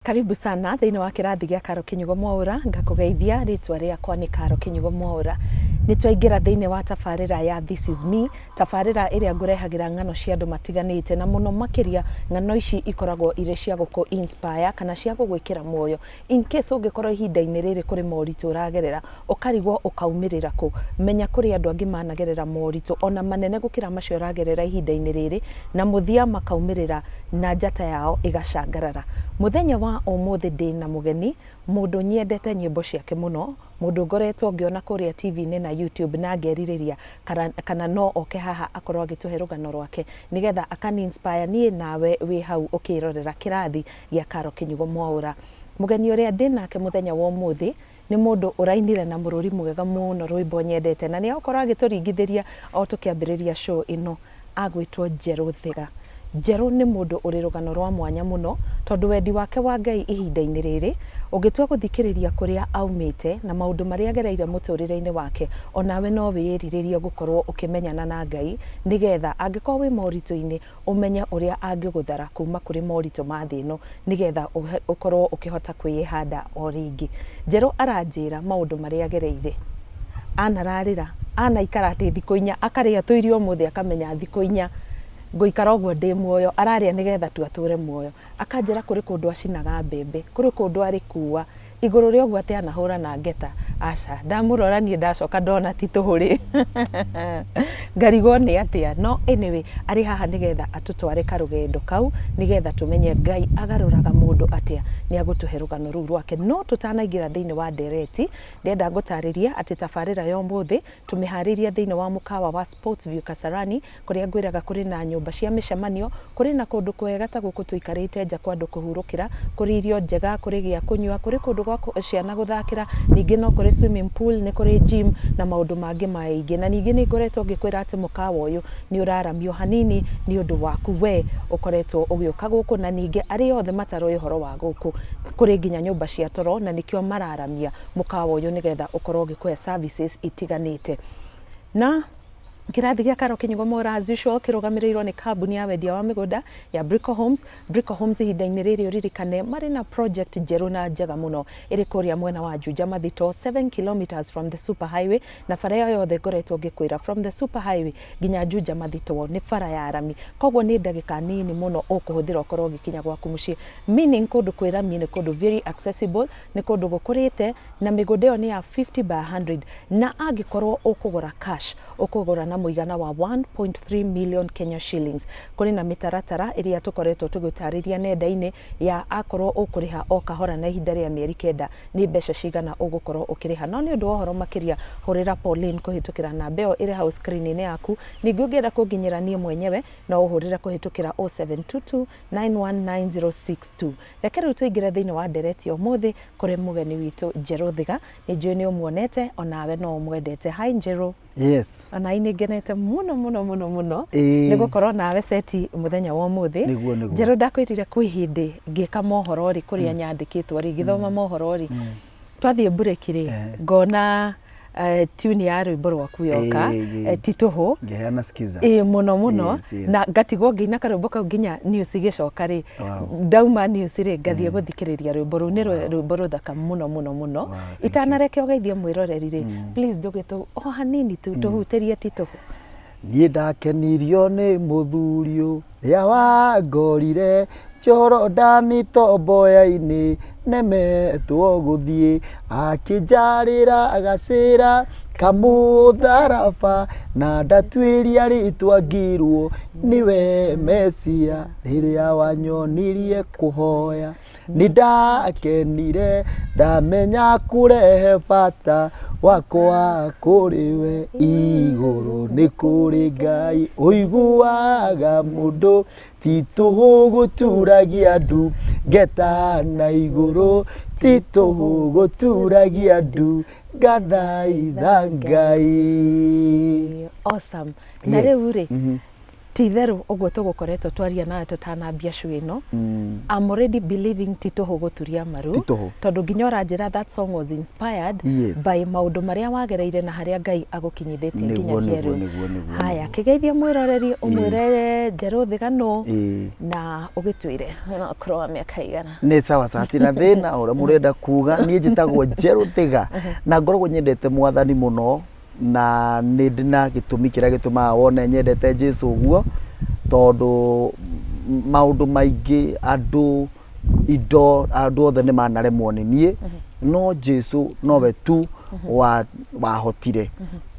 Karibu sana thĩinĩ wa kĩrathi gĩa Karo Kĩnyugo Mwaũra, ngakũgeithia rĩtwa rĩakwa nĩ Karo Kĩnyugo Mwaũra. Nĩ twaingĩra thĩinĩ wa tabarĩra ya This is Me, tabarĩra ĩrĩa ngũrehagĩra ng'ano cia andũ matiganĩte na mũno makĩria ng'ano ici ikoragwo irĩ cia gũkũ inspire kana cia gũgwĩkĩra muoyo in case ũngĩkorwo ihinda-inĩ rĩrĩ kũrĩ moritũ ũragerera ũkarigwo ũkaumĩrĩra kũ, menya kũrĩ andũ angĩ managerera moritũ ona manene gũkĩra macio ũragerera ihinda-inĩ rĩrĩ na mũthia makaumĩrĩra na njata yao ĩgacangarara. Mũthenya wa ũmũthĩ ndĩna mũgeni, mũndũ nyendete nyĩmbo ciake mũno, mũndũ ngoretwo ngĩona kũrĩa TV-inĩ na YouTube na ngerirĩria kana no oke haha akorwo agĩtũhe rũgano rwake nĩgetha akani inspire niĩ nawe wĩ hau ũkĩrorera kĩrathi gĩa Karo Kĩnyugo Mwaũra. Mũgeni ũrĩa ndĩnake mũthenya wa ũmũthĩ nĩ mũndũ ũrainire na mũrũri mwega mũno rwĩmbo nyendete na nĩ egũkorwo agĩtũringithĩria o tũkĩambĩrĩria show ĩno agwĩtwo Njerũ Thiga. Njerũ nĩ mũndũ ũrĩ rũgano rwa mwanya mũno tondũ wendi wake wa Ngai ihinda-inĩ rĩrĩ, ũngĩtua gũthikĩrĩria kũrĩa aumĩte na maũndũ marĩa agereire mũtũrĩre-inĩ wake, onawe no wĩĩrirĩrie gũkorwo ũkĩmenyana na Ngai nĩgetha angĩkorwo wĩ moritũ-inĩ ũmenye ũrĩa angĩgũthara kuma kũrĩ moritũ ma thĩ ĩno nĩgetha ũkorwo ũkĩhota kwĩĩhanda o rĩngĩ. Njerũ aranjĩra maũndũ marĩa agereire, anararĩra, anaikara atĩ thikũ inya, akarĩa tũirio ũmũthĩ akamenya thikũ inya ngũikara ũguo ndĩ muoyo, ararĩa nĩgetha tu atũre muoyo. Akanjĩra kũrĩ kũndũ acinaga mbembe, kũrĩ kũndũ arĩ kua, igũrũ rĩa ũguo atĩ anahũra na ngeta, aca, ndamũrora niĩ ndacoka ndona ti tũhũ rĩ, ngarigwo nĩ atĩa, no anyway arĩ haha nĩgetha atũtware karũgendo kau, nĩgetha tũmenye Ngai agarũraga mũndũ atĩa, nĩ agũtũhe rũgano rũu rwake. No tũtanaingĩra thĩinĩ wa ndereti, ndĩrenda ngũtarĩrie atĩ tabarĩra ya ũmũthĩ tũmĩharĩirie thĩinĩ wa mũkawa wa Sports View Kasarani, Kũrĩa ngwĩraga kũrĩ na nyũmba cia mĩcemanio, kũrĩ na kũndũ kwega ta gũkũ tũikarĩte nja kwa andũ kũhurũkĩra, kũrĩ irio njega, kũrĩ gĩa kũnyua, kũrĩ kũndũ gwa ciana gũthakĩra, ningĩ no kũrĩ swimming pool, nĩ kũrĩ gym na maũndũ mangĩ maingĩ. Na ningĩ nĩ ngoretwo ngĩkwĩra atĩ mũkawa ũyũ nĩ ũraramio hanini nĩ ũndũ waku we ũkoretwo ũgĩũka gũkũ, na ningĩ arĩa othe mataroĩ ũhoro wa gũkũ, kũrĩ nginya nyũmba cia toro na nĩkĩo mararamia mũkawa ũyũ nĩgetha ũkorwo ũgĩkũhe services itiganĩte. Na Kĩrathi gĩa Karo Kĩnyugo Mora as usual kĩrũgamĩrĩirwo nĩ kambuni ya wendia wa mĩgũnda ya Brico Homes. Brico Homes ihinda-inĩ rĩrĩ ũririkane marĩ na project njerũ na njega mũno ĩrĩ kũrĩa mwena wa Juja Mathito 7 kilometers from the super highway, na bara ĩyo yothe ngoretwo ngĩkwĩra from the super highway nginya Juja Mathito nĩ bara ya rami, koguo nĩ ndagĩka nini mũno ũkũhũthĩra ũkorwo ũgĩkinya gwaku mũciĩ, meaning kũndũ kwĩ rami nĩ kũndũ very accessible, nĩ kũndũ gũkũrĩte na mĩgũnda ĩyo nĩ ya 50 by 100, na angĩkorwo ũkũgũra cash ũkũgũra na mũigana wa 1.3 million Kenya shillings. Kũrĩ na mĩtaratara ĩrĩa tũkoretwo tũgĩtarĩria nenda-inĩ ya akorwo ũkũrĩha o kahora na ihinda rĩa mĩeri 9 nĩ mbeca cigana ũgũkorwo ũkĩrĩha. No nĩ ũndũ wa ũhoro makĩria hũrĩra Pauline kũhĩtũkĩra namba ĩyo ĩrĩ hau screen-inĩ yaku. Ningĩ ũngĩenda kũnginyĩra niĩ mwenyewe no ũhũrĩre kũhĩtũkĩra 0722 919062. Reke rĩu tũingĩre thĩinĩ wa ndereti ya ũmũthĩ kũrĩ mũgeni witũ Njerũ Thiga. Nĩ njũĩ nĩ ũmuonete onawe no ũmwendete. Hi Njerũ. Yes. Ona nĩ ngenete mũno mũno mũno mũno Ĩĩ. nĩ gũkorwo nawe seti mũthenya wa ũmũthĩ. Nĩguo, nĩguo. Njerũ, ndakwĩrire kwĩ hĩndĩ ngĩka mohoro rĩ, kũrĩa nyandĩkĩtwo rĩ, ngĩthoma mohoro rĩ, twathiĩ mburĩki rĩ, ngona tune ya rwĩmbo rwaku yoka. Ĩĩ, ĩĩ. Ti tũhũ. Ngĩheana skiza. Ĩĩ, mũno mũno. Yes. Na ngatigwo ngĩina karwĩmbo kau nginya news igĩcoka rĩ. Ndauma news rĩ, ngathiĩ gũthikĩrĩria rwĩmbo rũu, nĩ rwĩmbo rũthaka mũno mũno mũno. Wow, thank you. Itanareke ũgeithie mwĩroreri rĩ, please ndũgĩtũ o hanini tu tũhutĩrie ti tũhũ. Niĩ ndakenirio nĩ mũthuri ũrĩa wangorire Jorodani tomboya-inĩ nemetwo gũthiĩ, akĩnjarĩra gacĩra kamũtharaba, na ndatuĩria rĩtwa ngĩrwo nĩwe Mesia. Rĩrĩa wanyonirie kũhoya nĩ ndakenire, ndamenya kũrehe bata wakwa kũrĩ we. Igũrũ nĩ kũrĩ Ngai ũiguaga mũndũ, ti tũhũ gũturagia ndu ngeta na igũrũ, ti tũhũ gũturagia ndu ngathaitha Ngai. Awesome. Na Yes. rĩu rĩ, Ti itherũ ũguo tũgũkoretwo twaria nawe tũtanambia show ĩno, I'm already believing ti tũhũ gũturia maru, Ti tũhũ. tondũ nginya ũranjĩra that song was inspired Yes. by maũndũ marĩa wagereire na harĩa Ngai agũkinyithĩtie Nĩguo, nginyagia nĩguo, rĩu. nĩguo, nĩguo, Haya, nĩguo. kĩgeithie mwĩroreri ũmwĩre Njerũ Thigano Ĩĩ. na ũgĩtwĩre wĩna ũkũrũ wa mĩaka igana. Nĩ sawa sawa hatirĩ na thĩna ũrĩa mũrenda kuga. Niĩ njĩtagwo Njerũ Thiga na ngoragwo nyendete Mwathani mũno. Na nĩ ndĩ na gĩtũmi kĩrĩa gĩtũmaga wone nyendete Jesu ũguo, tondũ maũndũ maingĩ andũ, indo, andũ othe nĩ manaremwo nĩ niĩ, no Jesu nowe tu wahotire.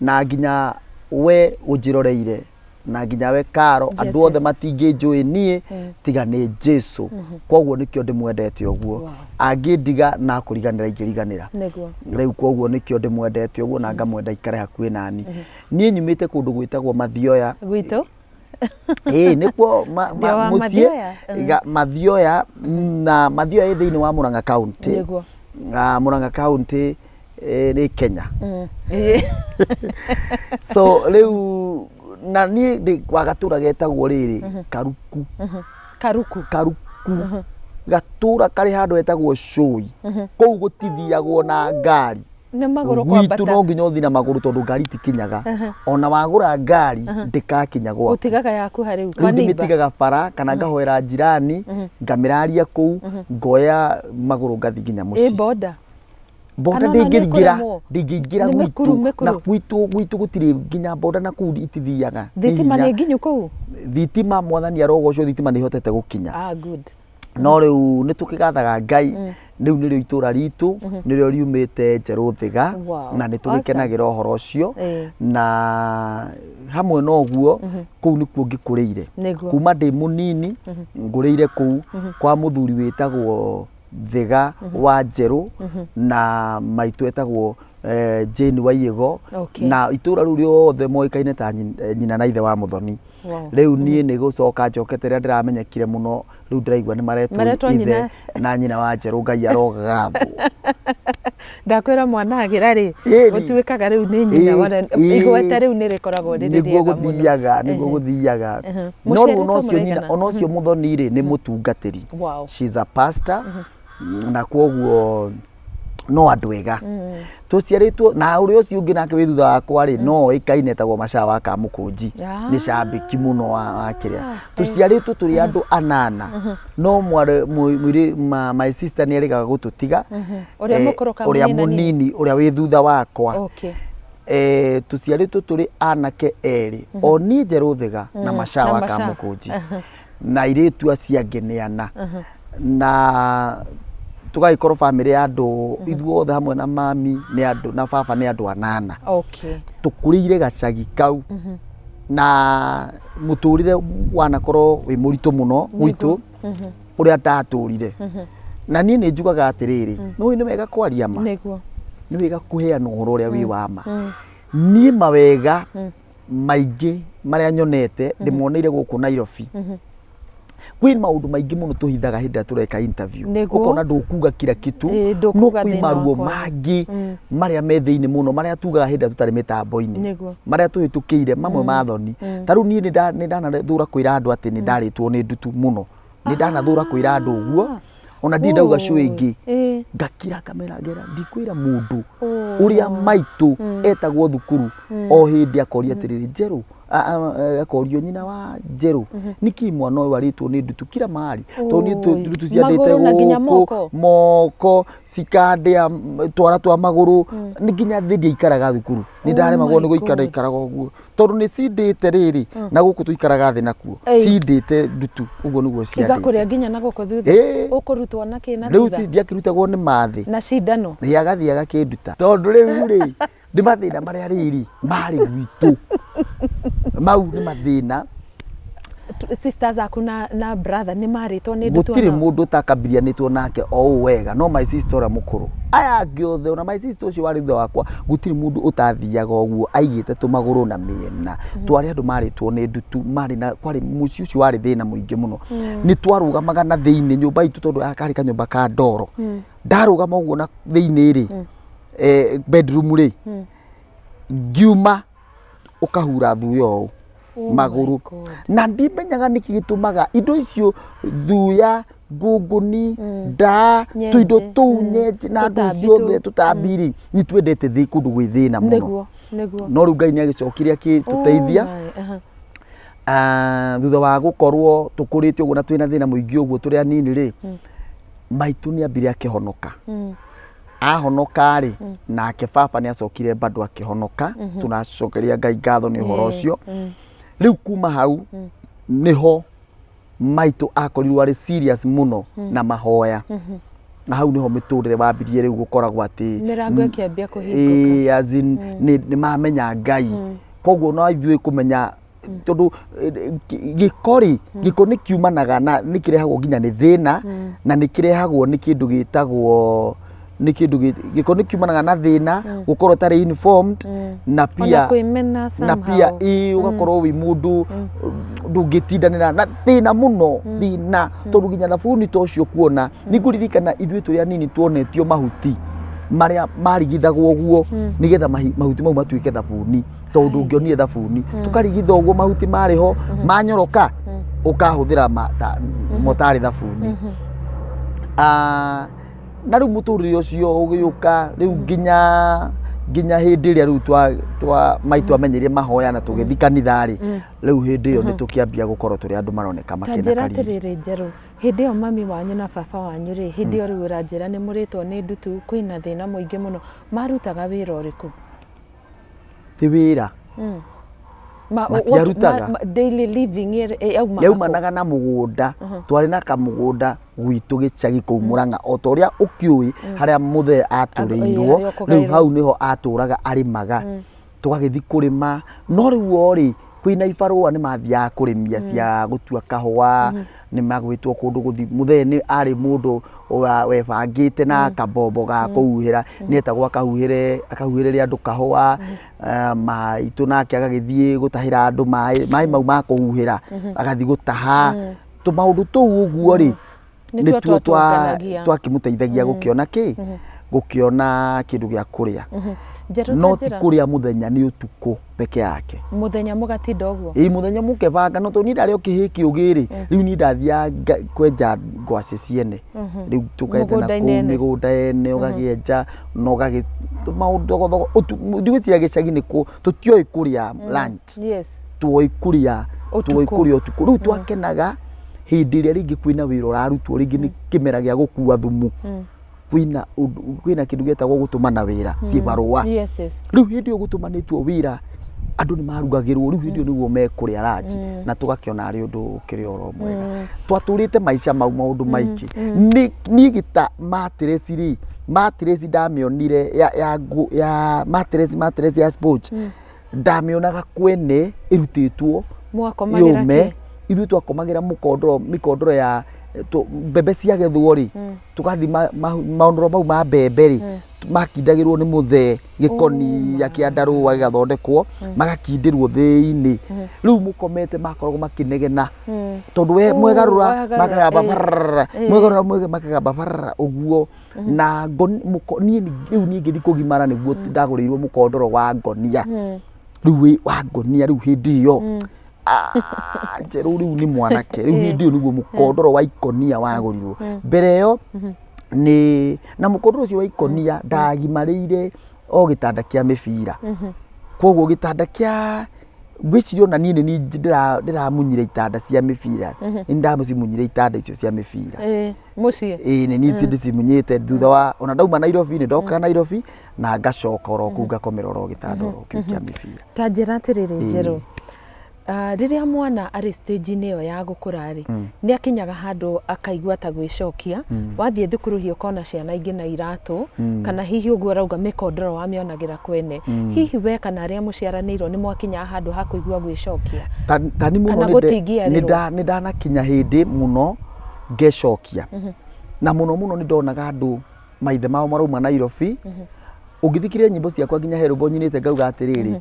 Na nginya we ũnjĩroreire na nginya we Karo, andũ othe matingĩnjũĩ niĩ tiga nĩ Jesu. Koguo nĩkĩo ndĩmwendete ũguo. Angĩndiga na kũriganĩra ingĩriganĩra. Rĩu koguo nĩkĩo ndĩmwendete ũguo na ngamwenda aikare hakuhĩ nani. Niĩ nyumĩte kũndũ gwĩtagwo Mathioya. Gwitũ? Ĩĩ nĩkuo Ndĩ wa mũciĩ, Mathioya? Mathioya, na Mathioya ĩ thĩinĩ wa Murang'a County. Murang'a County nĩ Kenya. So rĩu na niĩ ndĩ wa gatũra getagwo rĩrĩ Karuku. Karuku. Karuku. Gatũra karĩ handũ hetagwo Cũi. Kũu gũtithiagwo na ngari. Nĩ magũrũ Gwitũ kwambata. no nginya ũthiĩ na magũrũ tondũ ngari itikinyaga. Ona wagũra ngari ndĩkakinya gwaku. Ũtigaga yaku harĩ Rĩu kwa neighbor. ndĩmĩtigaga bara kana ngahoera jirani ngamĩraria kũu ngoya magũrũ ngathiĩ nginya Ĩ mũciĩ. boda. Boda Kana ona nĩ ndĩngĩingĩra, ĩkũremwo? ndĩngĩingĩra Nĩ gwitũ, mĩkuru, mĩkuru. na gwitũ gwitũ gũtirĩ nginya boda na kũu itithiaga. Nĩ Thitima hinya. nĩ nginyu kũu? Thitima mwathani arogocwo thitima nĩ ihotete gũkinya. Ah, good. No rĩu nĩ tũkĩgathaga Ngai, rĩu nĩrĩo itũra ritũ, nĩrĩo riumĩte Njerũ Thĩga, Wow. na nĩ tũgĩkenagĩra ũhoro ũcio. Ĩĩ. Na hamwe na ũguo, kũu nĩkuo ngĩkũrĩire. Nĩguo. Kuma ndĩ mũnini, ngũrĩire kũu kwa mũthuri wĩtagwo Thĩga wa Njerũ na maitũ etagwo Jane Waiĩgo. Okay. Na itũra rĩu rĩothe moĩkaine ta nyina na ithe wa Mũthoni. Wow. Rĩu niĩ nĩ gũcoka njokete rĩrĩa ndĩramenyekire mũno, rĩu ndĩraigua nĩ maretwo Maretwo ithe nyina. na nyina wa Njerũ, Ngai arogathwo. Ndakwĩra mwana agĩra rĩ, Ĩni. gũtuĩkaga rĩu nĩ nyina wona igweta rĩu nĩ rĩkoragwo rĩrĩ Nĩguo rĩega mũno. gũthiaga, nĩguo gũthiaga. No rĩu Mũciarĩtwo ona ũcio nyina, mũraigana? ona ũcio Mũthoni rĩ, nĩ mũtungatĩri. Wow. She's a pastor. Na kwoguo no andũ ega. Tũciarĩtwo na ũrĩa ũcio ũngĩ nake wĩ thutha wakwa rĩ, no oĩkaine etagwo Macawa wa Kamũkũnji. Nĩ cambĩki mũno wa kĩrĩa. Tũciarĩtwo tũrĩ andũ anana. No mwarĩ mũirĩ my sister nĩ erĩgaga gũtũtiga. Ũrĩa mũkũrũ kana Ũrĩa mũnini? mũnini ũrĩa wĩ thutha wakwa. Okay. Tũciarĩtwo tũrĩ anake erĩ, o niĩ Njerũ Thĩga na Macawa Na wa Macawa. Kamũkũnji. Na airĩtu acio angĩ nĩ ana. Na tũgagĩkorwo bamĩrĩ ya andũ ithuothe hamwe na mami nĩ andũ na baba nĩ andũ anana. Okay. Tũkũrĩire gacagi kau na mũtũrĩre wanakorwo wĩ mũritũ mũno gwitũ ũrĩa ndatũrire. Na niĩ nĩ njugaga atĩrĩrĩ, nĩ ũĩ nĩ wega kwaria ma. Nĩguo. Nĩ wega kũheana ũhoro ũrĩa wĩ wa ma. Niĩ mawega maingĩ marĩa nyonete ndĩmoneire gũkũ Nairobi. Kwĩ maũndũ maingĩ mũno tũhithaga hĩndĩ ĩrĩa tũreka interview. Nĩguo. Ũkona ndũkuga kila kitu, Ĩĩ, no ndũkuga kwĩ thĩna maruo wakwa. mangĩ marĩa me thĩinĩ mũno marĩa tugaga hĩndĩ ĩrĩa tũtarĩ mĩtambo-inĩ. Nĩguo. Marĩa tũhĩtũkĩire mamwe ma thoni. Ta rĩu niĩ nĩ ndanathũra kwĩra andũ atĩ nĩ ndarĩtwo nĩ ndutu mũno. Nĩ ndanathũra kwĩra andũ ũguo. Ona ndirĩ ndauga show ĩngĩ. Ĩĩ. Ngakira kamera ngera ndikwĩra mũndũ ũrĩa maitũ etagwo thukuru o hĩndĩ akoria atĩrĩrĩ Njerũ, akorio nyina wa Njerũ nĩkĩ mwana ũyũ arĩtwo nĩ ndutu kila mahali, tondũ niĩ ndutu ciandĩte Magũrũ na nginya gũkũ moko? moko cikandĩa twara twa magũrũ, nĩ nginya thĩ ndiaikaraga thukuru, nĩ ndaremagwo nĩ gũikara, ndaikaraga ũguo tondũ nĩ cindĩte rĩrĩ na gũkũ tũikaraga thĩ nakuo cindĩte ndutu ũguo nĩguo ciandĩte. Igakũrĩa nginya na gũkũ thutha? Ĩĩ. Ũkũrutwo na kĩ na Rĩu thutha? ndiakĩrutagwo nĩ mathĩ. Na cindano? Ĩĩ agathiĩ agakĩnduta tondũ rĩu rĩ nĩ mathĩna marĩa rĩrĩ marĩ gwitũ mau nĩ mathĩna. Sisters aku na brother nĩ marĩtwo nĩ ndutu Gũtirĩ onao? mũndũ ũtakambirianĩtwo nake o ũũ wega no my sister ũrĩa mũkũrũ, aya angĩ othe ona my sister ũcio warĩ thutha wakwa gũtirĩ mũndũ ũtathiaga ũguo aigĩte tũmagũrũ na mĩena. Twarĩ andũ marĩtwo nĩ ndutu, marĩ na kwarĩ mũciĩ ũcio warĩ thĩna mũingĩ mũno. Nĩ twarũgamaga na thĩinĩ nyũmba itũ tondũ karĩ kanyũmba ka ndoro. Ndarũgama ũguo na thĩinĩ rĩ, bedroom rĩ, ngiuma ũkahura thuya ũũ. Oh my Magũrũ. God. Na ndimenyaga nĩkĩ gĩtũmaga indo icio, thuya, ngũngũni, ndaa, Nyenje. tũindo tũu, nyenje na andũ Tũtambi ciothe, tũu. tũtambi rĩ, nĩ twendete thĩ kũndũ gwĩ thĩna mũno. Nĩguo, nĩguo. No rĩu Ngai nĩ agĩcokire akĩtũteithia. Oh my, aha. Ah, thutha wa gũkorwo tũkũrĩte ũguo na twĩna thĩna mũingĩ ũguo tũrĩ anini rĩ, maitũ nĩ ambire akĩhonoka. Ahonoka rĩ, nake baba nĩ acokire bado akĩhonoka. Tũnacokeria Ngai ngatho nĩ ũhoro ũcio. Rĩu kuma hau nĩho maitũ akorirwo arĩ serious mũno na mahoya, na hau nĩho mĩtũrĩre wambirie rĩu gũkoragwo atĩ Mĩrango ĩkĩambia kũhingũka. Ĩĩ, as in, nĩ mamenya Ngai, koguo no ithuĩ kũmenya tondũ gĩko rĩ, gĩko nĩ kiumanaga na nĩ kĩrehagwo nginya nĩ thĩna, na nĩ kĩrehagwo nĩ kĩndũ gĩtagwo nĩ kĩndũ gĩko nĩ kiumanaga na thĩna, gũkorwo ũtarĩ informed, na Ona pia kwĩmena na pia somehow. Ĩĩ, ũgakorwo wĩ mũndũ ndũngĩtindanĩra na thĩna mũno, thĩna tondũ nginya thabuni ta ũcio kuona, nĩ ngũririkana ithuĩ tũrĩ anini tuonetio mahuti marĩa marigithagwo ũguo nĩgetha mahuti mau matuĩke thabuni, tondũ ndũngĩonire thabuni. Tũkarigitha ũguo mahuti marĩ ho manyoroka, ũkahũthĩra mo tarĩ thabuni. Ah, na rĩu mũtũrĩre ũcio ũgĩũka rĩu nginya hĩndĩ ĩrĩa rĩu twa maitũ amenyerie mahoya na tũgĩthiĩ kanitha rĩ, rĩu hĩndĩ ĩyo nĩ tũkĩambia gũkorwo tũrĩ andũ maroneka Ta makĩna njĩra kariri. Atĩrĩrĩ Njerũ, hĩndĩ ĩyo mami wanyu na baba wanyu rĩ, hĩndĩ ĩyo rĩu ũranjĩra nĩ mũrĩtwo nĩ ndutu, kwĩna thĩna mũingĩ mũno, marutaga wĩra ũrĩkũ? Ti wĩra. Matiarutaga. Daily living yaumaga kũ? Yaumanaga na mũgũnda. Twarĩ na kamũgũnda gwitũ gĩcagi kũu Mũrang'a, o ta ũrĩa ũkĩũĩ harĩa mũthee atũrĩirwo. Harĩa Rĩu ũkũgaĩrwo. hau nĩho atũraga arĩmaga, tũgagĩthiĩ kũrĩma, no rĩu o rĩ, kwĩna ibarũa nĩ mathiaga kũrĩmia cia gũtua kahũa, nĩ magwĩtwo kũndũ gũthiĩ. Mũthee nĩ arĩ mũndũ webangĩte na kabombo ga kũhuhĩra, nĩ etagwo akahuhĩre, akahuhĩrĩre andũ kahũa. Maitũ nake agagĩthiĩ gũtahĩra andũ maĩ, maĩ mau ma kũhuhĩra, agathiĩ gũtaha tũmaũndũ tũu ũguo rĩ. Nĩtuo Nĩtuo twatũnganagia. Twakĩmũteithagia gũkĩona kĩ, gũkĩona kĩndũ gĩa kũrĩa. Njerũ, No ta ti njĩra. Kũrĩa mũthenya nĩ ũtukũ peke yake. Mũthenya mũgatinda ũguo? Ĩĩ, mũthenya mũkebanga, no tondũ niĩ ndarĩ o kĩhĩĩ kĩũgĩ rĩ, rĩu niĩ ndathiaga kwenja ngwacĩ ciene, rĩu tũkenja na Mũgũnda-inĩ kũu ene. Mĩgũnda ene, ũgakĩenja na ũgagĩ maũndũ thogothogo. Ndigwĩciria gĩcagi nĩ kũ tũtioĩ kũrĩa lunch. Tuoĩ kũrĩa tuoĩ Ũtukũ. Kũrĩa ũtukũ. Rĩu twakenaga hĩndĩ ĩrĩa rĩngĩ kwĩna wĩra ũrarutwo, rĩngĩ nĩ kĩmera gĩa gũkua thumu, kwĩna ũndũ, kwĩna kĩndũ gĩtagwo gũtũmana wĩra cibarũa. Rĩu hĩndĩ ĩyo gũtũmanĩtwo wĩra, andũ nĩ marugagĩrwo, rĩu hĩndĩ ĩyo nĩguo mekũrĩa lunch, na tũgakĩona arĩ ũndũ ũkĩrĩ oro mwega. Twatũrĩte maica mau maũndũ maingĩ. Niĩ gĩta mattress rĩ, mattress ndamĩonire ya mattress ya sponge ndamĩonaga kwene ĩrutĩtwo Mwakomagĩra yũme. kĩ? Ithuĩ twakomagĩra mũkondoro, mĩkondoro ya mbembe ciagethwo rĩ, tũgathiĩ maũndũ mau ma mbembe rĩ, makindagĩrwo nĩ mũthee gĩkonia kĩandarũa gĩgathondekwo, magakindĩrwo thĩinĩ. Rĩu mũkomete makoragwo makĩnegena tondũ we mwegarũra wagarũra, makagamba bararara, mwegarũra makagamba bararara ũguo. Na niĩ rĩu niĩ ngĩthiĩ kũgimara nĩguo ndagũrĩirwo mũkondoro wa ngonia, rĩu wa ngonia. Rĩu hĩndĩ ĩyo, ah, Njerũ rĩu nĩ mwanake, rĩu hĩndĩ ĩyo nĩguo mũkondoro wa ikonia wagũrirwo. Mbere ĩyo nĩ na mũkondoro ũcio wa ikonia ndagimarĩire o gĩtanda kĩa mĩbira, koguo gĩtanda kĩa ngwĩciria ona niĩ nĩ niĩ ndĩramunyire itanda cia mĩbira, nĩ ndacimunyire itanda icio cia mĩbira. Ĩĩ, mũciĩ. Ĩĩ, nĩ niĩ ndĩcimunyĩte thutha wa ona ndauma Nairobi, nĩ ndokaga Nairobi na ngacoka oro kũu ngakomera oro gĩtanda oro kĩu kĩa mĩbira. Ta njĩra atĩrĩrĩ Njerũ, ah, rĩrĩa mwana arĩ stage-inĩ ĩyo ya gũkũra rĩ, nĩ akinyaga handũ akaigua ta gwĩcokia. Wathiĩ thukuru hihi ũkona ciana ingĩ na iratũ, kana hihi ũguo ũrauga mĩkondoro wamĩonagĩra kwene. Hihi we kana arĩa mũciaranĩirwo nĩ mwakinyaga handũ ha kũigua gwĩcokia? Ta ni mũno. Kana gũtingiarĩrwo. Nĩ ndanakinya hĩndĩ mũno ngecokia, na mũno mũno nĩ ndonaga andũ maithe mao marauma Nairobi. Ũngĩthikĩrĩria nyĩmbo ciakwa, nginya he rwĩmbo nyinĩte ngauga atĩrĩrĩ,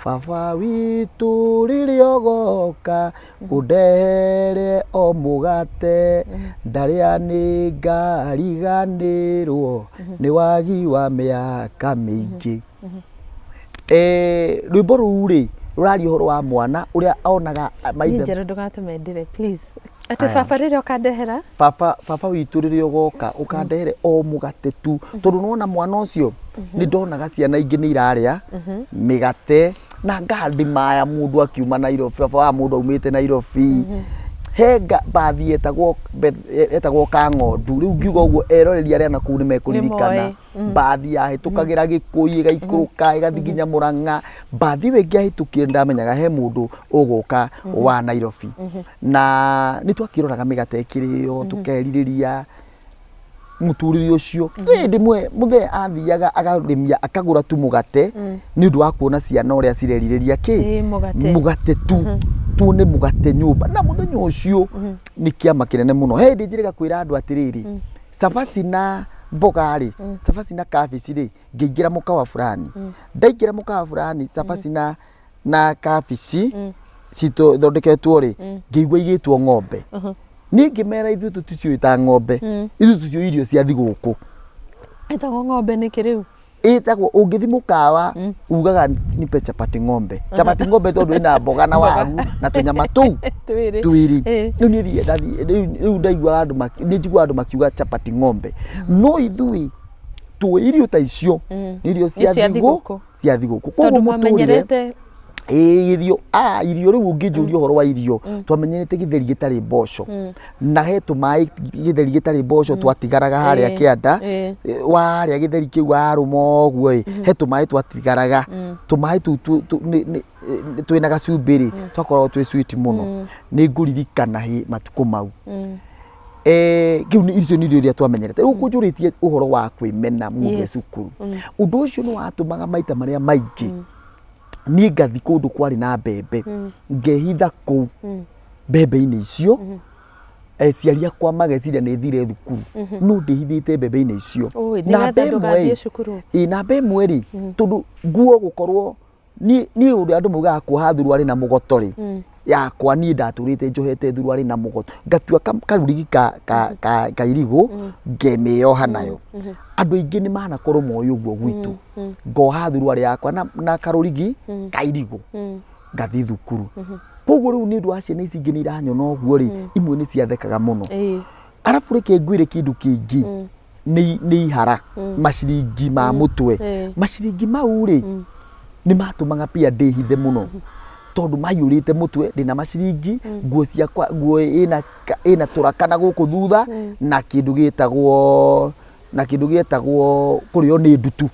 "Baba witũ rĩrĩa ũgoka ũndehere o mũgate, ndarĩa nĩ ngariganĩrwo nĩ wagi wa mĩaka mĩingĩ." Rwĩmbo rũu rĩ, Rũraria ũhoro wa mwana ũrĩa onaga Niĩ maithe. Njerũ ndũgatũme ndĩre please. Atĩ Aya. baba rĩrĩa ũkandehera Baba witũ rĩrĩa ũgoka ũkandehere o mũgate tu, tondũ nĩwona mwana ũcio nĩ ndonaga ciana ingĩ nĩ irarĩa mĩgate na ngandimaya mũndũ akiuma Nairobi, baba wa mũndũ aumĩte Nairobi. He mbathi yetagwo Kang'ondu, rĩu ngiuga ũguo eroreri arĩa nakũu nĩ mekũririkana. Nĩmoĩ. Mbathi yahĩtũkagĩra Gĩkũi ĩgaikũrũka ĩgathiĩ nginya Mũrang'a. Mbathi ĩyo ĩngĩahĩtũkire nĩndamenyaga he mũndũ ũgũka wa Nairobi. Na nĩ twakĩroraga mĩgate ĩkĩrĩo, tũkerirĩria mũtũrĩre ũcio. Hĩndĩ ĩmwe mũthee athiaga akarĩmia akagũra tu mũgate nĩ ũndũ wa kuona ciana ũrĩa cirerirĩria kĩ? Ĩĩ, mũgate. Mũgate tu. Tuone mũgate nyũmba. Na mũthenya ũcio nĩ kĩama kĩnene mũno. He hĩndĩ njĩrĩga kwĩra andũ atĩrĩrĩ, cabaci na mboga rĩ, cabaci na kabici rĩ, ngĩingĩra mũkawa fulani. Ndaingĩra mũkawa fulani, cabaci na kabici cithondeketwo rĩ, ngĩigua igĩtwo ng'ombe. Niĩ ngĩmera ithuĩ tũticiũĩ ta ng'ombe, ithuĩ tũciũĩ irio cia thigũkũ. Ĩtagwo ng'ombe nĩkĩ rĩu? Ĩtagwo ũngĩthi mũkawa ugaga nipe chapati ng'ombe. Chapati ng'ombe tondũ ĩna mboga na waru na tũnyama tũu Twĩrĩ. twĩrĩ. Ĩĩ. Rĩu niĩ thiĩ ndathiĩ rĩu ndaiguaga andũ nĩ njiguaga andũ makiuga chapati ng'ombe. No ithuĩ tũĩ irio ta icio nĩ irio cia Nĩ cia thigũ thigũkũ. Cia thigũkũ. Koguo Tondũ mũtũrĩre mwamenyerete Ĩĩ irio, ah, irio rĩu ũngĩnjũria ũhoro wa irio, twamenyerete gĩtheri gĩtarĩ mboco. Na he tũmaĩ gĩtheri gĩtarĩ mboco twatigaraga harĩa kĩanda, warĩa gĩtheri kĩu warũma ũguo ĩ, he tũmaĩ twatigaraga. Tũmaĩ tũu twĩna gacumbĩ rĩ, twakoragwo twĩ sweet mũno. Nĩ ngũririkana matukũ mau. Kĩu nĩ icio nĩ irio iria twamenyerete. Rĩu ũkũnjũrĩtie ũhoro wa kwĩmena mũndũ e cukuru. Ũndũ ũcio nĩ watũmaga maita marĩa maingĩ niĩ ngathi kũndũ kwarĩ na mbembe, ngehitha kũu mbembe-inĩ icio. Aciari akwa mageciria nĩ thire thukuru, no ndĩhithĩte mbembe-inĩ icio. Ũĩ, Namba nĩgetha ĩmwe ndũgathiĩ ĩ, cukuru. Ĩ namba ĩmwe rĩ, tondũ nguo gũkorwo niĩ ũrĩa andũ maugaga kuoha thuruarĩ na mũgoto rĩ, yakwa niĩ ndatũrĩte njohete thuruarĩ na mũgoto, ngatua karurigi ka irigũ ngemĩoha nayo. Andũ aingĩ nĩ manakorwo moĩ ũguo gwitũ. Ngoha thuruarĩ yakwa na karũrigi ka irigũ, ngathiĩ thukuru. Koguo rĩu nĩ ũndũ wa ciana ici ingĩ nĩ iranyona ũguo rĩ, imwe nĩ ciathekaga mũno. Arabu reke ngwĩre kĩndũ kĩngĩ, nĩ ihara, maciringi ma mũtwe. Maciringi mau rĩ, nĩ matũmaga pia ndĩhithe mũno, tondũ maiyũrĩte mũtwe, ndĩna maciringi, nguo ciakwa, nguo ĩna tũraka na gũkũ thutha, na kĩndũ gĩtagwo na kĩndũ gĩetagwo kũrĩo nĩ ndutu.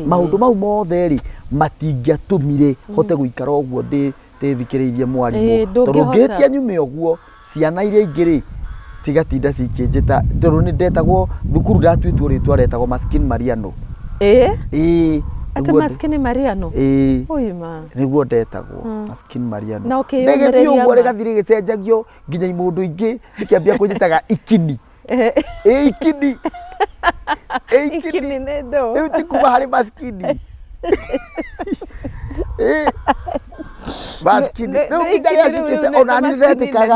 Maũndũ mau mothe rĩ, matingĩatũmire hote gũikara ũguo ndĩthikĩrĩirie mwarimũ. Ĩĩ, Tondũ ndũngĩhota. ngĩhĩtia nyume ũguo, ciana iria ingĩ rĩ, cigatinda cikĩnjĩta, tondũ nĩ ndetagwo, thukuru ndatuĩtwo rĩtwa retagwo Maskini Mariano. Ĩĩ? Ĩĩ. Atĩ Maskini Mariano? Ĩĩ. Ũi ma. Nĩguo ndetagwo, Maskini Mariano. Na Rĩgĩthiĩ ũkĩyũmĩrĩria ũguo ma? rĩgathiĩ rĩgĩcenjagio nginya imũndũ ingĩ cikĩambia kũnjĩtaga Ikini. Ĩ ikini, ĩ ikini. Ikini nĩ ndũ. Rĩu ti kuma harĩ maskini. Ĩ, maskini. Rĩu nginya rĩrĩa cikĩte ona niĩ ndetĩkaga.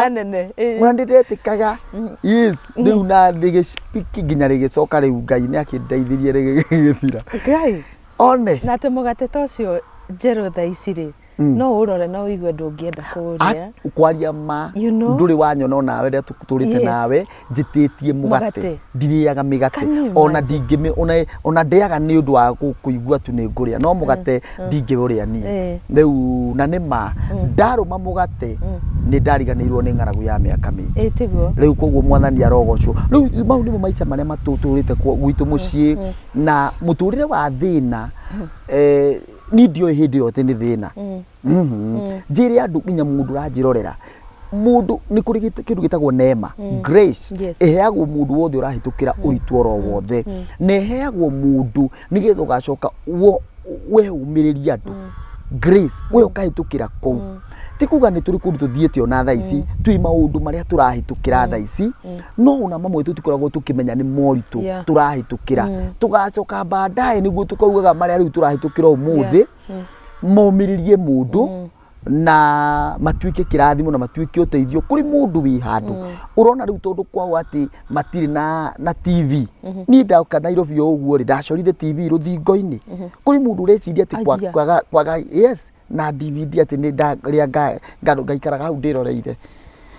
Ona nĩ ndetĩkaga. Yes, rĩu na rĩgĩspiki nginya rĩgĩcoka rĩu Ngai nĩ akĩndeithirie rĩgĩthira. Ngai. One. Na atĩ mũgate ta ũcio njerũ thaa ici rĩ, no ũrore na ũigue ndũngĩenda kũũrĩa. Kwaria ma, You know? ndũrĩ wanyona onawe rĩrĩa tũtũrĩte nawe njĩtĩtie mũgate. Mũgate. Ndirĩaga mĩgate. Can you Ona imagine? ndingĩmĩ, ona ndĩaga nĩ ũndũ wa kũigua tu nĩ ngũrĩa, no mũgate ndingĩũrĩa niĩ. Rĩu na nĩ ma, ndarũma mũgate nĩ ndariganĩirwo nĩ ng'aragu ya mĩaka mĩingĩ. Ĩ tiguo. Rĩu koguo Mwathani arogocwo. Rĩu mau nĩmo maica marĩa matũtũrĩte gwitũ mũciĩ na mũtũrĩre wa thĩna. Niĩ ndioĩ hĩndĩ ĩyo atĩ nĩ thĩna. Njĩre andũ nginya mũndũ ũranjĩrorera, mũndũ nĩ kũrĩ kĩndũ gĩtagwo neema, grace. Ĩheagwo mũndũ wothe ũrahĩtũkĩra ũritũ oro wothe, na ĩheagwo mũndũ nĩgetha ũgacoka we ũmĩrĩrie andũ. Grace, we ũkahĩtũkĩra kũu. Ti kuga nĩ tũrĩ kũndũ tũthiĩte ona thaa ici, twĩ maũndũ marĩa tũrahĩtũkĩra thaa ici, no ona mamwe tũtikoragwo tũkĩmenya nĩ moritũ tũrahĩtũkĩra. Tũgacoka baadaye nĩguo tũkaugaga marĩa rĩu tũrahĩtũkĩra ũmũthĩ, momĩrĩrie mũndũ na matuĩke kĩrathimo na matuĩke ũteithio kũrĩ mũndũ wĩ handũ. Ũrona rĩu tondũ kwao atĩ matirĩ na TV. Niĩ ndoka Nairobi o ũguo rĩ, ndacorire TV rũthingo-inĩ. Kũrĩ mũndũ ũreciria atĩ Aya. kwaga, yes. na DVD atĩ nĩ ndarĩa ngaikaraga hau ndĩroreire.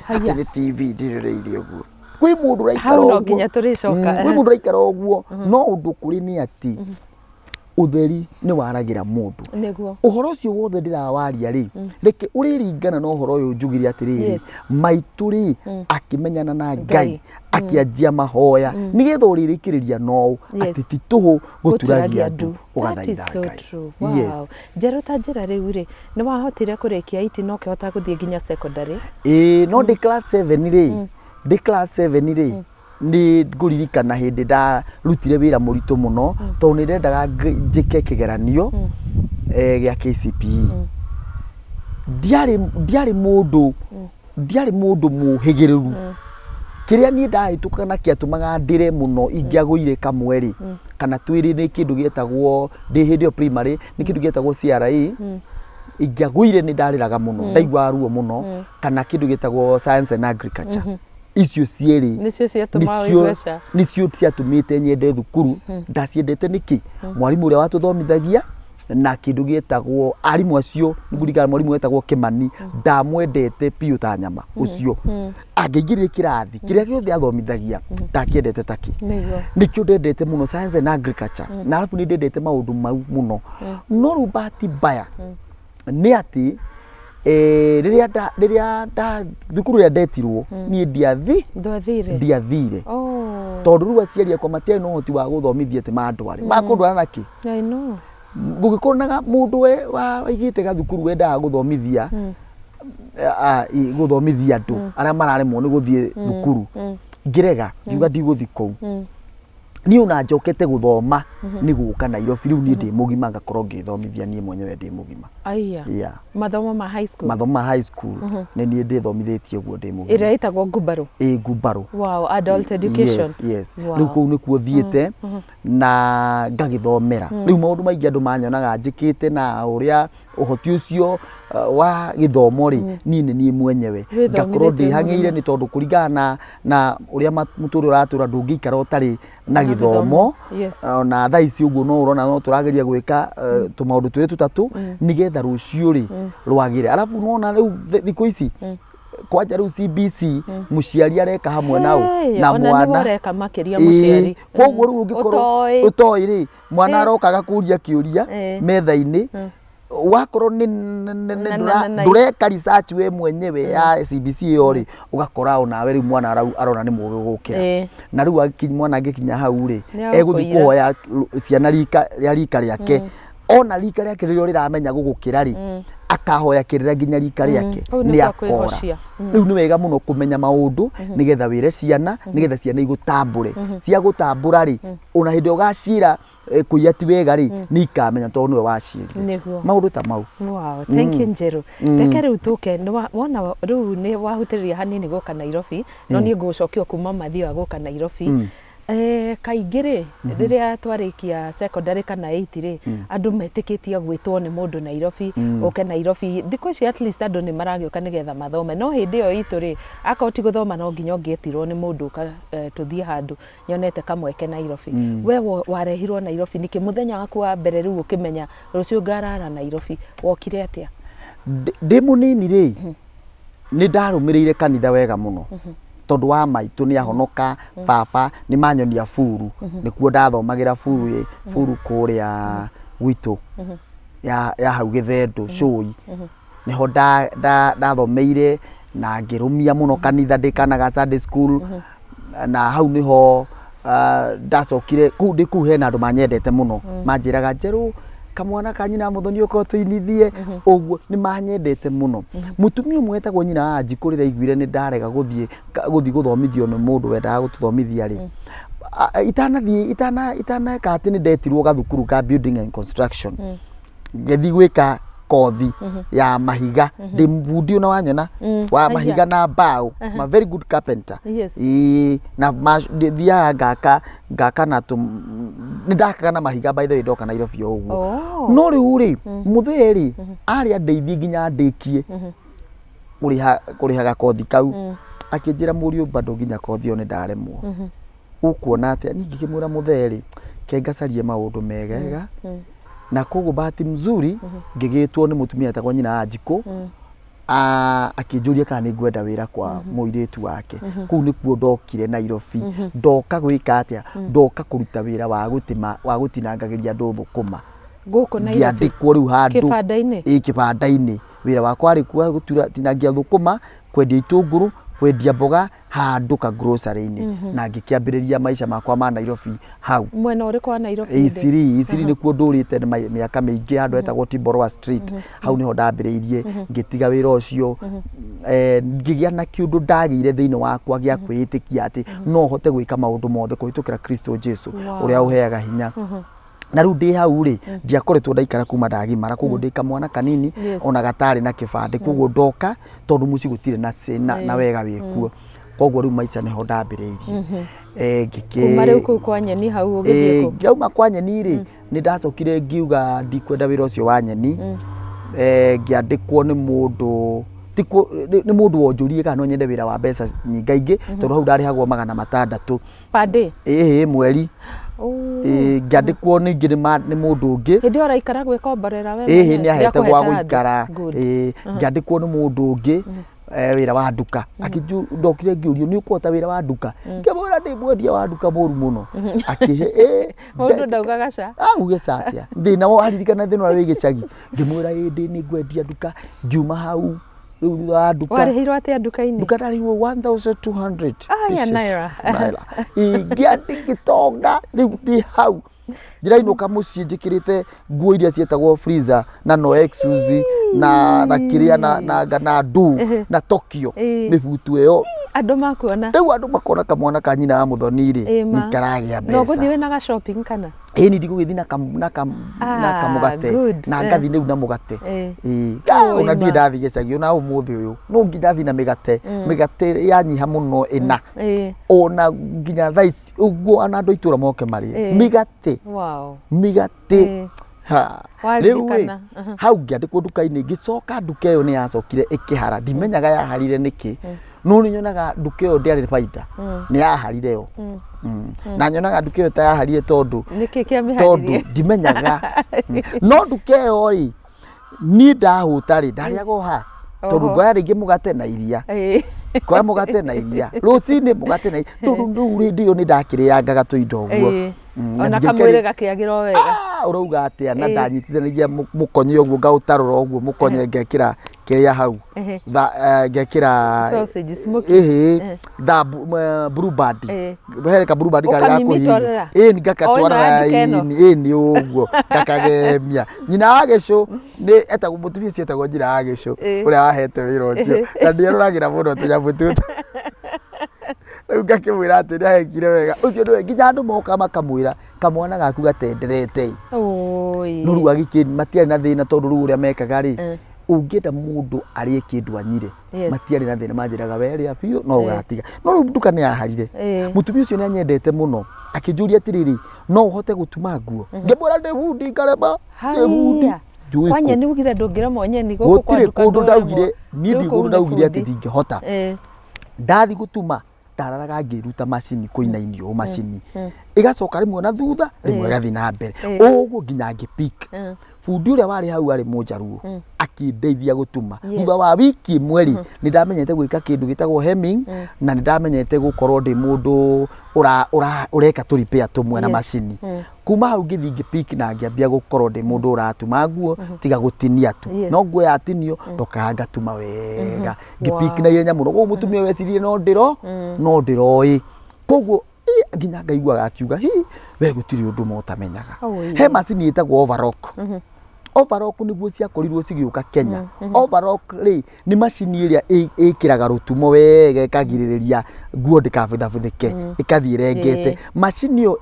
Haiya. Atĩ nĩ TV ndĩroreire ũguo. Kwĩ mũndũ ũraikara Hau no ũguo. nginya tũrĩcoka. Kwĩ mũndũ ũraikara ũguo no ũndũ kũrĩ nĩ atĩ ũtheri nĩ waragĩra mũndũ. Nĩguo. Ũhoro ũcio wothe ndĩrawaria rĩ, reke ũrĩringana na ũhoro ũyũ njugire atĩrĩrĩ, maitũ rĩ, akĩmenyana na Ngai, Ngai. akĩanjia mahoya, nĩgetha ũrĩrĩkĩrĩria na ũũ, atĩ ti tũhũ gũturagia ndu That is ũgathaitha so Ngai. true. Wow. Yes. Njerũ ta njĩra rĩu rĩ, nĩ wahotire kũrĩkia iti na ũkĩhota gũthiĩ nginya secondary? Ĩĩ, no ndĩ class 7 rĩ, ndĩ class 7 rĩ, nĩ ngũririkana hĩndĩ ndarutire wĩra mũritũ mũno tondũ nĩ ndendaga njĩke kĩgeranio gĩa KCPE. Ndiarĩ ndiarĩ mũndũ ndiarĩ mũndũ mũhĩgĩrĩru. Kĩrĩa niĩ ndahĩtũkaga na kĩatũmaga ndĩre mũno ingĩagũire kamwe rĩ, kana twĩrĩ nĩ kĩndũ gĩetagwo ndĩ hĩndĩ ĩyo primary nĩ kĩndũ gĩetagwo CRE, ingĩagũire nĩ ndarĩraga mũno, ndaiguaga ruo mũno, kana kĩndũ gĩtagwo science and agriculture. Icio cierĩ Nĩcio ciatũmaga nĩcio ũigue ca. nĩcio ciatũmĩte nyende thukuru. Ndaciendete nĩkĩ? Mwarimũ ũrĩa watũthomithagia na kĩndũ gĩetagwo arimũ acio, nĩngũririkana mwarimũ wetagwo Kĩmani, ndamwendete biũ ta nyama ũcio. Angĩaingĩrire kĩrathi, kĩrĩa gĩothe athomithagia ndakĩendete takĩ. Nĩguo. Nĩkĩo ndendete mũno science and agriculture, na arabu nĩ ndendete maũndũ mau mũno. No rĩu bahati mbaya nĩ atĩ rĩrĩa nda rĩrĩa nda thukuru ĩrĩa ndetirwo niĩ ndiathi Ndwathire? Ndiathire. Oh. Tondũ rĩu aciari akwa matiarĩ na ũhoti wa gũthomithia atĩ mandware, makũndwara na kĩ? I know. Gũgĩkorwo na mũndũ waigĩte gathukuru wendaga gũthomithia gũthomithia andũ arĩa mararemwo nĩ gũthiĩ thukuru, ngĩrega, ngiuga ndigũthiĩ kũu. Niĩ ona njokete gũthoma nĩ gũka Nairobi rĩu niĩ ndĩ mũgima ngakorwo ngĩthomithia niĩ mwenyewe ndĩ mũgima. Aya. Yeah. Mathomo ma high school? Mathomo ma high school nĩ niĩ ndĩthomithĩtie ũguo ndĩ mũgima. Ĩrĩa ĩtagwo ngumbarũ? Ĩ, ngumbarũ. Wow, adult education. Yes, yes. Wow. Rĩu kũu nĩkuo thiĩte na ngagĩthomera. Rĩu maũndũ maingĩ andũ manyonaga njĩkĩte na ũrĩa ũhoti ũcio wa gĩthomo rĩ, niĩ nĩ niĩ mwenyewe ngakorwo Wĩthomithĩtie ndĩhang'ĩire nĩ tondũ kũringana na ũrĩa mũtũrĩre ũratũra ndũngĩikara ũtarĩ na gĩthomo. Ona thaa ici ũguo no ũrona no tũrageria gwĩka tũmaũndũ twĩrĩ tũtatũ nĩgetha rũciũ rĩ rwagĩre. Arabu nĩwona rĩu thikũ ici kwanja rĩu CBC mũciari areka hamwe na ũ? Hey, Na ona nĩwe mwana. ũreka makĩria mũciari. Ĩĩ, koguo rĩu ũngĩkorwo Ũtoĩ. ũtoĩ rĩ, mwana aroka agakũria kĩũria metha-inĩ, wakorwo nĩ ndũreka research we mwenyewe ya CBC ĩyo rĩ, ũgakora onawe rĩu mwana arona nĩ mũgĩ gũkĩra. Na rĩu mwana angĩkinya hau rĩ, egũthiĩ kũhoya ciana rika rĩa rika rĩake, ona rika rĩake rĩrĩa rĩramenya gũgũkĩra rĩ, akahoya kĩrĩra nginya rika rĩake nĩ akora. Rĩu nĩ wega mũno kũmenya maũndũ nĩgetha wĩre ciana, nĩgetha ciana igũtambũre. Ciagũtambũra rĩ, ona hĩndĩ ĩrĩa ũgacira kũiya ti wega rĩ, nĩ ikamenya tondũ nĩwe waciĩrire. Nĩguo. Maũndũ ta mau. Wow, thank you Njeru. Reke rĩu tũke, wona rĩu nĩ wahutĩrĩria hanini gũka Nairobi, no niĩ ngũgũcokia o kuma Mathioya gũka Nairobi. Kaingĩ rĩ, rĩrĩa twarĩkia secondary kana eight rĩ, andũ metĩkĩtie gwĩtwo nĩ mũndũ Nairobi, ũke Nairobi. Thikũ ici at least andũ nĩ maragĩũka nĩgetha mathome, no hĩndĩ ĩyo itũ rĩ, akorwo ti gũthoma no nginya ũngĩetirwo nĩ mũndũ ũka tũthiĩ handũ. Nyonete kamweke Nairobi. We warehirwo Nairobi nĩkĩ? Mũthenya waku wa mbere rĩu ũkĩmenya rũciũ ngarara Nairobi, wokire atĩa? Ndĩ mũnini rĩ, nĩ ndarũmĩrĩire kanitha wega mũno tondũ wa maitũ nĩ ahonoka, baba nĩ manyonia buru, nĩkuo ndathomagĩra buru ĩ, buru kũrĩa gwitũ ya hau Gĩthendũ, Cũi. Nĩho ndathomeire na ngĩrũmia mũno kanitha ndĩ kana ga Sunday school, na hau nĩho ndacokire, kũu ndĩ kũu hena andũ manyendete mũno, manjĩraga Njerũ kamwana ka nyina Mũthoni ũka ũtũinithie, ũguo, nĩ manyendete mũno. Mũtumia ũmwe wetagwo nyina wa Wanjikũ rĩrĩa aiguire nĩ ndarega gũthiĩ gũthiĩ gũthomithio nĩ mũndũ wendaga gũtũthomithia rĩ, itanathiĩ itaneka atĩ nĩ ndetirwo gathukuru ka building and construction, ngĩthiĩ gwĩka kothi ya mahiga, ndĩ bundi ona wanyona wa Haiya. mahiga na mbaũ, I'm a very good carpenter. Ĩĩ, na thiaga ngaka ngaka na tũ nĩ ndakaga na mahiga by the way ndoka Nairobi o ũguo. No rĩu rĩ, mũthee rĩ arĩ andeithie nginya ndĩkie kũrĩha kũrĩha gakothi kau, akĩnjĩra mũriũ bado nginya kothi ĩyo nĩ ndaremwo, ũkuona atĩa? Niĩ ngĩkĩmwĩra mũthee rĩ, ke ngacarie maũndũ megega. Na koguo bahati mzuri ngĩgĩtwo nĩ mũtumia etagwo nyina wa Njikũ, akĩnjũria kana nĩ ngwenda wĩra kwa mũirĩtu wake. Kũu nĩkuo ndokire Nairobi. Ndoka gwĩka atĩa? Ndoka kũruta wĩra wa gũtema, wa gũtinangagĩria andũ thũkũma. Gũkũ Nairobi? Ngĩandĩkwo rĩu handũ. Kĩbanda-inĩ? Ĩĩ, kĩbanda-inĩ. Wĩra wakwa warĩ gũtinangia thũkũma, kwendia itũngũrũ, kwendia mboga handũ ka grocery-inĩ. Na ngĩkĩambĩrĩria maica makwa ma Nairobi hau. Mwena ũrĩkũ wa Nairobi ĩndĩ? Isiri, Isiri nĩkuo ndũrĩte mĩaka mĩingĩ, handũ hetagwo Timboroa Street. Hau nĩho ndambĩrĩirie, ngĩtiga wĩra ũcio, ngĩgĩa na kĩũndũ ndagĩire thĩinĩ wakwa gĩa kwĩĩtĩkia atĩ no hote gwĩka maũndũ mothe kũhĩtũkĩra Kristo Jesu ũrĩa ũheaga hinya. Na rĩu ndĩ hau rĩ, ndiakoretwo ndaikara kuma ndagimara, koguo ndĩ kamwana kanini ona gatarĩ na kĩbandĩ, koguo ndoka tondũ mũciĩ gũtirĩ na wega wĩkuo. Koguo rĩu maica nĩho ndambĩrĩirie. Kuma rĩu kũu kwa nyeni hau ũgĩthiĩ kũ? Ndauma kwa nyeni rĩ, nĩ ndacokire ngiuga ndikwenda wĩra ũcio wa nyeni, ngĩandĩkwo nĩ mũndũ, nĩ mũndũ wanjũririe kana no nyende wĩra wa mbeca nyingaingĩ, tondũ hau ndarĩhagwo 600. Per day? Ĩĩ mweri. Ĩĩ ngĩandĩkwo ningĩ nĩ mũndũ ũngĩ. Hĩndĩ ĩyo ũraikara gwĩkomborera we Ĩhĩ mwenyewe? nĩ ahete gwa Nĩakũhete handũ? gũikara. Good. Ĩĩ ngĩandĩkwo nĩ mũndũ ũngĩ wĩra wa nduka. Ndokire ngĩũrio nĩ ũkũhota wĩra wa nduka? Ngĩmwĩra ndĩ mwendia wa nduka mũru mũno. Akĩhe ĩĩ. Mũndũ ndaugaga ca. Auge ca atĩa? Thĩna waririkana thĩna ũrĩa wĩ gĩcagi. Ngĩmwĩra ĩĩ ndĩ nĩ ngwendia nduka. Ngiuma hau rĩu thutha wa nduka. Warĩhirwo atĩa nduka-inĩ? Nduka ndarĩhirwo 1200 Aya, pieces naira. of naira. Ĩĩ, ngĩtonga rĩu ndĩ hau ndĩrainũka mũciĩ njĩkĩrĩte nguo iria ciĩtagwo freezer na no excuse na kĩrĩa na ndu na Tokyo mĩbutu ĩyo. Andũ makuona. Rĩu andũ makona kamwana ka nyina wa mũthoni rĩ Ĩĩ ma. nĩ karagĩa Na ũgũthiĩ mbeca. wĩna ga shopping kana? Ĩĩ niĩ ndigũgĩthiĩ na kamũgate good. Na ngathiĩ rĩu na mũgate. Ĩĩ. Ĩĩ. Ona Oi ndirĩ ma. ndathiĩ gĩcagi ona ũmũthĩ ũyũ no nginya thiĩ na mĩgate, mĩgate yanyiha mũno ĩna. Ona nginya thaa ici ũguo ona andũ a itũra moke marĩe mĩgate. Mĩgate. Ha. Rĩu ĩ, Waririkana. hau ngĩandĩkwo nduka-inĩ, ngĩcoka nduka ĩyo nĩ yacokire ĩkĩhara, ndimenyaga yaharire nĩkĩ, no nĩ nyonaga nduka ĩyo ndĩarĩ baida, nĩ yaharire yo. Na nyonaga nduka ĩyo ta yaharire tondũ Nĩkĩ kĩamĩharirie? tondũ ndimenyaga. No nduka ĩyo rĩ, niĩ ndahũta rĩ, ndarĩaga o ha, tondũ ngoya rĩngĩ mũgate na iria. Ngoya mũgate na iria, rũcinĩ mũgate na iria, tondũ rĩu hĩndĩ ĩyo nĩ ndakĩrĩangaga tũindo ũguo. Na Ona ndingĩkeri- kamwĩrĩ gakĩagĩra o wega. Ah, ũrauga atĩa na ndanyitithanagia mũkonye ũguo ngaũtarũra ũguo mũkonye ngekĩra kĩrĩa hau. Ngekĩra Sausage, smoky. Ĩhĩ, blue band. He ka blue band karĩ ga kũhihinya. Ũkamĩmitorera? Ĩni ngakatwara O ĩno ya nduka ĩno? raini, ĩni ũguo ngakagemia. Nyina wa gĩcũ nĩ etagwo mũtumia ũcio etagwo nyina wa gĩcũ ũrĩa wahete wĩra ũcio na nĩeroragĩra mũno tũnyamũ tũtũ. Rĩu ngakĩmwĩra atĩ nĩ ahekire wega ũcio nĩwe nginya andũ moka makamwĩra kamwana gaku gatenderete ĩ. Oi. No rĩu agĩkĩ matiarĩ na thĩna tondũ rĩu ũrĩa mekaga rĩ ũngĩenda mũndũ arĩe kĩndũ anyire matiarĩ na thĩna manjĩraga we rĩa biũ no ũgatiga. No rĩu nduka nĩ yaharire. Mũtumia ũcio nĩ anyendete mũno akĩnjũria atĩrĩrĩ no ũhote gũtuma nguo? Ngĩmwĩra ndĩ bundi ngarema ndĩ bundi. Haiya. Ndiũĩ Kwa kũ. nyeni ugire ndũngĩremwo nyeni gũkũ kwa Gũtirĩ nduka kũndũ ndũremwo. ndaugire niĩ Rĩu ndirĩ kũu kũndũ nĩ ndaugire atĩ bundi. ndingĩhota. Ndathi gũtuma ndararaga ngĩruta macini kũinainio ũũ macini ĩgacoka rĩmwe na thutha rĩmwe ĩgathiĩ na mbere ũguo nginya ngĩ pick. Bundi ũrĩa warĩ hau arĩ mũnjaruo akĩndeithia gũtuma. Thutha wa wiki ĩmwe rĩ nĩ ndamenyete gwĩka kĩndũ gĩtagwo hemming na nĩ ndamenyete gũkorwo ndĩ mũndũ ũreka tũ repair tũmwe na macini. Kuma hau ngĩthiĩ ngĩ pick na ngĩambia gũkorwo ndĩ mũndũ ũratuma nguo tiga gũtinia tu. No nguo yatinio ndokaga ngatuma wega. Ngĩ pick na ihenya mũno. Koguo mũtumia ũyũ eciririe no ndĩro no ndĩroĩ. Koguo nginya ngaiguaga akiuga hi we gũtirĩ ũndũ ma ũtamenyaga. He macini ĩtagwo overlock. Overlock nĩguo ciakorirwo cigĩũka Kenya. Overlock rĩ nĩ macini ĩrĩa ĩkĩraga rũtumo wega ĩkagirĩrĩria nguo ndĩkabuthabuthĩke ĩkathiĩ ĩrengete. Macini ĩyo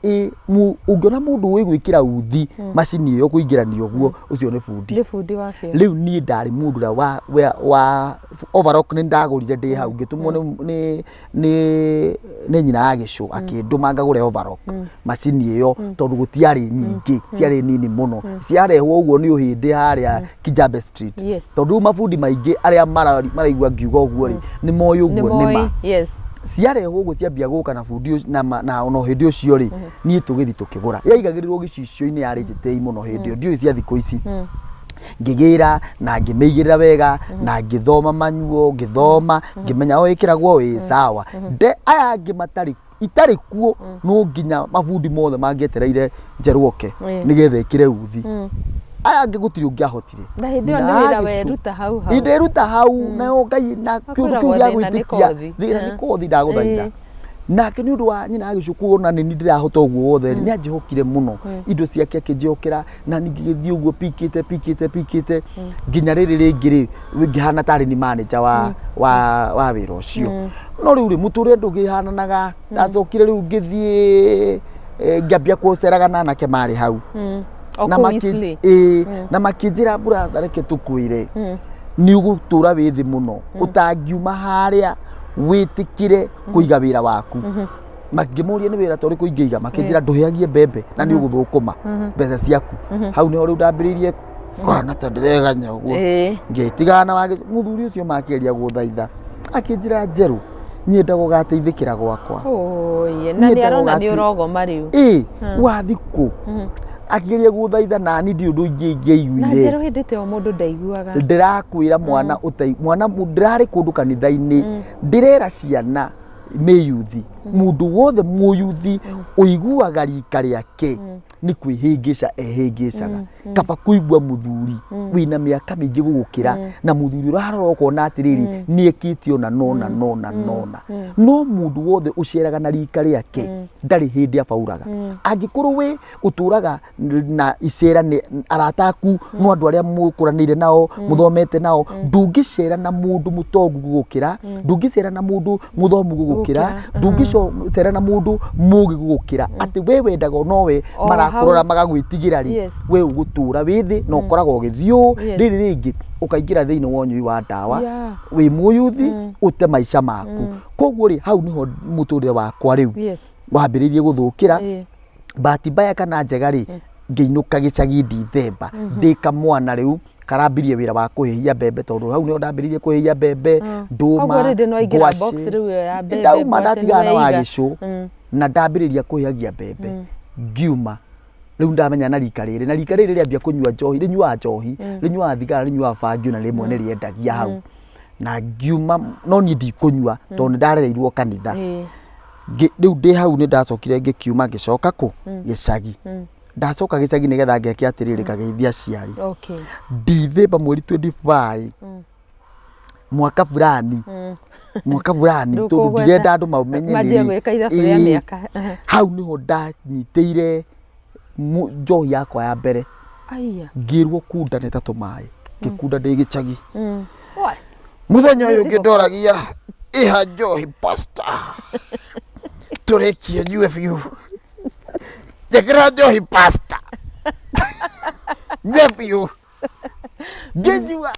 ũngĩona mũndũ ũĩ gwĩkĩra uthi macini ĩyo kũingĩrania ũguo ũcio nĩ bundi. Nĩ bundi wa biũ. Rĩu niĩ ndarĩ mũndũ ũrĩa wa overlock nĩ ndagũrire ndĩ hau ngĩtũmwo nĩ nyina ya gĩcũ akĩndũma ngagũre overlock macini ĩyo tondũ gũtiarĩ nyingĩ ciarĩ nini mũno ciarehwo ũguo nĩ ũhĩndĩ harĩa Kijabe Street. Tondũ rĩu mabundi maingĩ arĩa maraigua ngiuga ũguo rĩ nĩ moĩ ũguo nĩ ma. Ciarehwo ũguo ciambia gũka na bundi ũcio- na ma- na ona hĩndĩ ũcio rĩ, niĩ tũgĩthiĩ tũkĩgũra. Yaigagĩrĩrwo gĩcicio-inĩ, yarĩ njĩtĩi mũno hĩndĩ ĩyo, ndiũĩ cia thikũ ici. Ngĩgĩra na ngĩmĩigĩrĩra wega na ngĩthoma manyuo, ngĩthoma ngĩmenya o ĩkĩragwo ĩ sawa. Nde aya angĩ matarĩ itarĩ kuo, no nginya mabundi mothe mangĩetereire njerũ oke nĩgetha ĩkĩre uthi. Aya angĩ gũtirĩ ũngĩahotire. Na hĩndĩ ĩyo Nyina nĩ wĩra agĩcu- weruta hau hau. Ndĩruta hau nayo Ngai na kĩũndũ kĩu Makwĩragwo gĩa thĩna nĩ gwĩtĩkia. kothi. Thĩna nĩ kothi, ndagũthaitha. Nake nĩ ũndũ wa nyina agĩcũ kuona nĩ niĩ ndĩrahota ũguo wothe rĩ, nĩ anjĩhokire mũno, indo ciake akĩnjĩhokera, na niĩ ngĩgĩthiĩ ũguo pikĩte pikĩte pikĩte nginya rĩrĩ rĩngĩ rĩ, ngĩhana tarĩ ni manager wa wĩra ũcio. No rĩu rĩ, mũtũrĩre ndũkĩhananaga. Ndacokire rĩu ngĩthiĩ ngĩambia gũceraga na anake marĩ hau. O Na kũu makĩ- Eastleigh. ĩĩ, na makĩnjĩra, "Brother, reke tũkwĩre, nĩ ũgũtũra wĩ thĩ mũno ũtangiuma harĩa wĩtĩkĩre kũiga wĩra waku." Makĩmũria, "Nĩ wĩra ta ũrĩkũ ingĩiga?" Makĩnjĩra, "Ndũhĩagie mbembe na nĩ ũgũthũkũma mbeca ciaku." Hau nĩho rĩu ndambĩrĩirie kũhana ta ndĩreganya ũguo. Ngĩtigana na wage mũthuri ũcio, makĩgeria gũthaitha, akĩnjĩra, "Njerũ, nyenda gũgateithĩkĩra gwakwa." Oye, na Niĩ nĩ arona nĩ ndagũgatu- ũrogoma rĩu. Ĩ, wathi kũ? Akĩgeria gũthaitha, nani ndirĩ ũndũ ingĩ Na ingĩaiguire. njerũ hĩndĩ ta ĩyo mũndũ ndaiguaga. Ndĩrakwĩra mwana ũtai mwana ndĩrarĩ kũndũ kanitha-inĩ, ndĩrera ciana mĩyuthi, mũndũ wothe mũyuthi ũiguaga rika rĩake nĩ kwĩhĩngĩca ehĩngĩcaga. Kaba kũigua mũthuri wĩna mĩaka mĩingĩ gũgũkĩra na mũthuri ũrarora ũkona atĩrĩrĩ, nĩ ekĩte ona nona nona nona. No mũndũ wothe ũceraga na rika rĩake ndarĩ hĩndĩ abauraga. Angĩkorwo we ũtũraga na icera nĩ arata aku, no andũ arĩa mũkũranĩire nao, mũthomete nao, ndũngĩcera na mũndũ mũtongu gũgũkĩra, ndũngĩcera na mũndũ mũthomu gũgũkĩra, ndũngĩcera na mũndũ mũgĩ gũgũkĩra, atĩ we wendaga o nowe O marakũrora hau. magagwĩtigĩra rĩ, we ũgũtũra wĩ thĩ na ũkoragwo ũgĩthiĩ ũũ. Rĩrĩ rĩngĩ ũkaingĩra thĩinĩ wa ũnyui wa ndawa wĩ mũyuthi, ũte maica maku. Koguo rĩ, hau nĩho mũtũrĩre wakwa rĩu wambĩrĩirie gũthũkĩra. Bahati mbaya kana njega rĩ, ngĩinũka gĩcagi Ndithemba ndĩ kamwana rĩu karambirie wĩra wa kũhĩhia mbembe, tondũ hau nĩho ndambĩrĩirie kũhĩhia mbembe, ndũma, Koguo rĩndĩ nĩwaingĩra ngwacĩ. box rĩu ĩyo ya mbembe, Ndauma ngwacĩ ndatigana na nĩwaiga. wagĩcũ na ndambĩrĩria kũhĩhagia mbembe. Ngiuma rĩu ndamenya na rika rĩrĩ, na rika rĩrĩ rĩambia kũnyua njohi, rĩnyuaga njohi, rĩnyuaga thigara, rĩnyuaga bangi, na rĩmwe nĩ rĩendagia hau. Na ngiuma, no niĩ ndikũnyua tondũ nĩ ndarereirwo kanitha. Rĩu ndĩ hau nĩ ndacokire ngĩkiuma, ngĩcoka kũ gĩcagi. Ndacoka gĩcagi nĩgetha ngeke atĩrĩrĩ, ngageithia aciari. Ndithemba mweri 25 mwaka fulani, mwaka fulani, tondũ Ndũkũgweta. ndirenda andũ mamenye Manjie nĩ rĩ. gwĩka ithabu rĩa mĩaka. Hau nĩho ndanyitĩire njohi yakwa ya mbere. Aya. Ngĩrwo kunda nĩ ta tũmaĩ, ngĩkunda ndĩ gĩcagi. Why? Mũthenya ũyũ ũngĩ ndoragia, "Ĩha njohi, pastor, tũrĩkie nyue biũ. Njĩkĩra njohi, pastor, nyue biũ." Ngĩnyua,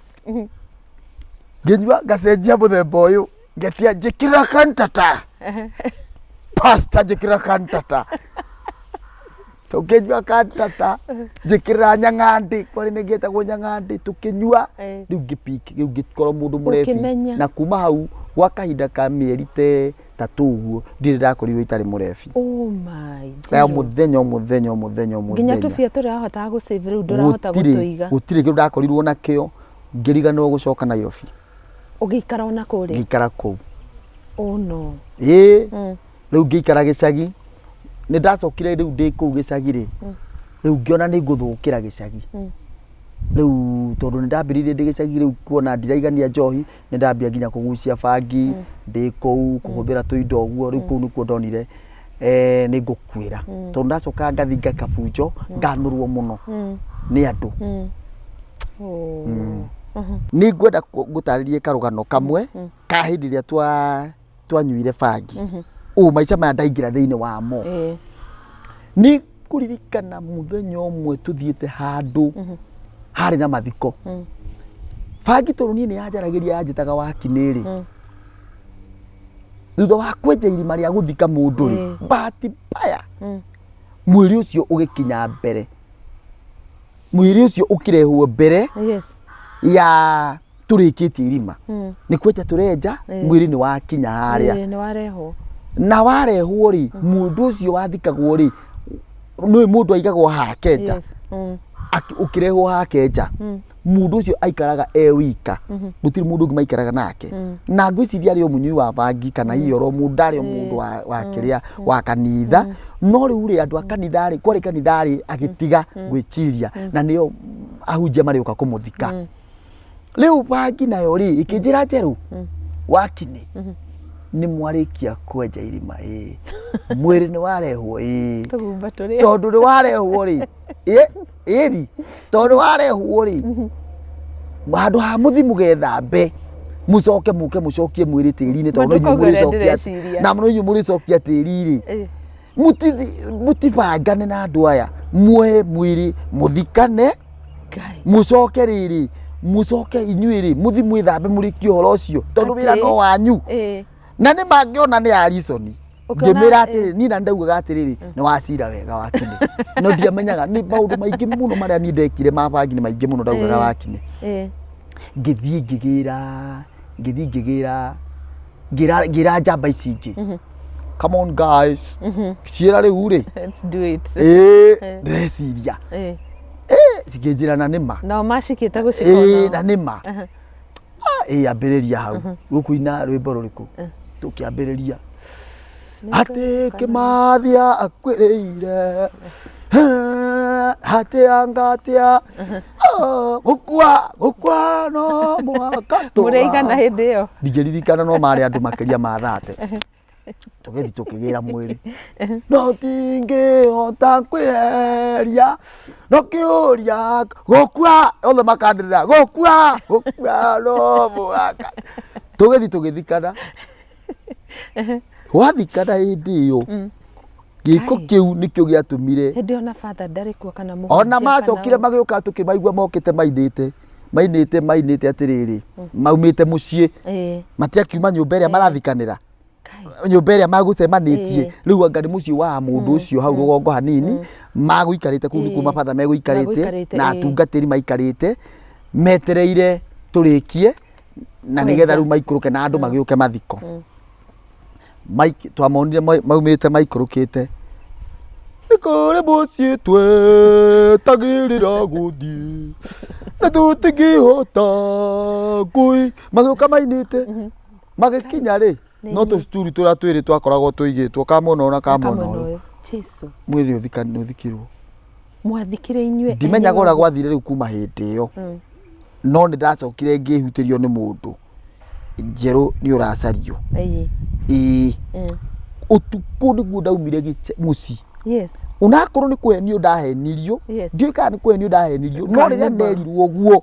ngĩnyua, ngacenjia mũthemba ũyũ, ngetia, "Njĩkĩra kantata, pastor, njĩkĩra kantata." Tũkĩnyua kantata, "Njĩkĩrĩra nyang'andĩ." Kwarĩ nĩ gĩetagwo nyang'andĩ, tũkĩnyua. Rĩu ngĩpik, rĩu ngĩkorwo mũndũ mũrebi. Ũkĩmenya. Na kuma hau gwa kahinda ka mĩeri te tatũ ũguo, ndirĩ ndakorirwo itarĩ mũrebi. Oh my Ya Njerũ. mũthenya o mũthenya o mũthenya o Nginya mũthenya. tũbia tũrĩa wahotaga gũ save rĩu ndũrahota Gũtirĩ gũtũiga. gũtirĩ kĩndũ ndakorirwo nakĩo, ngĩriganĩrwo gũcoka Nairobi. Ũgĩikara ona kũrĩa? Ngĩikara kũu. Oh no. Ĩĩ. Rĩu ngĩikara gĩcagi, nĩ ndacokire rĩu ndĩ kũu gĩcagi rĩ, rĩu ngĩona nĩ ngũthũkĩra gĩcagi. Rĩu tondũ nĩ ndambĩrĩirie ndĩ gĩcagi, rĩu kuona ndiraigania njohi, nĩ ndambia nginya kũgucia bangi ndĩ kũu, kũhũthĩra tũindo ũguo. Rĩu kũu nĩkuo ndonire nĩ ngũkuĩra, tondũ ndacokaga ngathiĩ ngeka bunjo, nganũrwo mũno nĩ andũ. Oh. Nĩ ngwenda ngũtarĩrie karũgano kamwe ka hĩndĩ ĩrĩa twanyuire bangi ũ maica maya ndaingĩra thĩinĩ wamo. Nĩ kũririkana mũthenya ũmwe tũthiĩte handũ harĩ na mathiko. Bangi tondũ niĩ nĩ yanjaragĩria, yanjĩtaga wakinĩ rĩ, thutha wa kwenja irima rĩa gũthika mũndũ rĩ, bahati mbaya mwĩrĩ ũcio ũgĩkinya mbere, mwĩrĩ ũcio ũkĩrehwo mbere ya Tũrĩkĩtie irima nĩ kwenja tũrenja, mwĩrĩ nĩ wakinya harĩa. Ĩĩ, nĩ warehwo. Na warehwo rĩ, mũndũ ũcio wathikagwo rĩ, nĩ mũndũ aigagwo hake nja. Ũkĩrehwo hake nja, mũndũ ũcio aikaraga e wika, gũtirĩ mũndũ ũngĩ maikaraga nake. Na ngwĩciria arĩ o mũnyui wa bangi kana hihi oro mũndũ ndarĩ o mũndũ wa kĩrĩa wa kanitha. No rĩu rĩ, andũ a kanitha rĩ, kwarĩ kanitha rĩ, agĩtiga gwĩciria na nĩo ahunjia marĩũka kũmũthika. Rĩu bangi nayo rĩ, ĩkĩnjĩra njerũ wakinĩ nĩ mwarĩkia kwenja irima ĩĩ, mwĩrĩ nĩ warehwo ĩĩ, Tũgumba tũrĩa. Tondũ nĩ warehwo rĩ, ĩni tondũ warehwo rĩ, handũ ha mũthi mũgethambe mũcoke mũke mũcokie mwĩrĩ tĩri-inĩ, tondũ no inyuĩ Mũndũ koguo ũrĩa mũrĩcokia ndĩreciria. Na no inyuĩ mũrĩcokia tĩri rĩ, mũtibangane na andũ aya, muoe mwĩrĩ mũthikane. Ngai. Mũcoke rĩrĩ, mũcoke inyuĩ rĩ, mũthi mwĩthambe mũrĩkie ũhoro ũcio, tondũ wĩra no wanyu. Na nĩ mangĩona nĩ Alison. Ũkĩona, Ngĩmĩra atĩrĩrĩ, niĩ na ndaugaga atĩrĩrĩ, nĩ wacira wega wakinĩ, no ndiamenyaga nĩ maũndũ maingĩ mũno marĩa niĩ ndekire ma bangi, nĩ maingĩ mũno ndaugaga wakinĩ. Ngĩthiĩ ngĩgĩra, ngĩthiĩ ngĩgĩra, ngĩra njamba ici ingĩ, "Come on guys, ciĩra rĩu rĩ, Let's do it. Ĩĩ, ndĩreciria." Cikĩnjĩra na nĩma. Nao macikĩte gũcika Ĩĩ, onao. Na nĩma. Ah, ĩĩ, ambĩrĩria hau gũkũina rwĩmbo rũrĩkũ? Tũkĩambĩrĩria atĩ kĩmathia akwĩrĩire atĩ angatia gũkua gũkua no mũhaka. Mũrĩigana hĩndĩ ĩyo? Ndingĩririkana, no marĩ andũ makĩria ma 30. Tũgĩthiĩ tũkĩgĩra mwĩrĩ, no tingĩhota kwĩheria no kĩũria gũkua, othe makanĩrĩra gũkua gũkua no mũhaka. Tũgĩthiĩ tũgĩthikana, gwathikana hĩndĩ ĩyo gĩko Kai. kĩu nĩkĩo gĩatũmire Hĩndĩ ĩyo na father ndarĩ kuo kana ona mũhunjia? Macokire magĩũka, tũkĩmaigua mokĩte mainĩte mainĩte mainĩte atĩrĩrĩ, maumĩte mũciĩ, matiakiuma nyũmba ĩrĩa marathikanĩra, Kai. Nyũmba ĩrĩa magũcemanĩtie. Rĩu anga nĩ mũciĩ wa mũndũ ũcio hau rũgongo hanini magũikarĩte kũu nĩkuo mabatha megũikarĩte Magũikarĩte, na atungatĩri maikarĩte metereire tũrĩkie na nĩgetha rĩu maikũrũke na andũ magĩũke mathiko. Twamonire maumĩte maikũrũkĩte nĩ kũrĩ mũciĩ twetagĩrĩra gũthiĩ na tũtingĩhota kũi, magĩũka mainĩte. Magĩkinya rĩ, no tũcituru tũrĩa twĩrĩ twakoragwo tũigĩtwo ka mwena ũyũ na ka mwena Kamwena ũyũ. Ũyũ Jesu. Mwĩrĩ nĩ ũthikirwo. Mwathikire inyuĩ Ndimenyaga enyewe? Ũrĩa gwathire rĩu kuma hĩndĩ ĩyo, no nĩ ndacokire ngĩhutĩrio nĩ mũndũ njerũ nĩ ũracario. Ĩĩ, ũtukũ nĩguo ndaumire mũciĩ, onakorwo nĩ kũhenio ndahenirio. Ndiũĩ kana nĩ kũhenio ndahenirio, no rĩrĩa Kanĩma. nderirwo ũguo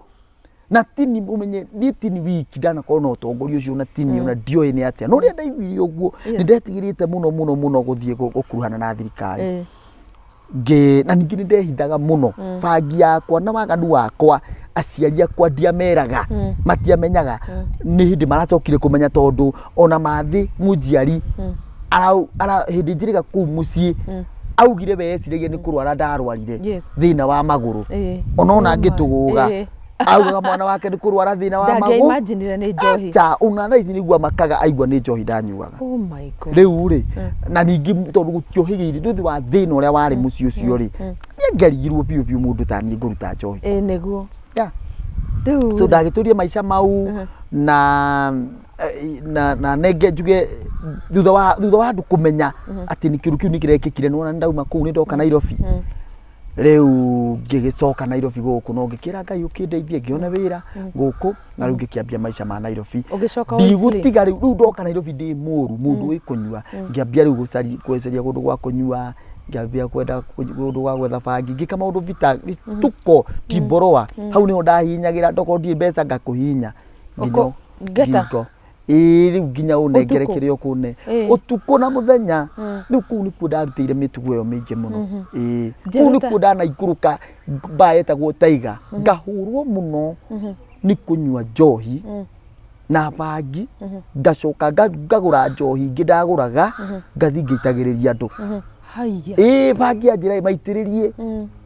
na tini ũmenye niĩ tini wiki ndanakorwo na ũtongoria ũcio na tini ona ndioĩ nĩ atĩa, no rĩrĩa ndaiguire ũguo nĩ ndetigĩrĩte mũno mũno mũno gũthiĩ gũkuruhana na thirikari. Ngĩ na ningĩ nĩ ndehithaga mũno bangi yakwa na waganu wakwa. Aciari akwa ndiameraga, matiamenyaga. Nĩ hĩndĩ maracokire kũmenya, tondũ ona mathĩ mũnjiari ara hĩndĩ njĩrĩga kũu mũciĩ augire we eciragia nĩ kũrwara ndarwarire thĩna wa magũrũ. Ona ngĩtũgũga, augaga mwana wake nĩ kũrwara thĩna wa magũrũ. Ndangĩaimaginire nĩ njohi. Acha, ona thaa ici nĩguo makaga aigua nĩ njohi ndanyuaga. Oh my God. Rĩu rĩ, na ningĩ tondũ gũtiohĩgĩire nĩ ũndũ wa thĩna ũrĩa warĩ mũciĩ ũcio rĩ, nĩangĩarigirwo biũ biũ mũndũ ta niĩ ngũruta njohi. Ĩĩ nĩguo. Yeah. Rĩu So ndagĩtũria maica mau na na nenge njuge thutha wa andũ kũmenya atĩ nĩ kĩũndũ kĩu nĩ kĩrekĩkire, nĩwona nĩ ndauma kũu, nĩ ndoka Nairobi. Rĩu ngĩgĩcoka Nairobi gũkũ, no ngĩkĩra Ngai ũkĩndeithie ngĩone wĩra gũkũ, na rĩu ngĩkĩambia maica ma Nairobi. Ũgĩcoka Wesley? Ndigũtiga rĩu. Rĩu ndoka Nairobi ndĩ mũru mũndũ wĩ kũnyua, ngĩambia rĩu gũcaria kũndũ gwa kũnyua, ngĩambia kwenda kũndũ gwa gwetha bangi, ngĩka maũndũ vita vituko timboroa. Hau nĩho ndahihinyagĩra, ndokorwo ndirĩ mbeca ngakũhihinya nginya Ngeta? ngingo. Ĩĩ, rĩu nginya ũnengere Ũtukũ? kĩrĩa ũkũne ũtukũ na mũthenya. Rĩu kũu nĩkuo ndarutĩire mĩtugo ĩyo mĩingĩ mũno. Ĩĩ, kũu Njĩra nĩkuo ndanaikũrũka mbaa yetagwo Taiga, ngahũrwo mũno nĩ kũnyua njohi na bangi, ngacoka ngagũra njohi ingĩ ndagũraga, ngathiĩ ngĩitagĩrĩria andũ. Haiya. Ĩĩ bangi yanjĩra maitĩrĩrie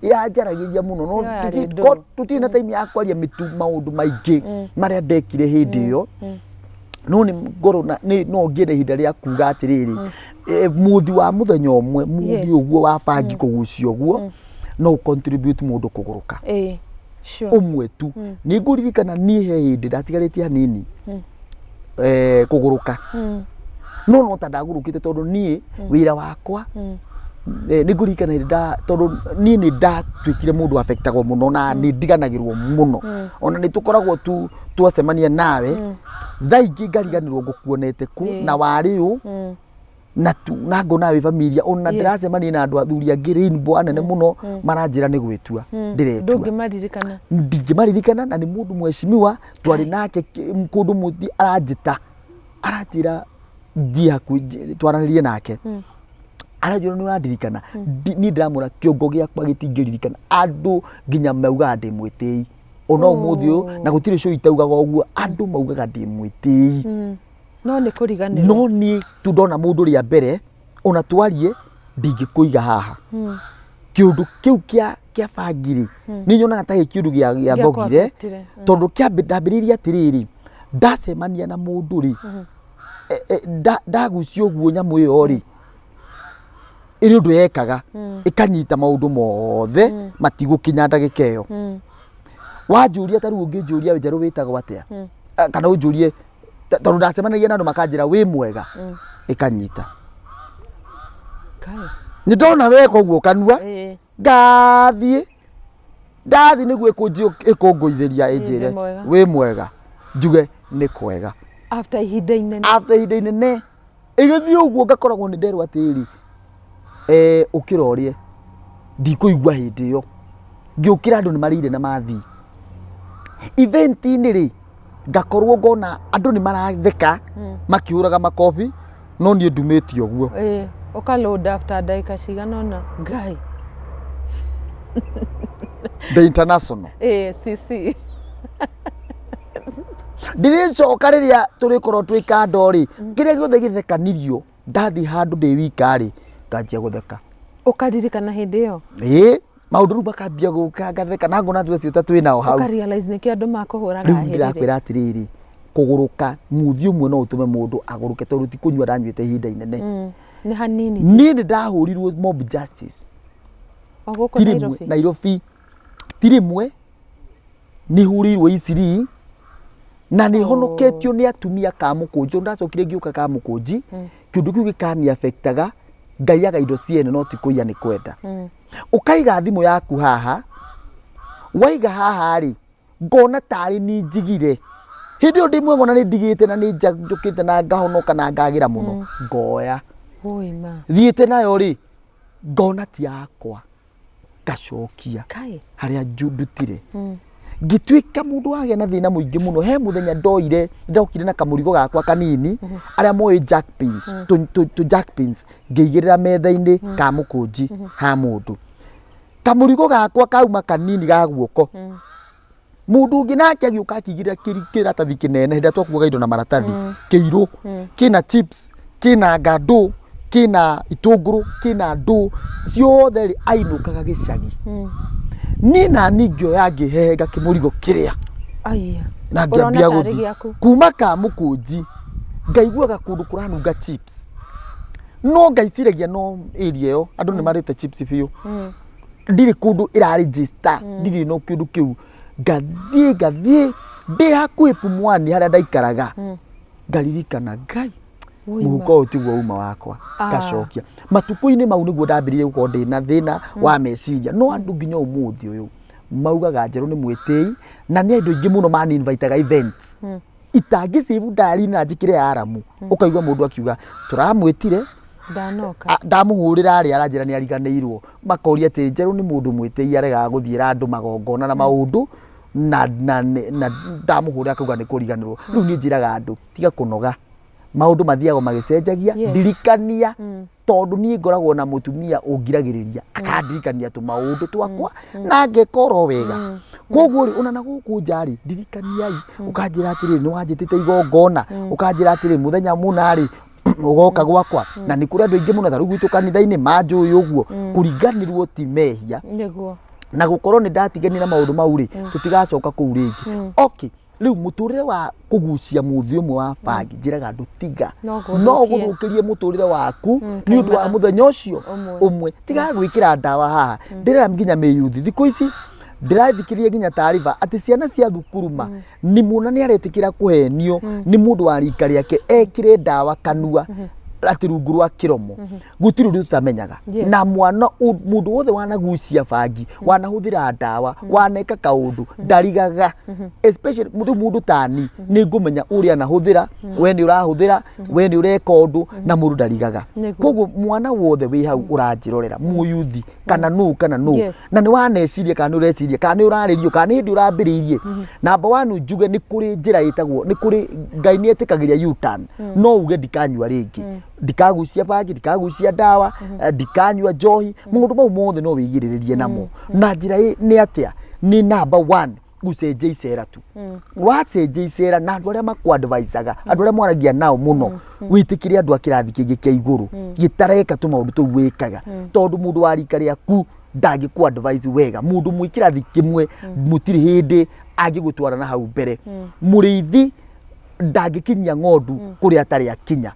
yanjaragĩria mũno no Ĩyo yarĩ ndũrũ. tũtirĩ na time ya kwaria mĩtu maũndũ maingĩ marĩa ndekire hĩndĩ ĩyo no nĩ ngorwo na nĩ no ngĩe na ihinda rĩa kuga atĩrĩrĩ mũthi wa mũthenya ũmwe mũthi ũguo wa bangi kũgucia ũguo no ũ contribute mũndũ kũgũrũka. Ĩĩ. Sure. Ũmwe tu nĩ ngũririkana niĩ he hĩndĩ ndatigarĩtie hanini kũgũrũka no no ta ndagũrũkĩte tondũ niĩ wĩra wakwa nĩ ngũririkana hĩndĩ nda tondũ niĩ nĩ ndatuĩkire mũndũ affectagwo mũno na nĩ ndiganagĩrwo mũno ona nĩ tũkoragwo tu twacemania nawe thaa ingĩ ngariganĩrwo ngũkuonete kũ na warĩ ũ na tu na ngona wĩ familia ona ndĩracemania na andũ athuri angĩ rainbow anene mũno maranjĩra nĩ gwĩtua ndĩretua. Ndũngĩmaririkana. Ndingĩmaririkana na nĩ mũndũ mheshimiwa twarĩ nake kũndũ mũthi aranjĩta aranjĩra thiĩ hakuhĩ twaranĩrie nake aranjĩra nĩ ũrandirikana. Niĩ ndĩramwĩra kĩongo gĩakwa gĩtingĩririkana andũ nginya maugaga ndĩ mwĩtĩi ona ũmũthĩ ũyũ na gũtirĩ show itaugaga ũguo andũ maugaga ndĩ mwĩtĩi. No nĩ kũriganĩrwo. No niĩ tu ndona mũndũ rĩa mbere ona twarie ndingĩkũiga haha kĩũndũ kĩu kĩa kĩa bangi rĩ nĩ nyonaga ta gĩ kĩũndũ gĩa gĩa thogire Gĩakũ-affectire, tondũ ndambĩrĩirie atĩrĩrĩ ndacemania na mũndũ rĩ ndagucia ũguo nyamũ ĩyo rĩ ĩrĩ ũndũ yekaga ĩkanyita maũndũ mothe matigũkinya ndagĩka ĩyo. Wanjũria ta rĩu ũngĩnjũria Njerũ wĩtagwo atĩa kana ũnjũrie tondũ ndacemanagia na andũ makanjĩra wĩ mwega ĩkanyita. Kai. Nĩ ndona weka ũguo kanua ngathiĩ ndathiĩ nĩguo ĩkũngũithĩria ĩnjĩre nĩ mwega. wĩ mwega njuge nĩ kwega. After ihinda inene. After ihinda inene ĩgĩthiĩ ũguo ngakoragwo nĩ nderwo atĩrĩrĩ ũkĩra ũrĩe ndikũigua hĩndĩ ĩyo ngĩũkĩra andũ nĩ marĩire na mathiĩ. Event-inĩ rĩ ngakorwo ngona andũ nĩ maratheka makĩhũraga makobi no niĩ ndumĩte ũguo. Ĩĩ, ũka load after ndagĩka cigana ũna. Ngai. The international. Ĩĩ, CC. Ndĩrĩcoka rĩrĩa tũrĩkorwo twĩ kando rĩ kĩrĩa gĩothe gĩthekanirio ndathiĩ handũ ndĩ wika rĩ nganjia gũtheka. Ũkaririkana hĩndĩ ĩyo? Ĩĩ, maũndũ rĩu makambia gũka ngatheka na ngona andũ acio ta twĩ nao hau. Ũka realize nĩkĩo andũ makũhũraga Rĩu hĩ rĩrĩ. ndĩrakwĩra atĩrĩrĩ kũgũrũka mũthi ũmwe no ũtũme mũndũ agũrũke tondũ ti kũnyua ndanyuĩte ihinda inene. Nĩ hanini. Niĩ nĩ ndahũrirwo mob justice. O gũkũ Ti rĩmwe Nairobi? Nairobi. Ti rĩmwe nĩ hũrĩirwo Eastleigh na nĩ honoketio nĩ atumia Kamũkũnji tondũ ndacokire ngĩũka Kamũkũnji kĩũndũ kĩu gĩkani affectaga ngaiyaga indo ciene no ti kũiya nĩ kwenda. Ũkaiga thimũ yaku haha waiga haha rĩ ngona tarĩ niĩ njigire hĩndĩ ĩyo ndĩ mwega ona nĩ ndigĩte na nĩ njũkĩte na ngahonoka na ngagĩra mũno ngoya Woi ma. thiĩte nayo rĩ ngona ti yakwa ngacokia Kai. harĩa ndutire ngĩtuĩka mũndũ wagĩa na thĩna mũingĩ mũno he mũthenya ndoire ndokire na kamũrigo gakwa kanini arĩa moĩ jack pins tũ jack pins ngĩigĩrĩra metha-inĩ ka mũkũnji ha mũndũ kamũrigo gakwa kauma kanini ga guoko Mũndũ ũngĩ nake agĩũka akĩigĩrĩra kĩratathi kĩnene hĩndĩ ĩrĩa twakuaga indo na maratathi kĩirũ kĩna chips kĩna ngandũ kĩna itũngũrũ kĩna ndũ ciothe rĩ ainũkaga gĩcagi. Niĩ nani ngĩoya ngĩhehenga kĩmũrigo kĩrĩa Aya. na Ũrona ngĩambia tarĩ gũthiĩ gĩaku. kuma Kamũkũnji ngaiguaga kũndũ kũranunga chips no ngaiciragia no area ĩyo andũ nĩ marĩte chips biũ ndirĩ kũndũ ĩra register ndirĩ na kĩndũ kĩu ngathiĩ ngathiĩ ndĩ hakuhĩ Pumwani harĩa ndaikaraga ngaririkana Ngai Woi mũhuko ũyũ tiguo uma wakwa ngacokia matukũ-inĩ mau nĩguo ndambĩrĩirie gũkorwo ndĩ na thĩna wa meciria no andũ nginya ũmũthĩ ũyũ maugaga Njerũ nĩ mwĩtĩi na nĩ andũ aingĩ mũno mani invitaga events itangĩ save diary na njĩkĩre aramu ũkaigua mũndũ akiuga tũramwĩtire Ndanoka. Ndamũhũrĩra arĩa aranjĩra nĩ ariganĩirwo makoria atĩ Njerũ nĩ mũndũ mwĩtĩi aregaga gũthiĩra andũ magongona na maũndũ na ndamũhũrĩra akauga nĩ kũriganĩrwo. Rĩu niĩ njĩraga andũ tiga kũnoga maũndũ mathiaga magĩcenjagia ndirikania tondũ niĩ ngoragwo na mũtumia ũngiragĩrĩria akandirikania tũmaũndũ twakwa na ngeka oro wega. Koguo rĩ ona na gũkũ nja rĩ ndirikaniai ũkanjĩra atĩrĩrĩ nĩ wanjĩtĩte igongona ũkanjĩra atĩrĩrĩ mũthenya mũna rĩ. Ũgoka gwakwa na nĩ kũrĩ andũ aingĩ mũno ta rĩu gwitũ kanitha-inĩ manjũĩ ũguo. Kũriganĩrwo ti mehia. Na gũkorwo nĩ ndatiganire na maũndũ mau rĩ, tũtigacoka kũu rĩngĩ. Okay, rĩu mũtũrĩre wa kũgucia mũthĩ ũmwe wa bangi, njĩraga andũ tiga. No no gũthũkie. Gũthũkĩrie mũtũrĩre waku nĩ ũndũ wa kaimana. Mũthenya ũcio ũmwe. Ũmwe. Tiga gwĩkĩra ndawa haha. Ndĩrera nginya mĩyuthi thikũ ici, ndĩrathikĩrĩria nginya taariba atĩ ciana cia thukuru ma nĩ mwana nĩ aretĩkĩra kũhenio nĩ mũndũ wa rika rĩake ekĩre ndawa kanua atĩ rungu rwa kĩromo. Gũtirĩ ũndũ tũtamenyaga. Na mwana mũndũ wothe wanagucia bangi, wanahũthĩra ndawa, waneka kaũndũ, ndarigaga. Especially rĩu mũndũ tani nĩ ngũmenya ũrĩa anahũthĩra, we nĩ ũrahũthĩra, we nĩ ũreka ũndũ, na mũndũ ndarigaga. Koguo mwana wothe wĩ hau ũranjĩrorera, mũyuthi kana nũ kana nũ, na nĩ waneciria kana nĩ ũreciria kana nĩ ũrarĩrio kana nĩ hĩndĩ ũrambĩrĩirie, namba one njuge nĩ kũrĩ njĩra ĩtagwo nĩ kũrĩ Ngai nĩ etĩkagĩria U-turn. No uge ndikanyua rĩngĩ, ndikagucia bangi, ndikagucia ndawa, ndikanyua njohi, maũndũ mau mothe no wĩgirĩrĩrie namo na njĩra nĩ atĩa? Nĩ number one gũcenjia icera tu. Wacenjia icera na andũ arĩa makwadvisaga, andũ arĩa mwaragia nao mũno, wĩtĩkĩre andũ a kĩrathi kĩngĩ kĩa igũrũ gĩtareka tũmaũndũ tũu wĩkaga, tondũ mũndũ wa rika rĩaku ndangĩkũ advise wega. Mũndũ mwĩ kĩrathi kĩmwe mũtirĩ hĩndĩ angĩgũtwara na hau mbere. Mũrĩithi ndangĩkinyia ng'ondu kũrĩa atarĩ akinya.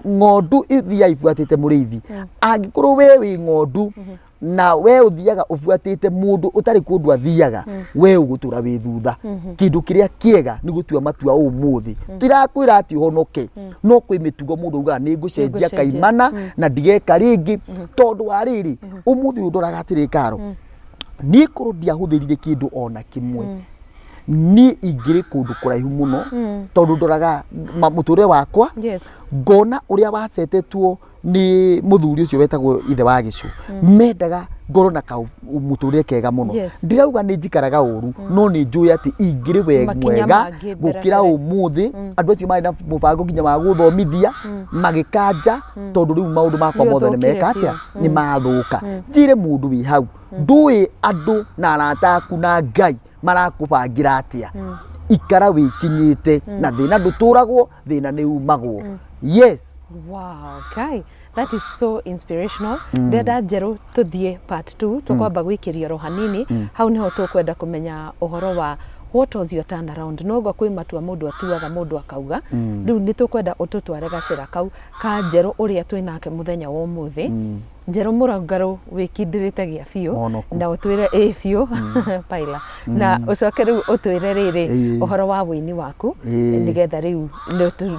Ng'ondu ithiaga ibuatĩte mũrĩithi. Angĩkorwo we wĩ ng'ondu na we ũthiaga ũbuatĩte mũndũ ũtarĩ kũndũ athiaga, we ũgũtũra wĩ thutha. Kĩndũ kĩrĩa kĩega nĩ gũtua matua ũmũthĩ. Tirakwĩra atĩ ũhonoke, no kwĩ mĩtugo mũndũ augaga nĩ ngũcenjia Nĩngũcenjia. Kaimana na ndigeka rĩngĩ, tondũ wa rĩrĩ, ũmũthĩ ũyũ ndoraga atĩrĩ, Karo, niĩ korwo ndiahũthĩrire kĩndũ ona kĩmwe, niĩ ingĩrĩ kũndũ kũraihu mũno, tondũ ndoraga mũtũrĩre wakwa, ngona ũrĩa wacetetwo nĩ mũthuri ũcio wetagwo ithe wa gĩcũ. Mendaga ngorwo na mũtũrĩre kega mũno. Ndirauga nĩ njikaraga ũru, no nĩ njũĩ atĩ ingĩrĩ we Makinya mwega mangĩ mbere gũkĩra mbere. Ũmũthĩ andũ acio marĩ na mũbango nginya wa gũthomithia magĩkanja, tondũ rĩu maũndũ makwa Nĩ mothe nĩ ũthũkire meka atĩa? biũ. Nĩ mathũka. Njĩre mũndũ wĩ hau ndũĩ andũ na arata aku na Ngai marakũbangĩra atĩa, ikara wĩkinyĩte na thĩna ndũtũragwo, thĩna nĩ umagwo. Yes. Wow, Kai, that is so inspirational. Ndenda njerũ tũthiĩ part 2, tũkwamba gwĩkĩria oro hanini. Hau nĩho tũkwenda kũmenya ũhoro wa what was your turnaround. Noguo kwĩ matua mũndũ atuaga, mũndũ akauga. Rĩu nĩ tũkwenda ũtũtware gacĩra kau ka njerũ ũrĩa twĩ nake mũthenya wa ũmũthĩ. Njerũ mũrũngarũ wĩkindĩrĩte gĩa biũ. Mũhonoku. Na ũtwĩre ĩ biũ paila na ũcoke rĩu ũtwĩre rĩrĩ ũhoro wa wũini waku, nĩgetha rĩu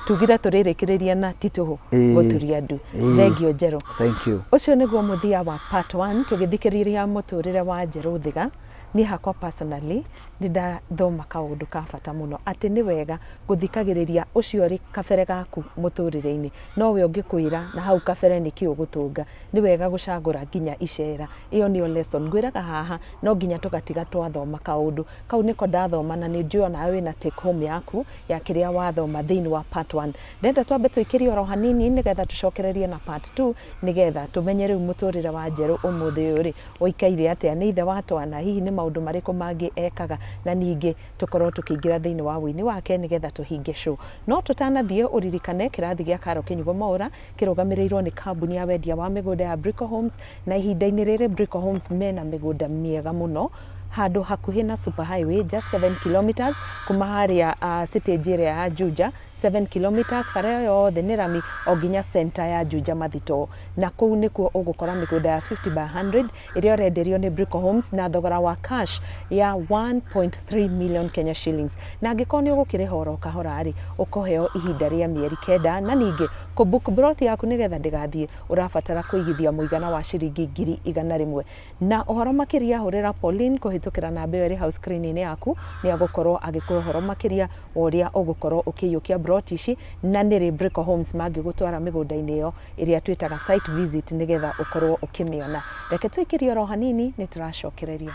tugire tũrĩrĩkĩrĩria na ti tũhũ gũturia ndu. Thengio njerũ. Thank you. Ũcio nĩguo mũthia wa part 1 tũgĩthikĩrĩria mũtũrĩre wa Njerũ Thiga. Niĩ hakwa personally nĩ ndathoma kaũndũ ka bata mũno, atĩ nĩ wega gũthikagĩrĩria ũcio ũrĩ kabere gaku mũtũrĩre-inĩ, nowe ũngĩkwĩra na hau kabere nĩkĩ ũgũtũnga. Nĩ wega gũcagũra nginya icera. Ĩyo nĩyo lesson ngwĩraga haha, no nginya tũgatiga twathoma kaũndũ kau nĩko ndathoma, na nĩ njũĩ onawe wĩna take home yaku ya kĩrĩa wathoma thĩinĩ wa part 1. Ndĩrenda twambe tũikĩrie oro hanini nĩgetha tũcokererie na part 2, nĩgetha tũmenye rĩu mũtũrĩre wa Njerũ ũmũthĩ ũyũ rĩ ũikaire atĩa, nĩ ithe wa twana, hihi nĩ maũndũ marĩkũ mangĩ ekaga, na ningĩ tũkorwo tũkĩingĩra thĩinĩ wa ũini wake nĩgetha tũhinge show. No tũtanathiĩ, ũririkane kĩrathi gĩa Karo Kĩnyugo Mwaũra kĩrũgamĩrĩirwo nĩ kambuni ya wendia wa mĩgũnda ya Brico Homes, na ihinda-inĩ rĩrĩ Brico Homes mena mĩgũnda mĩega mũno handũ hakuhĩ na Super Highway, just 7 kilometers kuma harĩa stage ĩrĩa ya Juja, 7 kilometers, bara ĩyo yothe nĩ rami o nginya center ya Juja Mathito, na kũu nĩkuo ũgũkora mĩgũnda ya 50 by 100 ĩrĩa ũrenderio nĩ Brico Homes na thogora wa cash ya 1.3 million Kenya shillings, na angĩkorwo nĩ ũgũkĩrĩha oro kahora rĩ, ũkũheo ihinda rĩa mĩeri 9. Na ningĩ kũbook plot yaku nĩgetha ndĩgathiĩ, ũrabatara kũigithia mũigana wa ciringi 100,000. Na ũhoro makĩria hũrĩra Pauline kũhĩtũkĩra namba ĩyo ĩrĩ hau screen-inĩ yaku, nĩ agũkorwo agĩkũhe ũhoro makĩria wa ũrĩa ũgũkorwo ũkĩiyũkia plot ici, na nĩrĩ Brico Homes mangĩgũtwara mĩgũnda-inĩ ĩyo ĩrĩa twĩtaga site visit nĩgetha ũkorwo ũkĩmĩona. Reke tũikĩrie oro hanini, nĩ tũracokereria.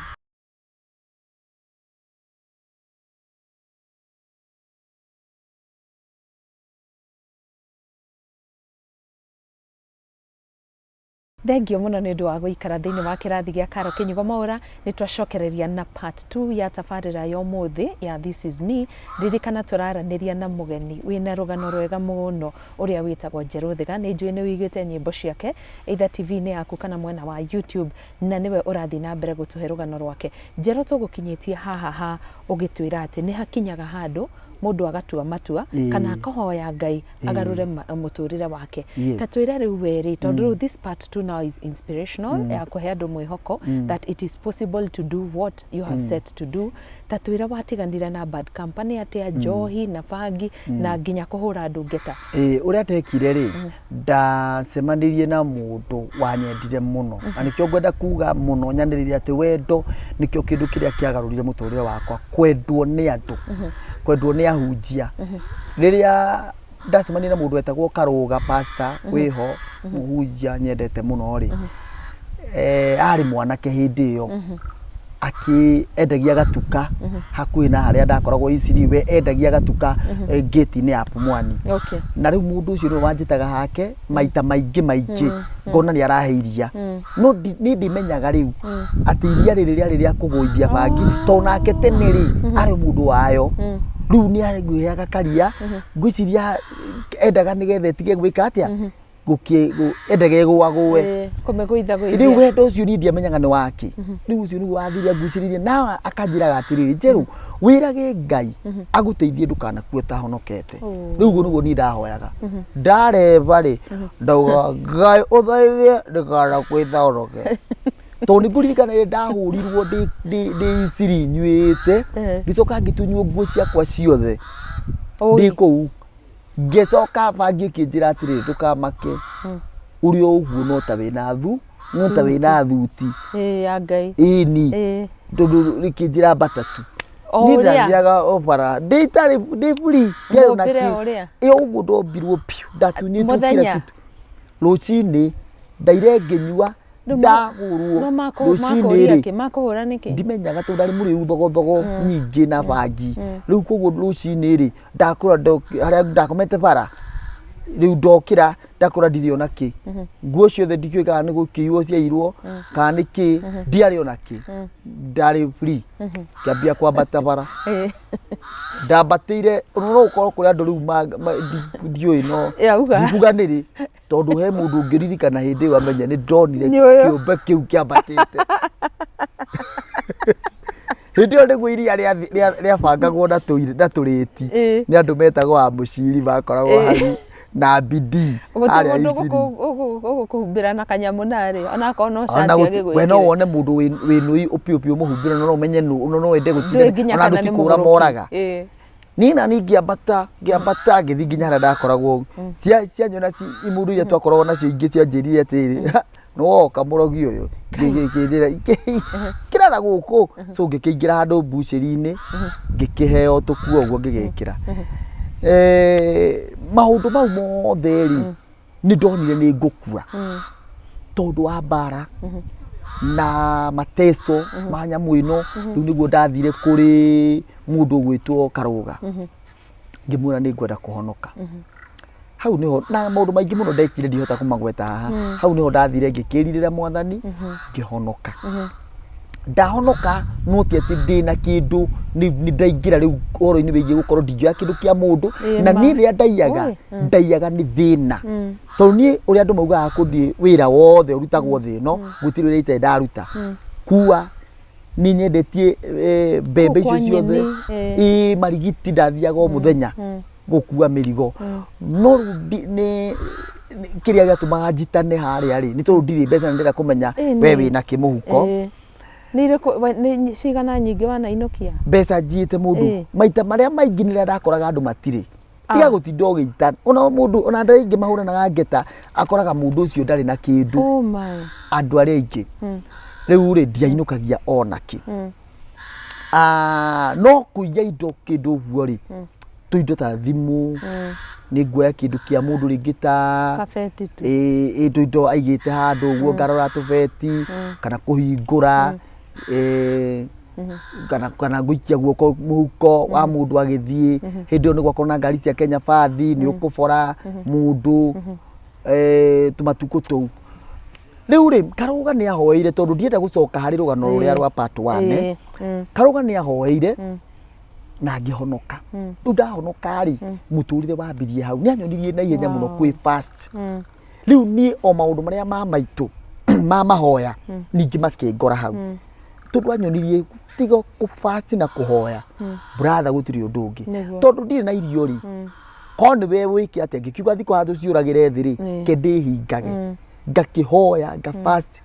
Thengio mũno nĩ ũndũ wa gũikara thĩinĩ wa kĩrathi gĩa Karo Kĩnyugo Mwaũra. Nĩ twacokereria na part 2 ya tabarĩra ya ũmũthĩ ya This is Me. Ririkana tũraranĩria na mũgeni wĩna rũgano rwega mũno ũrĩa wĩtagwo Njerũ Thiga. Nĩ njũĩ nĩ ũiguĩte nyĩmbo ciake either TV-inĩ yaku kana mwena wa YouTube, na nĩwe ũrathiĩ na mbere gũtũhe rũgano rwake. Njerũ, tũgũkinyĩtie haha ha ũgĩtwĩra atĩ nĩ hakinyaga handũ mũndũ agatua matua kana akahoya Ngai agarũre mũtũrĩre wake. Ta twĩre rĩu we rĩ, tondũ rĩu this part 2 now is inspirational, ya kũhe andũ mwĩhoko that it is possible to do what you have set to do. Ta twĩre watiganire na bad company atĩa, njohi na bangi na nginya kũhũra andũ ngeta. Ĩĩ, ũrĩa ndekire rĩ, ndacemanirie na mũndũ wanyendire mũno, na nĩkĩo ngwenda kuga mũno nyanĩrĩre atĩ wendo nĩkĩo kĩndũ kĩrĩa kĩagarũrire mũtũrĩre wakwa, kwendwo nĩ andũ, kwendwo nĩ ahunjia. Rĩrĩa ndacemanirie na mũndũ wetagwo Karũga pastor wĩho, mũhunjia nyendete mũno rĩ, arĩ mwanake hĩndĩ ĩyo, akĩendagia gatuka hakuhĩ na harĩa ndakoragwo Eastleigh, we endagia gatuka gate-inĩ ya Pumwani. Na rĩu mũndũ ũcio nĩwe wanjĩtaga hake maita maingĩ maingĩ, ngona nĩ arahe iria, no niĩ ndimenyaga rĩu atĩ iria rĩrĩ rĩarĩ rĩa kũgũithia bangi, tondũ nake tene rĩ arĩ mũndũ wayo. Rĩu nĩ angĩheaga karia, ngwĩciria endaga nĩgetha ĩtige gwĩka atĩa, endaga ĩgũagũe. Kũmĩgũitha gũithia. Rĩu wendo ũcio niĩ ndiamenyaga nĩ wake. Rĩu ũcio nĩguo wathire angucĩrĩirie, na akanjĩraga atĩrĩrĩ, Njerũ, wĩrage Ngai agũteithie ndũkanakue ũtahonokete. Rĩu ũguo nĩguo niĩ ndahoyaga. Ndareba rĩ, ndauga Ngai ũthaithie ndikanakue itahonokete. Tondũ nĩ ngũririkana rĩrĩa ndahũrirwo ndĩ Eastleigh nyuĩte, ngĩcoka ngĩtunywo nguo ciakwa ciothe ndĩ kũu. Ngĩcoka bangi ĩkĩnjĩra atĩrĩrĩ, ndũkamake, ũrĩ o ũguo no ta wĩna thu, no ta wĩna thuti. Ĩĩ ya Ngai. Ĩni, tondũ rĩkĩnjĩra mbata tu. Niĩ ndathiaga o bara, ndĩ itarĩ, ndĩ free, ndiarĩ ona kĩ. Ĩ ũguo ndombirwo biũ, ndatunyĩtwo kila kitu. Rũcinĩ, ndaire ngĩnyua, ndahũrwo rũcinĩ rĩ, makũhũra nĩkĩ? Ndimenyaga tondũ ndarĩ mũrĩu thogothogo nyingĩ na bangi. Rĩu koguo rũcinĩ rĩ, ndakũra harĩa ndakomete bara, rĩu ndokĩra ndakora ndirĩ ona kĩ. Nguo ciothe ndikĩũĩ kana nĩ gũkĩiywo ciaiyirwo kana nĩ kĩ, ndiarĩ ona kĩ. Ndarĩ free. Ngĩambia kwambata bara. Ndambatĩire, no ũkorwo kũrĩ andũ rĩu ndiũĩ no ndikuga nĩ rĩ. Tondũ he mũndũ ũngĩririkana hĩndĩ ĩyo amenye nĩ ndonire Nĩ ũyũ. kĩũmbe kĩu kĩambatĩte. Hĩndĩ ĩyo nĩguo iria rĩabangagwo na tũrĩti nĩ andũ metagwo a mũciri makoragwo hau na bidii Gũtirĩ harĩa mũndũ Eastleigh. ũgũkũhumbĩra na kanyamũ narĩ onakorwo no Ona cati gũti- we no agĩgwĩkĩre. wone mũndũ wĩ nũi ũpiũ piũ mũhumbĩre no ũmenye nũ no wende Ndũĩ gũtinda nginya ona kana andũ ti nĩ kũra mũgũrũki. moraga. Niĩ nani ngĩambata ngĩambata ngĩthiĩ nginya harĩa ndakoragwo, cianyona imũndũ iria twakoragwo nacio ingĩ cianjĩrire atĩrĩrĩ, "Ha, nĩ woka mũrogi ũyũ." Ngĩkĩnjĩra kĩrara gũkũ, so ngĩkĩingĩra handũ mbucĩri-inĩ ngĩkĩheo tũkuo ũguo ngĩgĩkĩra. Maũndũ mau mothe rĩ, nĩ ndonire nĩ ngũkua tondũ wa mbara na mateso ma nyamũ ĩno. Rĩu nĩguo ndathire kũrĩ mũndũ ũgwĩtwo Karũga, ngĩmwĩra nĩ ngwenda kũhonoka. Hau nĩho na maũndũ maingĩ mũno ndekire ndihota kũmagweta haha. Hau nĩho ndathire ngĩkĩrirĩra Mwathani, ngĩhonoka. Ndahonoka no ti atĩ ndĩna kĩndũ, nĩ ndaingĩra rĩu ũhoro-inĩ wĩgiĩ gũkorwo ndingĩoya kĩndũ kĩa mũndũ. Na ma. niĩ rĩrĩa ndaiyaga, ndaiyaga nĩ thĩna, tondũ niĩ ũrĩa andũ maugaga kũthiĩ wĩra wothe ũrutagwo thĩ ĩno, gũtirĩ wĩra itarĩ ndaruta. Kua nĩ nyendetie mbembe Kũu icio kwa ciothe, nyeni, ĩ marigiti ndathiaga o mũthenya gũkua mĩrigo. No rĩu nĩ kĩrĩa gĩatũmaga njitane harĩa rĩ, nĩ tondũ ndirĩ mbeca na ndĩrenda kũmenya we wĩna kĩ mũhuko. Nĩ irĩkũ nĩ cigana nyingĩ wanainũkia? Mbeca njiĩte mũndũ maita marĩa maingĩ nĩ rĩrĩa ndakoraga andũ matirĩ. Tiga gũtinda ũgĩita ona mũndũ, ona andũ arĩa aingĩ mahũranaga ngeta, akoraga mũndũ ũcio ndarĩ na kĩndũ. Oh my. Andũ arĩa aingĩ rĩu rĩ, ndiainũkagia ona kĩ. No kũiya indo kĩndũ ũguo rĩ, tũindo ta thimũ, nĩ nguoya kĩndũ kĩa mũndũ rĩngĩ ta Kabeti tu. Ĩ tũindo aigĩte handũ ũguo, ngarora tũbeti kana kũhingũra, kana ngũikia guoko mũhuko wa mũndũ agĩthiĩ. Hĩndĩ ĩyo nĩ gwakorwo na ngari cia Kenya bathi, nĩ ũkũbora mũndũ, tũmatukũ tũu. Rĩu rĩ, Karũga nĩ ahoeire, tondũ ndienda gũcoka harĩ rũgano rũrĩa rwa part 1. Karũga nĩ ahoeire na ngĩhonoka. Rĩu ndahonoka rĩ, mũtũrĩre wambirie hau. Nĩ anyonirie na ihenya mũno kwĩ fast. Rĩu niĩ o maũndũ marĩa ma maitũ ma mahoya ningĩ makĩngora hau, tondũ anyonirie tiga kũ fast na kũhoya, brother, gũtirĩ ũndũ ũngĩ. Tondũ ndirĩ na irio rĩ, korwo nĩ we wĩke atĩa? Ngĩkiuga thikũ handũ ciũragĩre thĩ rĩ, ke ndĩhingage, ngakĩhoya, nga fast,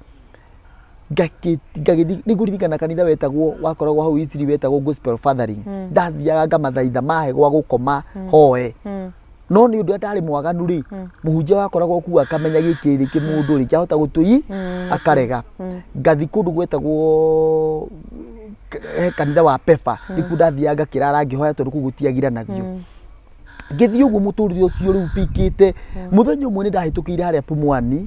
ngagĩthiĩ. Nĩ ngũririkana kanitha wetagwo, wakoragwo hau Eastleigh, wetagwo Gospel Fathering. Ndathiaga ngamathaitha mahe gwa gũkoma hoe. No nĩ ũndũ ndarĩ mwaganu rĩ, mũhunjia wakoragwo kuo akamenya gĩkĩ rĩ, kĩmũndũ rĩ kĩahota gũtũi, akarega. Ngathi kũndũ gwetagwo he kanitha wa Pefa, nĩkuo ndathiaga ngakĩrara ngĩhoya, tondũ kũu gũtiagiranagio. Ngĩthiĩ ũguo mũtũrĩre ũcio rĩu pikĩte. Mũthenya ũmwe nĩ ndahĩtũkĩire harĩa Pumwani,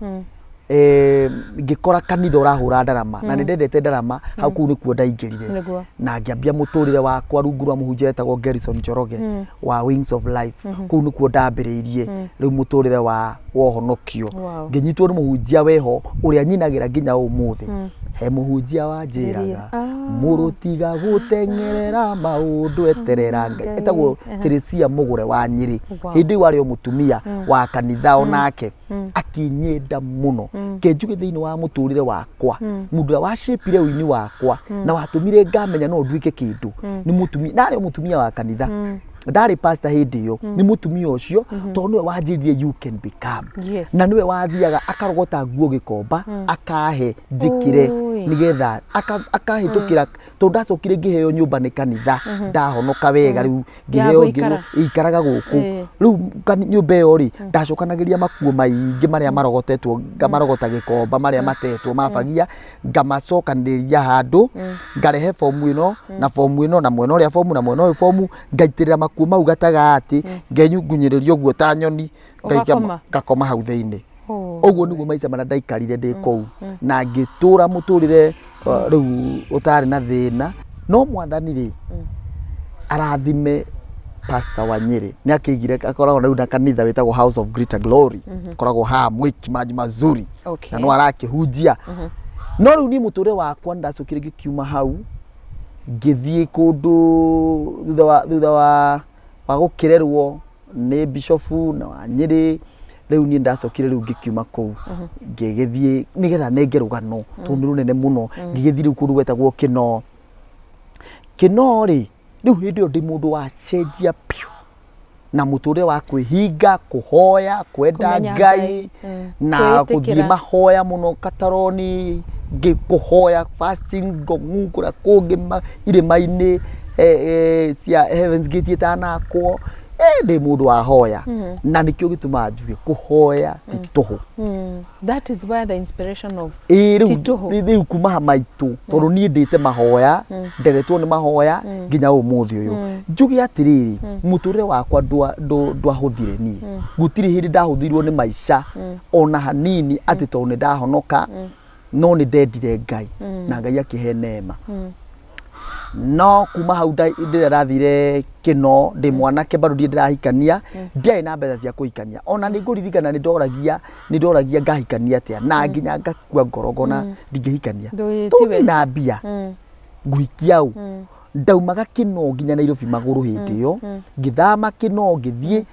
ngĩkora kanitha ũrahũra ndarama, na nĩ ndendete ndarama hau. Kũu nĩkuo ndaingĩrire na ngĩambia mũtũrĩre wakwa rungu rwa mũhunjia wetagwo Gerson Njoroge wa Wings of Life. Kũu nĩkuo ndambĩrĩirie rĩu mũtũrĩre wa ũhonokio. Ngĩnyitwo nĩ mũhunjia weho ũrĩa nyinagĩra nginya ũmũthĩ, he mũhunjia wanjĩraga, "Mũrũtiga gũteng'erera maũndũ, eterera Ngai." Etagwo Teresia Mũgũre wa Nyĩrĩ. Hĩndĩ ĩyo arĩ o mũtumia wa kanitha onake, akinyenda mũno. Ke njuge thĩinĩ wa mũtũrĩre wakwa, mũndũ ũrĩa wacĩpire ũini wakwa na watũmire ngamenya no nduĩke kĩndũ nĩ mũtumia, na arĩ o mũtumia wa kanitha, ndarĩ pastor hĩndĩ ĩyo, nĩ mũtumia ũcio, tondũ nĩwe wanjĩrire, "You can become." Na nĩwe wathiaga akarogota nguo gĩkomba, akahe njĩkĩre nĩgetha akahĩtũkĩra, tondũ ndacokire ngĩheo nyũmba nĩ kanitha ndahonoka wega. Rĩu Ya ngĩheo gũikara. ngĩrwo ikaraga gũkũ. Rĩu nyũmba ĩyo rĩ, ndacokanagĩria makuo maingĩ marĩa marogotetwo, ngamarogota gĩkomba, marĩa matetwo mabagia, ngamacokanĩrĩria handũ, ngarehe bomu ĩno na bomu ĩno na mwena ũrĩa bomu na mwena ũyũ bomu, ngaitĩrĩra makuo mau gatagatĩ, ngenyungunyĩrĩria ũguo ta nyoni, ngaikia Ũgakoma? Ngakoma hau thĩinĩ. Oh. Ũguo nĩguo maica marĩa ndaikarire ndĩ kũu, na ngĩtũra mũtũrĩre rĩu ũtarĩ na thĩna. No Mwathani rĩ, arathime Pastor wa Nyĩrĩ, nĩ akĩigire akoragwo rĩu na kanitha wĩtagwo House of Greater Glory, akoragwo haha Mwiki Maji Mazuri, na no arakĩhunjia. No rĩu niĩ mũtũrĩre wakwa ndacokire ngĩkiuma hau, ngĩthiĩ kũndũ thutha wa gũkĩrerwo nĩ bishofu na wa Nyĩrĩ. Rĩu niĩ ndacokire rĩu ngĩkiuma kũu, ngĩgĩthiĩ nĩgetha nenge rũgano, tondũ nĩ rũnene mũno. Ngĩgĩthiĩ rĩu kũndũ gwetagwo Kĩnoo. Kĩnoo rĩ, rĩu hĩndĩ ĩyo ndĩ mũndũ wacenjia biũ na mũtũrĩre wa kwĩhinga, kũhoya, kwenda Kũmenya Ngai, Ngai, na Kwĩĩtĩkĩra. Gũthiĩ mahoya mũno Kataroni, kũhoya, fastings, ngong'u kũrĩa kũngĩ irĩma-inĩ cia Heavens Gate ĩtanakwo. Ndĩ mũndũ wa hoya, na nĩkĩo gĩtũmaga njuge kũhoya ti tũhũ. That is where the inspiration of Ĩĩ, rĩu ti tũhũ. Rĩu kuma ha maitũ, tondũ niĩ ndĩte mahoya, nderetwo nĩ mahoya nginya ũmũthĩ ũyũ. Njuge atĩrĩrĩ, mũtũrĩre wakwa ndwahũthire niĩ. Gũtirĩ hĩndĩ ndahũthirwo nĩ maica ona hanini, atĩ tondũ nĩ ndahonoka. No nĩ ndendire Ngai na Ngai akĩhe neema. No kuma hau rĩrĩa ndathire Kĩno ndĩ mwanake, bado ndirĩ ndĩrahikania, ndiarĩ na mbeca cia kũhikania. Ona nĩ ngũririkana nĩ ndoragia ngahikania atĩa, na nginya ngakua ngoro ngona ndingĩhikania Ndũĩ tondũ tiwe. ndirĩ na mbia, ngũhikia ũ? Ndaumaga Kĩno nginya Nairobi magũrũ hĩndĩ ĩyo. Ngĩthama Kĩno, ngĩthiĩ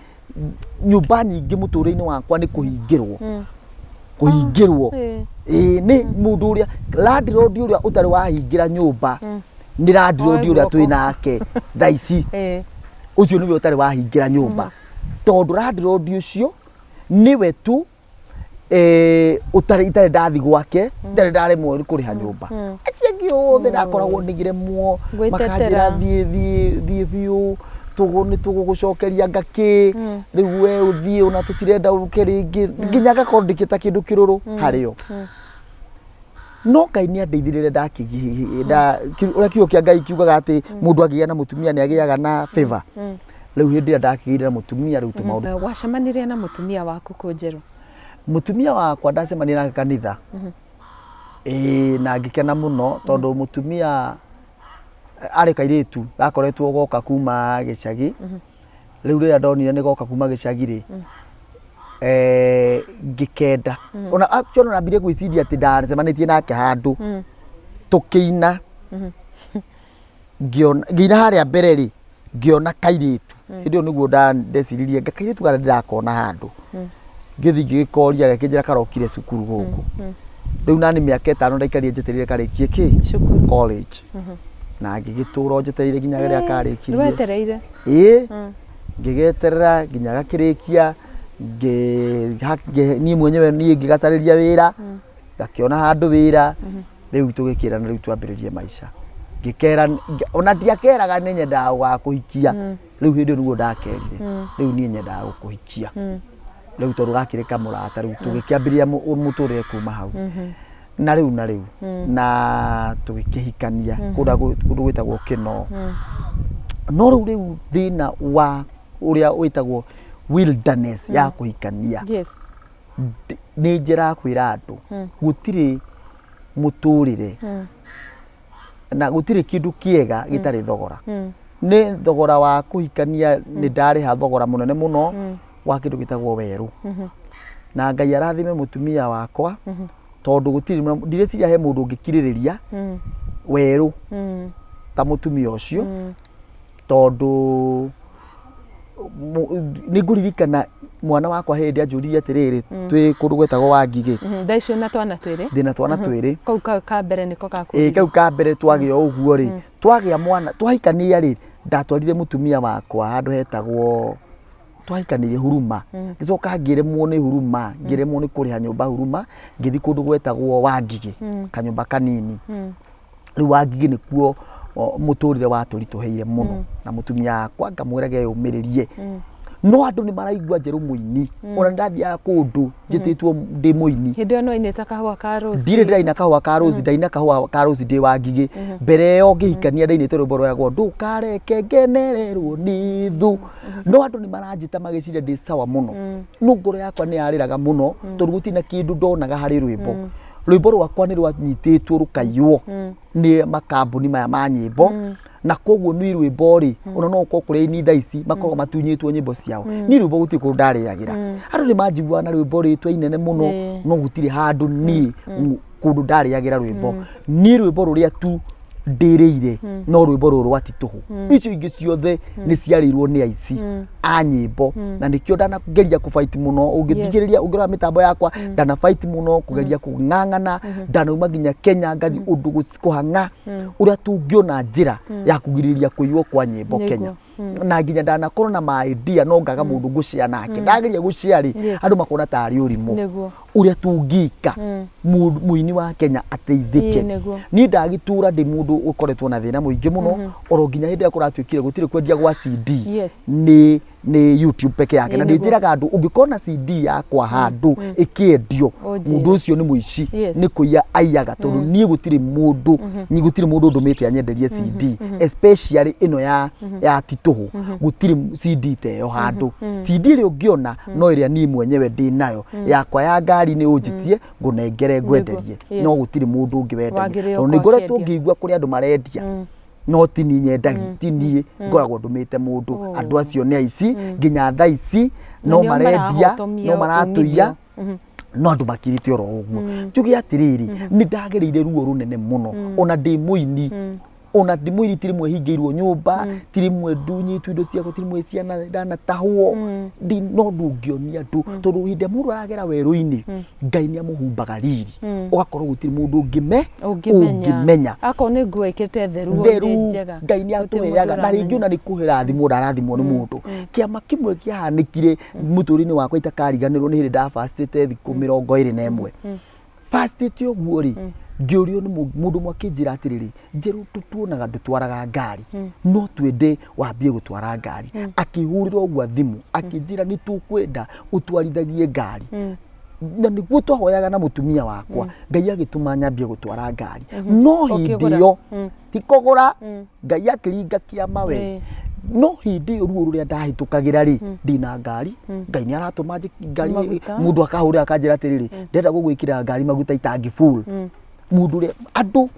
nyũmba nyingĩ. Mũtũrĩre-inĩ wakwa nĩ kũhingĩrwo, kũhingĩrwo. Ĩĩ, nĩ mũndũ ũrĩa landlord ũrĩa ũtarĩ wahingĩra nyũmba nĩ landlord Oe ũrĩa twĩ guoko. Nake thaa ici. Ũcio nĩwe ũtarĩ wahingĩra nyũmba, tondũ landlord ũcio nĩwe tu ũtarĩ itarĩ ndathi gwake, itarĩ ndaremwo nĩ kũrĩha nyũmba. Acio angĩ othe ndakoragwo nĩgĩremwo. Gwĩtetera. Makanjĩra, "Thiĩ, thiĩ, thiĩ biũ, tũgũ nĩ tũgũgũcokeria ngakĩ rĩu, we ũthiĩ, ona tũtirenda ũke rĩngĩ." Nginya ngakorwo ndĩkĩta kĩndũ kĩrũrũ harĩo. No Ngai nĩ andeithĩrĩre. Ũrĩa kiugo kĩa Ngai kiugaga atĩ mũndũ angĩgĩa na mũtumia nĩ agĩaga na favor. Rĩu hĩndĩ ĩrĩa ndakĩgĩire na mũtumia, rĩu tũmaũndũ Wacemanirie na mũtumia waku kũ, Njerũ? Mũtumia wakwa ndacemania nake kanitha. Ĩĩ, na ngĩkena mũno, tondũ mũtumia arĩ kairĩtu gakoretwo goka kuma gĩcagi. Rĩu rĩrĩa ndonire nĩ goka kuma gĩcagi rĩ, Ngĩkenda ona actually ona ndambire gwĩciria atĩ ndacemanĩtie nake handũ tũkĩina, ngĩona ngĩina harĩa mbere rĩ, ngĩona kairĩtu. Hĩndĩ ĩyo nĩguo ndeciririe nga kairĩtu karĩa ndĩrakona handũ. Ngĩthiĩ ngĩgĩkoria, gakĩnjĩra karokire cukuru gũkũ. Rĩu nani mĩaka 5 ndaikarire njetereire karĩkie kĩ? Cukuru. College. Na ngĩgĩtũra o njetereire nginya rĩrĩa karĩkirie. Nĩwetereire? Ĩĩ, ngĩgeterera nginya gakĩrĩkia, niĩ mwenyewe niĩ ngĩgacarĩria wĩra, gakĩona handũ wĩra, rĩu tũgĩkĩrana rĩu twambĩrĩrie maica. Ngĩkera, ona ndiakeraga nĩ nyendaga gũgakũhikia, rĩu hĩndĩ ĩyo nĩguo ndakerire, rĩu niĩ nyendaga gũkũhikia. Rĩu tondũ gakĩrĩ kamũrata rĩu tũgĩkĩambĩrĩria mũtũrĩre kuma hau. Na rĩu na rĩu na tũgĩkĩhikania kũrĩa kũndũ gwĩtagwo Kĩnoo. No rĩu rĩu thĩna wa ũrĩa wĩtagwo wilderness ya kũhikania, nĩ njĩra kwĩra andũ gũtirĩ mũtũrĩre na gũtirĩ kĩndũ kĩega gĩtarĩ thogora. Nĩ thogora wa kũhikania, nĩ ndarĩha thogora mũnene mũno wa kĩndũ gĩtagwo werũ. Na Ngai arathime mũtumia wakwa, tondũ gũtirĩ, ndireciria he mũndũ ũngĩkirĩrĩria werũ ta mũtumia ũcio, tondũ nĩ ngũririkana mwana wakwa hĩndĩ anjũririe atĩrĩrĩ, twĩ kũndũ gwetagwo Wangigĩ. Thaa icio na twana twĩrĩ? Ndĩna twana twĩrĩ. Kau ka mbere nĩko gakũririe? Ĩĩ, kau ka mbere twagĩa ũguo rĩ, twagĩa mwana, twahikania rĩ, ndatwarire mũtumia wakwa handũ hetagwo, twahikanirie Huruma, ngĩcoka ngĩremwo nĩ Huruma, ngĩremwo nĩ kũrĩha nyũmba Huruma, ngĩthiĩ kũndũ gwetagwo Wangigĩ, kanyũmba kanini. Rĩu Wangigĩ nĩkuo mũtũrĩre watũritũhĩire mũno, na mũtumia wakwa ngamwĩra eyũmĩrĩrie. No andũ nĩ maraigua Njerũ mũini, ona nĩ ndathiaga kũndũ njĩtĩtwo ndĩ mũini. Hĩndĩ ĩyo nĩ wainĩte kahũa ka Rose? Ndirĩ ndĩraina kahũa ka Rose, ndaina kahũa ka Rose ndĩ Wangigĩ. Mbere ĩyo ngĩhikania ndainĩte rwĩmbo rweragwo ndũkareke ngenererwo nĩ thũ. No andũ nĩ maranjĩta magĩciria ndĩ sawa mũno, no ngoro yakwa nĩ yarĩraga mũno, tondũ gũtirĩ na kĩndũ ndonaga harĩ rwĩmbo. Rwĩmbo rwakwa nĩ rwanyitĩtwo rũkaiywo nĩ makambuni maya ma nyĩmbo, na koguo niĩ rwĩmbo rĩ, ona no ũkorwo kũrĩ aini thaa ici makoragwo matunyĩtwo nyĩmbo ciao, niĩ rwĩmbo gũtirĩ kũndũ ndarĩagĩra. Andũ nĩ manjiguaga na rwĩmbo rĩtwa inene mũno, no gũtirĩ handũ niĩ kũndũ ndarĩagĩra rwĩmbo. Niĩ rwĩmbo rũrĩa tu ndĩrĩire no rwĩmbo rũrũ rwa ti tũhũ, icio ingĩ ciothe nĩ ciarĩirwo nĩ aici a nyĩmbo, na nĩkĩo ndanageria kũ fight mũno. Ũngĩthikĩrĩria, ũngĩrora mĩtambo yakwa, ndana fight mũno kũgeria kũng'ang'ana, ndanauma nginya Kenya ngathiĩ ũndũ kũhang'a ũrĩa tũngĩona njĩra ya kũgirĩrĩria kũiywo kwa nyĩmbo Kenya. Na nginya ndanakorwo na ma idea no ngaga mũndũ ngũshare nake. Ndageria gũshare rĩ, andũ makona tarĩ ũrimũ. Ũrĩa tũngĩka mũini wa Kenya ateithĩke. Niĩ ndagĩtũra ndĩ mũndũ ũkoretwo na thĩna mũingĩ mũno, oro nginya hĩndĩ ĩrĩa kũratuĩkire gũtirĩ kwendia gwa CD, nĩ YouTube peke yake. Na ndĩnjĩraga andũ, ũngĩkona CD yakwa handũ ĩkĩendio, mũndũ ũcio nĩ mũici, nĩ kũiya aiyaga, tondũ niĩ gũtirĩ mũndũ, niĩ gũtirĩ mũndũ ndũmĩte anyenderie CD, especially ĩno ya ti tũhũ. Gũtirĩ CD ta ĩyo handũ. CD ĩrĩa ũngĩona no ĩrĩa niĩ mwenyewe ndĩ nayo yakwa ya ngari, nĩ ũnjĩtie ngũnengere ngwenderie, no gũtirĩ mũndũ ũngĩ wendagia, Wagĩrĩire tondũ nĩ gũkorwo ngoretwo akĩendia. ngĩigua kũrĩ andũ marendia, no ti niĩ nyendagi, ti niĩ ngoragwo ndũmĩte mũndũ. Andũ acio nĩ aici nginya thaa ici, no nĩo marendia, marahotomia no maratũiya, umithio. No andũ makirĩte oro ũguo. Njuge atĩrĩrĩ, nĩ ndagereire ruo rũnene mũno, ona ndĩ mũini, ona ndĩ mũini ti rĩmwe hingĩirwo nyũmba, ti rĩmwe ndunyĩtwo indo ciakwa, ti rĩmwe ciana ndanatahwo. No ndũngĩonia andũ, tondũ hĩndĩ ĩrĩa mũndũ aragera werũ-inĩ, Ngai nĩ amũhumbaga riri, ũgakorwo gũtirĩ mũndũ ũngĩme ũngĩmenya. Akorwo nĩ nguo ĩkĩrĩte theru, theru ĩ njega, Ngai nĩ gũtirĩ mũndũ atũheaga na rĩngĩ ũramenya. Ona nĩ kũrathimwo ndarathimwo nĩ mũndũ. Kĩama kĩmwe kĩahanĩkire mũtũrĩre-inĩ wakwa itakariganĩrwo nĩ hĩndĩ ndabacĩte thikũ 21. Bacĩte ũguo rĩ, ngĩũrio nĩ mũndũ ũmwe akĩnjĩra atĩrĩrĩ, Njerũ, tuonaga ndũtwaraga ngari, no twende wambie gũtwara ngari. Akĩhũrĩra ũguo thimũ akĩnjĩra nĩ tũkwenda ũtwarithagie ngari. Na nĩguo twahoyaga na mũtumia wakwa, Ngai agĩtũma nyambie gũtwara ngari. No hĩndĩ Ũkĩgũra? ĩyo ti kũgũra, Ngai akĩringa kĩama we. No hĩndĩ ĩyo ruo rũrĩa ndahĩtũkagĩra rĩ, ndĩna ngari, Ngai nĩ aratũma ngari, Maguta. Mũndũ akahũrĩra akanjĩra atĩrĩrĩ, ndĩrenda gũgwĩkĩra ngari maguta itangi full. Mũndũ ũrĩa andũ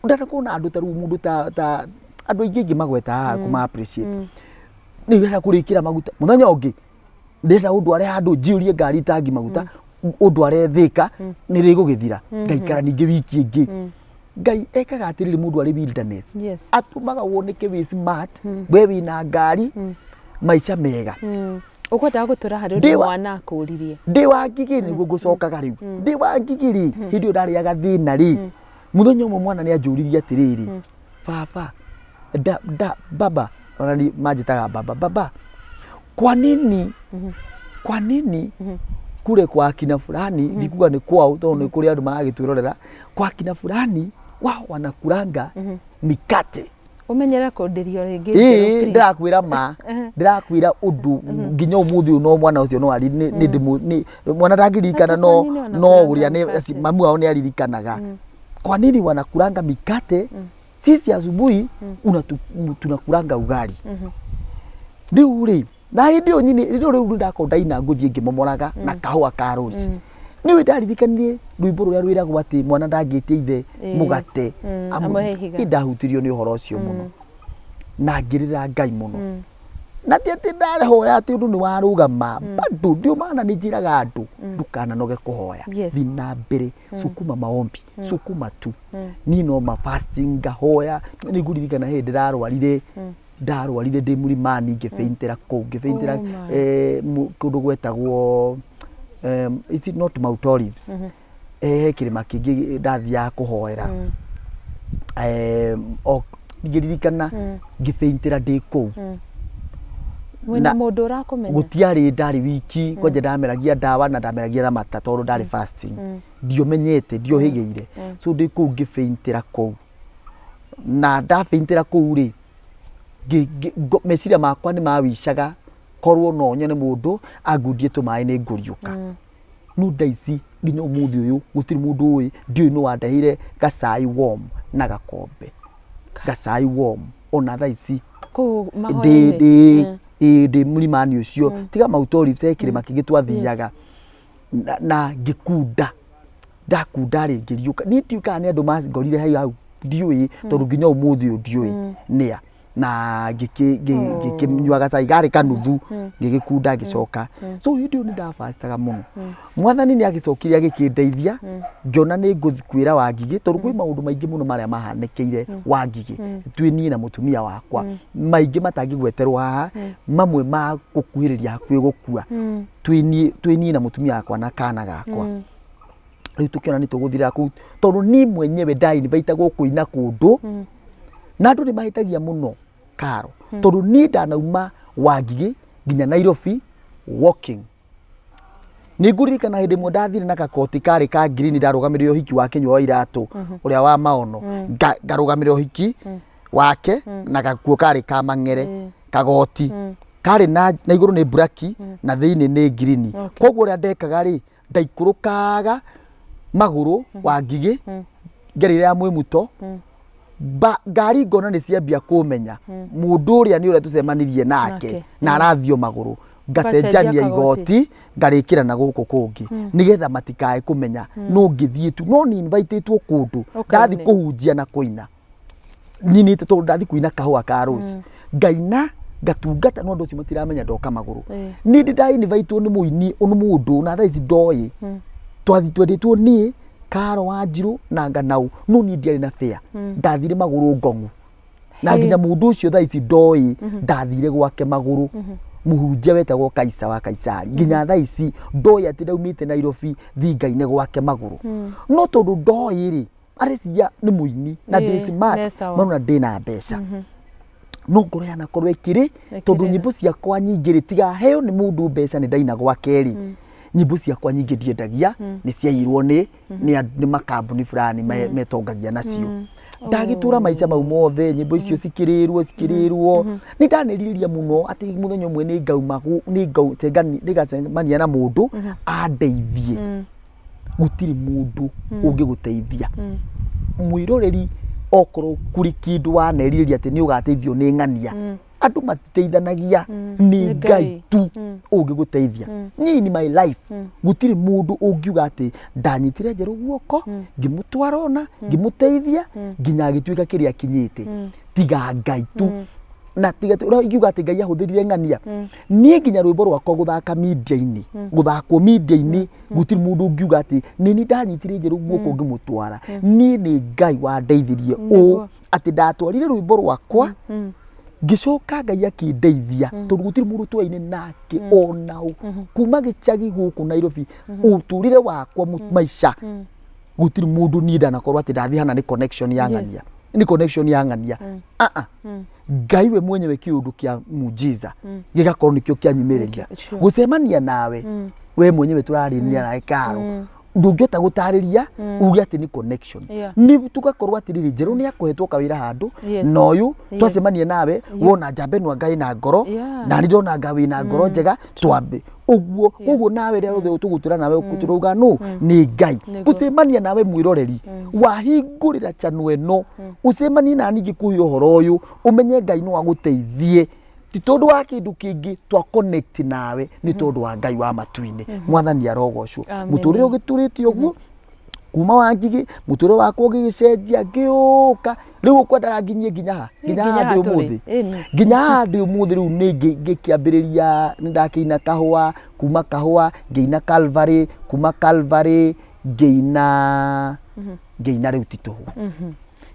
ndanakorwo na andũ ta rĩu mũndũ ta andũ aingĩ ingĩ magweta haha kũma appreciate, nĩ ndĩrenda kũrĩkĩra maguta mũthenya ũngĩ. Ndĩrenda ũndware handũ njiyũrie ngari tangi maguta, ũndware Thĩka, nĩ rĩgũgĩthira. Ngaikara ningĩ wiki ĩngĩ. Ngai ekaga atĩrĩrĩ, mũndũ arĩ wilderness atũmaga woneke wĩ smart, we wĩna ngari, maica mega. Ũkwendaga gũtũra harĩ ũndũ mwana akũririe. Ndĩ wa ngigĩ nĩguo ngũcokaga rĩu. Ndĩ wa ngigĩ rĩ, hĩndĩ ĩyo ndarĩaga thĩna rĩ, mũthenya ũmwe mwana nĩ anjũririe atĩrĩrĩ, "Baba, da, da, baba," ona ni manjĩtaga baba, "Baba, kwa nini, kwa nini kule kwa akina fulani," ndikuga nĩ kwao tondũ nĩ kũrĩ andũ maragĩtwĩrorera, "kwa akina fulani wao wanakulanga mikate?" Ũmenyere kũndĩrio rĩngĩ. Ĩĩ. Njerũ, please. Ndĩrakwĩra ma, ndĩrakwĩra ũndũ nginya ũmũthĩ ũyũ no mwana ũcio no ari nĩ nĩ ndĩmũ nĩ mwana ndangĩririkana Ati no kwa nini no wanakulanga ũrĩa nĩ mkate? Mamu wao nĩ aririkanaga kwa nini wanakulanga mikate, sisi asubuhi tunakulanga ugali. Rĩu rĩ, na hĩndĩ ĩyo nyini rĩu rĩu ndakorwo ndaina ngũthiĩ ngĩmomoraga na kahũa ka rose, nĩũĩ ndaririkanire rwĩmbo rũrĩa rwĩragwo atĩ mwana ndangĩtia ithe mũgate amũhe ihiga. Niĩ ndahutirio nĩ ũhoro ũcio mũno na ngĩrĩra Ngai mũno, na ti atĩ ndahoya atĩ ũndũ nĩ warũgama, bado ndio maana nĩ njĩraga andũ ndũkananoge kũhoya. Thiĩ na mbere, sukuma maombi, sukuma tu. Niĩ no ma fasting ngahoya. Nĩ ngũririkana hĩndĩ ndĩrarwarire, ndarwarire ndĩ Mũlimani, ngĩbĩintĩra kũu, ngĩbĩintĩra Oh my. Kũndũ gwetagwo is it not Mount Olives? He kĩrĩma kĩngĩ ndathiaga kũhoera. O ngĩririkana ngĩbĩintĩra ndĩ kũu. Mwĩna mũndũ ũrakũmenya? Gũtiarĩ, ndarĩ wiki kwanja, ndameragia ndawa na ndameragia na mata tondũ ndarĩ fasting, ndiomenyete, ndiohĩgĩire. So ndĩ kũu ngĩbĩintĩra kũu, na ndabĩintĩra kũu rĩ, meciria makwa nĩ mawicaga korwo no nyone mũndũ angundie tũmaĩ nĩ ngũriũka. No thaa ici nginya ũmũthĩ ũyũ gũtirĩ mũndũ ũĩ, ndiũĩ nũ wandeheire gacai warm na gakombe gacai warm ona thaa ici. Kũu ndĩ mahoya-inĩ? Ndĩ ĩ ndĩ mũlimani ũcio, tiga Mount Olives, he kĩrĩma kĩngĩ twathiaga na ngĩkunda. Ndakunda rĩ, ngĩriũka. Niĩ ndiũĩ kana nĩ andũ mangorire hau hau, ndiũĩ, tondũ nginya ũmũthĩ ũyũ ndiũĩ nĩa. Na ngĩkĩnyua gacai karĩ kanuthu, ngĩgĩkunda, ngĩcoka. So hĩndĩ ĩyo nĩ ndabastaga mũno. Mwathani nĩ agĩcokire agĩkĩndeithia, ngĩona nĩ ngũkwĩra Wangigĩ, tondũ kwĩ maũndũ maingĩ mũno marĩa mahanĩkĩire Wangigĩ twĩ niĩ na mũtumia wakwa, maingĩ matangĩgweterwo haha, mamwe ma gũkuhĩrĩria hakuhĩ gũkua twĩ niĩ na mũtumia wakwa na kana gakwa. Rĩu tũkĩona nĩ tũgũthirĩra kũu, tondũ niĩ mwenyewe ndainvaitagwo kũina kũndũ na andũ nĩ mahĩtagia mũno karo, tondũ niĩ ndanauma Wangigĩ nginya Nairobi walking. Nĩ ngũririkana hĩndĩ ĩmwe ndathire na gakoti karĩ ka ngirini, ndarũgamĩrĩire ũhiki wa Kĩnyua wa Iratũ ũrĩa wa Maono. Ngarũgamĩrĩra ũhiki wake na gakuo karĩ ka mang'ere, kagoti karĩ na igũrũ nĩ buraki na thĩinĩ nĩ ngirini. Koguo ũrĩa ndekaga rĩ, ndaikũrũkaga magũrũ wa Ngigĩ ngereire ya Mwĩmuto ngari, ngona nĩ ciambia kũmenya mũndũ ũrĩa nĩ ũrĩa tũcemanirie nake na arathiĩ o magũrũ, ngacenjania kagoti. Igoti ngarĩkĩra na gũkũ kũngĩ nĩgetha matikae kũmenya no ngĩthiĩ tu, no nĩ invitĩtwo kũndũ ndathi Ũkaine. Kũhunjia na kũina nyinĩte, tondũ ndathi kũina kahũa ka rose, ngaina, ngatungata, no andũ acio matiramenya ndoka magũrũ. Niĩ ndĩ ndainvaitwo nĩ mũini nĩ mũndũ na thaa ici ndoĩ, twathi twendetwo niĩ Karo wa Njirũ na Nganau, no niĩ ndiarĩ na fare, ndathire magũrũ ngong'u na nginya mũndũ ũcio thaa ici ndoĩ, ndathire gwake magũrũ, mũhunjia wetagwo Kaisa wa Kaisari, nginya thaa ici ndoĩ atĩ ndaumĩte Nairobi thinga-inĩ gwake magũrũ, no tondũ ndoĩ rĩ, areciria nĩ mũini na ndĩ smart, nĩ sawa. marona ndĩna mbeca, no ngoro yanakorwo ĩkĩrĩ tondũ Ĩkĩrĩra. Nyĩmbo ciakwa nyingĩ rĩ, tiga heo nĩ mũndũ mbeca nĩ ndaina gwake rĩ, nyĩmbo ciakwa nyingĩ ndiendagia, nĩ ciairwo nĩ makambuni fulani metongagia nacio. Ndagĩtũra maica mau mothe, nyĩmbo icio cikĩrĩrwo cikĩrĩrwo. Nĩ ndanĩrirĩria mũno atĩ mũthenya ũmwe nĩ ngauma nĩ ngacemania na mũndũ andeithie. Gũtirĩ mũndũ ũngĩgũteithia. Mwĩroreri, okorwo kũrĩ kĩndũ wanerirĩria atĩ nĩ ũgateithio nĩ ng'ania, andũ matiteithanagia, nĩ Nĩ Ngai Ngai. tu ũngĩgũteithia. Niĩ in my life gũtirĩ mũndũ ũngiuga atĩ ndanyitire Njerũ guoko, ngĩmũtwara ona ngĩmũteithia nginya agĩtuĩka kĩrĩa akinyĩte, tiga Ngai tu. Na tiga ũrĩa ingiuga atĩ Ngai ahũthĩrire ng'ania, niĩ nginya rwĩmbo rwakwa gũthaka media-inĩ, gũthakwo media-inĩ, gũtirĩ mũndũ ũngiuga atĩ nĩ niĩ ndanyitire Njerũ guoko ngĩmũtwara. Niĩ nĩ Ngai wandeithirie ũũ atĩ ndatwarire rwĩmbo rwakwa, ngĩcoka Ngai akĩndeithia, tondũ gũtirĩ mũndũ tũraine nake ona ũ kuma gĩcagi gũkũ Nairobi, ũtũrĩre wakwa maica gũtirĩ mũndũ niĩ ndanakorwo atĩ ndathiĩ hana nĩ connection ya ng'ania, nĩ connection ya ng'ania. Ah, Ngai we mwenyewe kĩũndũ kĩa mujiza gĩgakorwo nĩkĩo kĩanyumĩrĩria gũcemania nawe we mwenyewe tũrarĩnĩra nawe karo, ndũngĩhota gũtarĩria uge atĩ nĩ connection. Nĩ tũgakorwo atĩrĩrĩ, Njerũ nĩ akũhetwo kawĩra handũ na ũyũ twacemania nawe wona njamba ĩno anga ĩna ngoro, na nĩ ndona anga wĩna ngoro njega, twambe ũguo. Koguo nawe rĩrĩa rĩothe tũgũtũra nawe tũrauga nũ nĩ Ngai gũcemania nawe mwĩroreri wahingũrĩra channel ĩno, ũcemanie na niĩ ngĩkũhe ũhoro ũyũ, ũmenye Ngai no agũteithie, ti tondũ wa kĩndũ kĩngĩ twa connect nawe, nĩ tondũ wa Ngai wa matu-inĩ. Mwathani arogocwo. Amen. Mũtũrĩre ũgĩtũrĩte ũguo kuma wa ngigĩ, mũtũrĩre wakwa ũgĩgĩcenjia, ngĩũka rĩu ũkwendaga nginyie nginya ha nginya Nginya haha haha ndĩ tũrĩ. ũmũthĩ. Ĩni. Nginya haha ndĩ ũmũthĩ. Rĩu nĩ ngĩkĩambĩrĩria, nĩ ndakĩina kahũa, kuma kahũa ngĩina Calvary, kuma Calvary ngĩina rĩu ti tũhũ.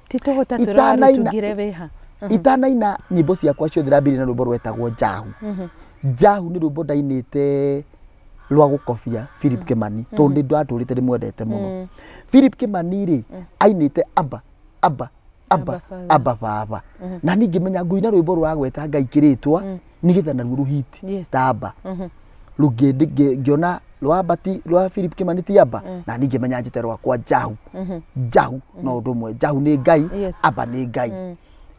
Ti tũhũ ta Itanaina- tũrarutugire wĩha. Itanaina nyĩmbo ciakwa ciothe, ndambĩrĩria na rwĩmbo rwetagwo Njahu. Njahu nĩ rwĩmbo ndainĩte rwa gũkobia Philip Kimani, tondũ nĩ ndatũrĩte ndĩmwendete mũno. Philip Kimani rĩ, ainĩte aba aba aba Abba Father. Aba baba, na niĩ ngĩmenya ngũina rwĩmbo rũragweta Ngai kĩrĩtwa nĩgetha naruo rũhiti ta aba rũngĩ. Ngĩona rwa aba ti rwa Philip Kimani ti aba, na niĩ ngĩmenya njĩte rwakwa Njahu. Njahu no ũndũ ũmwe, Njahu nĩ Ngai, aba nĩ Ngai.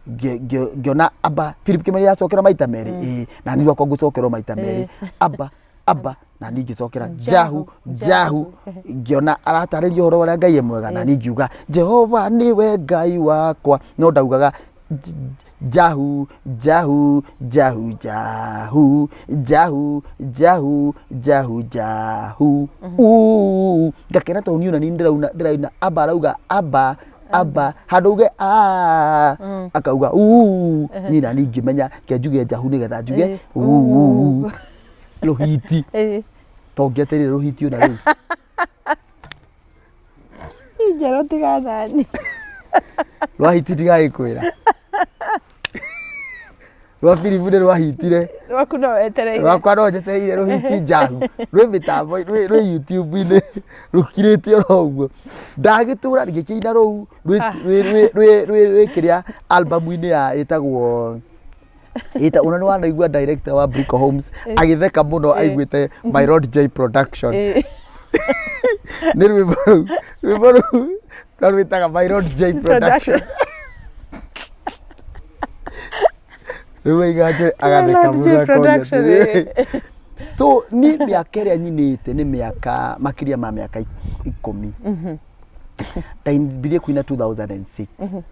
Ngĩona aba Philip Kimani acokera maita merĩ, ĩĩ, na niĩ rwakwa ngũcokerwo maita merĩ, aba aba, na niĩ ngĩcokera Njahu. Njahu ngĩona aratarĩria ũhoro ũrĩa Ngai e mwega, na niĩ ngiuga Jehova nĩwe Ngai wakwa, no ndaugaga Njahu Njahu Njahu Njahu Njahu Njahu Njahu Njahu uu, ngakena tondũ niĩ ona niĩ ndĩrauna ndĩraina aba, arauga aba aba, handũ uge a akauga uu, niĩ na niĩ ngĩmenya ke njuge Njahu nĩgetha njuge uu rũhiti. To ngĩetereire rũhiti ona rĩu. Njerũ tiga nani. Rwahiti ndigagĩkwĩra, rwa Philip nĩ rwahitire. Rwaku no wetereire. Rwakwa no njetereire rũhiti. Njahu rwĩ mĩtambo, rwĩ YouTube-inĩ rũkirĩte oro ũguo. Ndagĩtũra ngĩkĩina rũu rwĩ kĩrĩa album-inĩ ya ĩtagwo ĩta ona nĩ wanaigua director wa Brico Homes agĩtheka mũno aiguĩte My Lord J Production. Nĩ rwĩmbo rũu, rwĩmbo rũu rwĩtaga My Lord J Production. Rĩu aiga atĩ agatheka Lord J mũno akoria Production, atĩrĩrĩ. So niĩ mĩaka ĩrĩa nyinĩte nĩ mĩaka makĩria ma mĩaka 10. Ndambirie kũina 2006,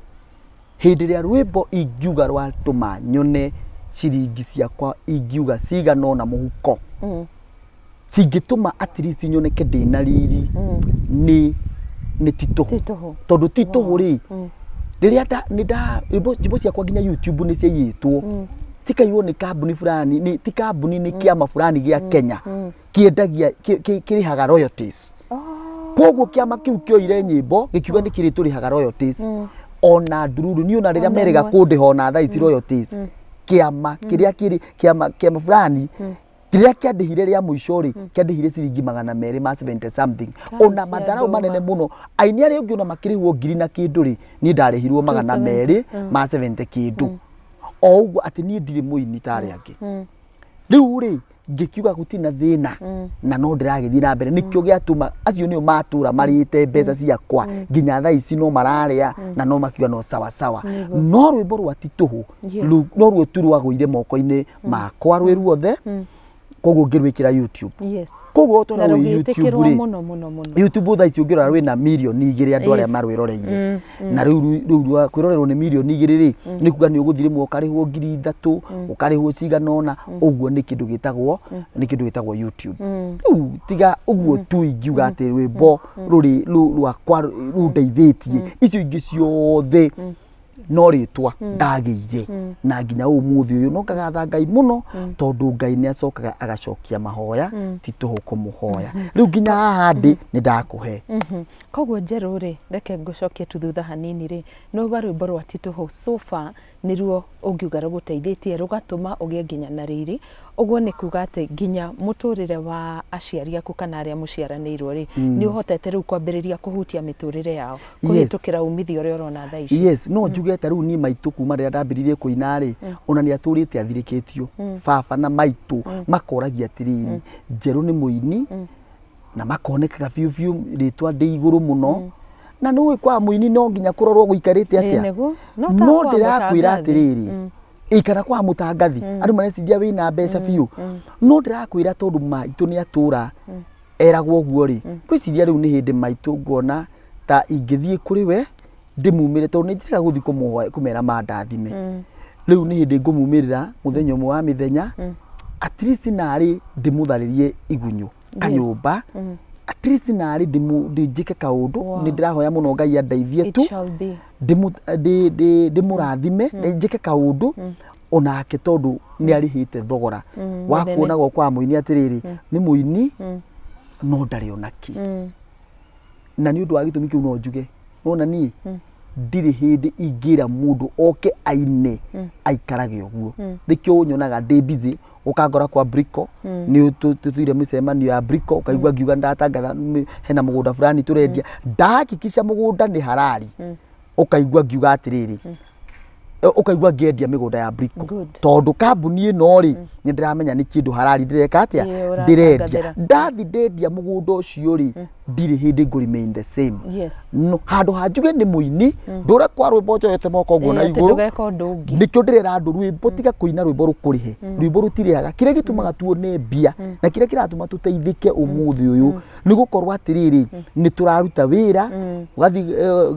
hĩndĩ ĩrĩa rwĩmbo ingiuga rwatũma nyone ciringi ciakwa ingiuga cigana ũna mũhuko, cingĩtũma at least nyoneke ndĩna riri, nĩ ti tũhũ. Ti tũhũ. Tondũ ti tũhũ rĩ, rĩrĩa nda nĩ nda nyĩmbo ciakwa nginya YouTube nĩ ciaiyĩtwo, cikaiywo nĩ kambuni fulani, nĩ ti kambuni, nĩ kĩama fulani gĩa Kenya kĩendagia kĩrĩhaga royalties. Koguo kĩama kĩu kĩoire nyĩmbo gĩkiuga nĩ kĩrĩ tũrĩhaga royalties ona ndururu niĩ ona rĩrĩa Ona merĩga ĩmwe. kũndĩha ona thaa ici royalties, kĩama kĩrĩa kĩrĩ kĩama fulani kĩrĩa kĩandĩhire rĩa mũico rĩ, kĩandĩhire ciringi 200 ma 70 something. Kai Ona cia matharau manene ndũma. mũno, aini arĩa ũngĩ ona makĩrĩhwo ngiri na kĩndũ rĩ, niĩ ndarĩhirwo magana 270. merĩ ma 70 kĩndũ o ũguo, atĩ niĩ ndirĩ mũini ta arĩa angĩ. Rĩu rĩ, ngĩkiuga gũtirĩ na thĩna na no ndĩragĩthiĩ na mbere, nĩkĩo gĩatũma acio nĩo matũra marĩte mbeca ciakwa nginya thaa ici, no mararĩa na no makiuga no sawa sawa. No rwĩmbo rwa ti tũhũ no ruo tu rwagũire moko-inĩ makwa rwĩ ruothe, koguo ngĩrwĩkĩra YouTube. Koguo Na ũtora rwĩ YouTube rũgĩtĩkĩrwo rĩ, mũno mũno mũno. YouTube thaa ici ũngĩrora rwĩna mirioni 2 andũ arĩa marwĩroreire. Na rĩu kwĩrorerwo nĩ mirioni 2 rĩ, nĩ kuga nĩ ũgũthiĩ rĩmwe ũkarĩhwo 3000, ũkarĩhwo cigana ũna ũguo. Nĩ kĩndũ gĩtagwo YouTube. Rĩu tiga ũguo tu ingiuga atĩ rwĩmbo rũrĩ rwakwa rũndeithĩtie, icio ingĩ ciothe. No rĩtwa ndagĩire na nginya ũmũthĩ ũyũ no ngagatha Ngai mũno, tondũ Ngai nĩ acokaga agacokia mahoya, ti tũhũ kũmũhoya. Rĩu nginya haha ndĩ nĩ ndakũhe. Koguo Njerũ rĩ, reke ngũcokie tu thutha hanini rĩ, nĩ wauga rwĩmbo rwa ti tũhũ so far nĩruo ũngiuga rũgũteithĩtie rũgatũma ũgĩe nginya na riri. Ũguo nĩ kuga atĩ nginya mũtũrĩre wa aciari aku kana arĩa mũciaranĩirwo rĩ, nĩ ũhotete rĩu kwambĩrĩria kũhutia mĩtũrĩre yao kũhĩtũkĩra umithio ũrĩa ũrona thaa ici. Yes, no njuge ta rĩu niĩ maitũ kuma rĩrĩa ndambĩrĩirie kũina rĩ, ona nĩ atũrĩte athirĩkĩtio. Baba na maitũ makoragia atĩrĩrĩ, Njerũ nĩ mũini na makonekaga biũ biũ rĩtwa ndĩ igũrũ mũno. Na nĩ ũĩ kwa mũini no nginya kũrorwo gũikarĩte Ĩĩ, atĩa. nĩguo. No ta No kwa ndĩrakwĩra mũtangathi. atĩrĩrĩ, ĩ kana kwa mũtangathi andũ mareciria wĩna mbeca biũ, no ndĩrakwĩra tondũ maitũ nĩ atũra eragwo ũguo rĩ, ngwĩciria rĩu nĩ hĩndĩ maitũ nguona ta ingĩthiĩ kũrĩ we ndĩmumĩre, tondũ nĩ njĩrĩga gũthiĩ kũmũhoya kũmera mandathime. Rĩu nĩ hĩndĩ ngũmumĩrĩra mũthenya ũmwe wa mĩthenya, at least narĩ ndĩmũtharĩrie igunyũ kanyũmba, at least narĩ njĩke kaũndũ. Nĩ ndĩrahoya mũno Ngai andeithie It tu shall be. Ndĩmũrathime, njĩke kaũndũ onake, tondũ nĩ arĩhĩte thogora wa mũnene. Kuonagwo kwa mũini atĩrĩrĩ, nĩ mũini no ndarĩ ona kĩ. Na nĩ ũndũ wa gĩtũmi kĩu no njuge nona niĩ ndirĩ hĩndĩ ingĩra mũndũ oke aine aikarage ũguo. Nĩkĩo ũnyonaga ndĩ busy, ũkangora kwa Brico, nĩ tũthuire mĩcemanio ya Brico, ũkaigua ngiuga ndatangatha hena mũgũnda fulani tũrendia, ndahakikisha mũgũnda nĩ harari, ũkaigua ngiuga atĩrĩrĩ, ũkaigua ngĩendia mĩgũnda ya Brico. Good. Tondũ kambuni ĩno rĩ, nĩ ndĩramenya nĩ kĩndũ harari ndĩreka atĩa, Ĩĩ, ndĩrendia. ũratangathĩra. Ndathi ndendia mũgũnda ũcio rĩ, ndirĩ hĩndĩ ngũ remain the same. No handũ ha njuge nĩ mũini ndũre kwa rwĩmbo njoete moko ũguo na Ĩĩ, atĩ igũrũ. ndũgeka ũndũ ũngĩ. Nĩkĩo ndĩrera andũ rwĩmbo, tiga kũina rwĩmbo rũkũrĩhe. Rwĩmbo rũtirĩhaga. Kĩrĩa gĩtũmaga tuone mbia na kĩrĩa kĩratũma tũteithĩke ũmũthĩ ũyũ nĩ gũkorwo atĩrĩrĩ, nĩ tũraruta wĩra, ũgathiĩ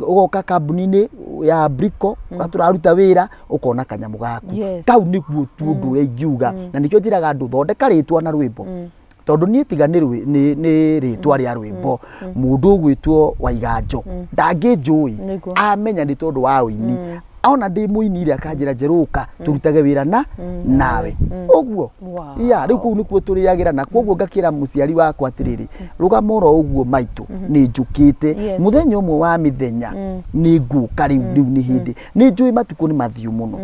ũgoka kambuni-inĩ ya Brico ũrĩa tũraruta wĩra, ũkona kanyamũ gaku. Kau nĩguo tu ũndũ ũrĩa ingiuga, na nĩkĩo njĩraga andũ thondeka rĩtwa na rwĩmbo, tondũ niĩ tiga nĩ rĩtwa rĩa rwĩmbo, mũndũ ũgwĩtwo Waiganjo ndangĩnjũĩ. Amenya nĩ tondũ wa ũini, ona ndĩ mũini rĩ, akanjĩra, "Njerũka tũrutage wĩra na nawe ũguo." Ya rĩu kũu nĩkuo tũrĩagĩra, na koguo ngakĩra mũciari wakwa atĩrĩrĩ, "Rũgama oro ũguo maitũ, nĩ njũkĩte. Mũthenya ũmwe wa mĩthenya nĩ ngũka." Rĩu nĩ hĩndĩ nĩ njũĩ matukũ nĩ mathiu mũno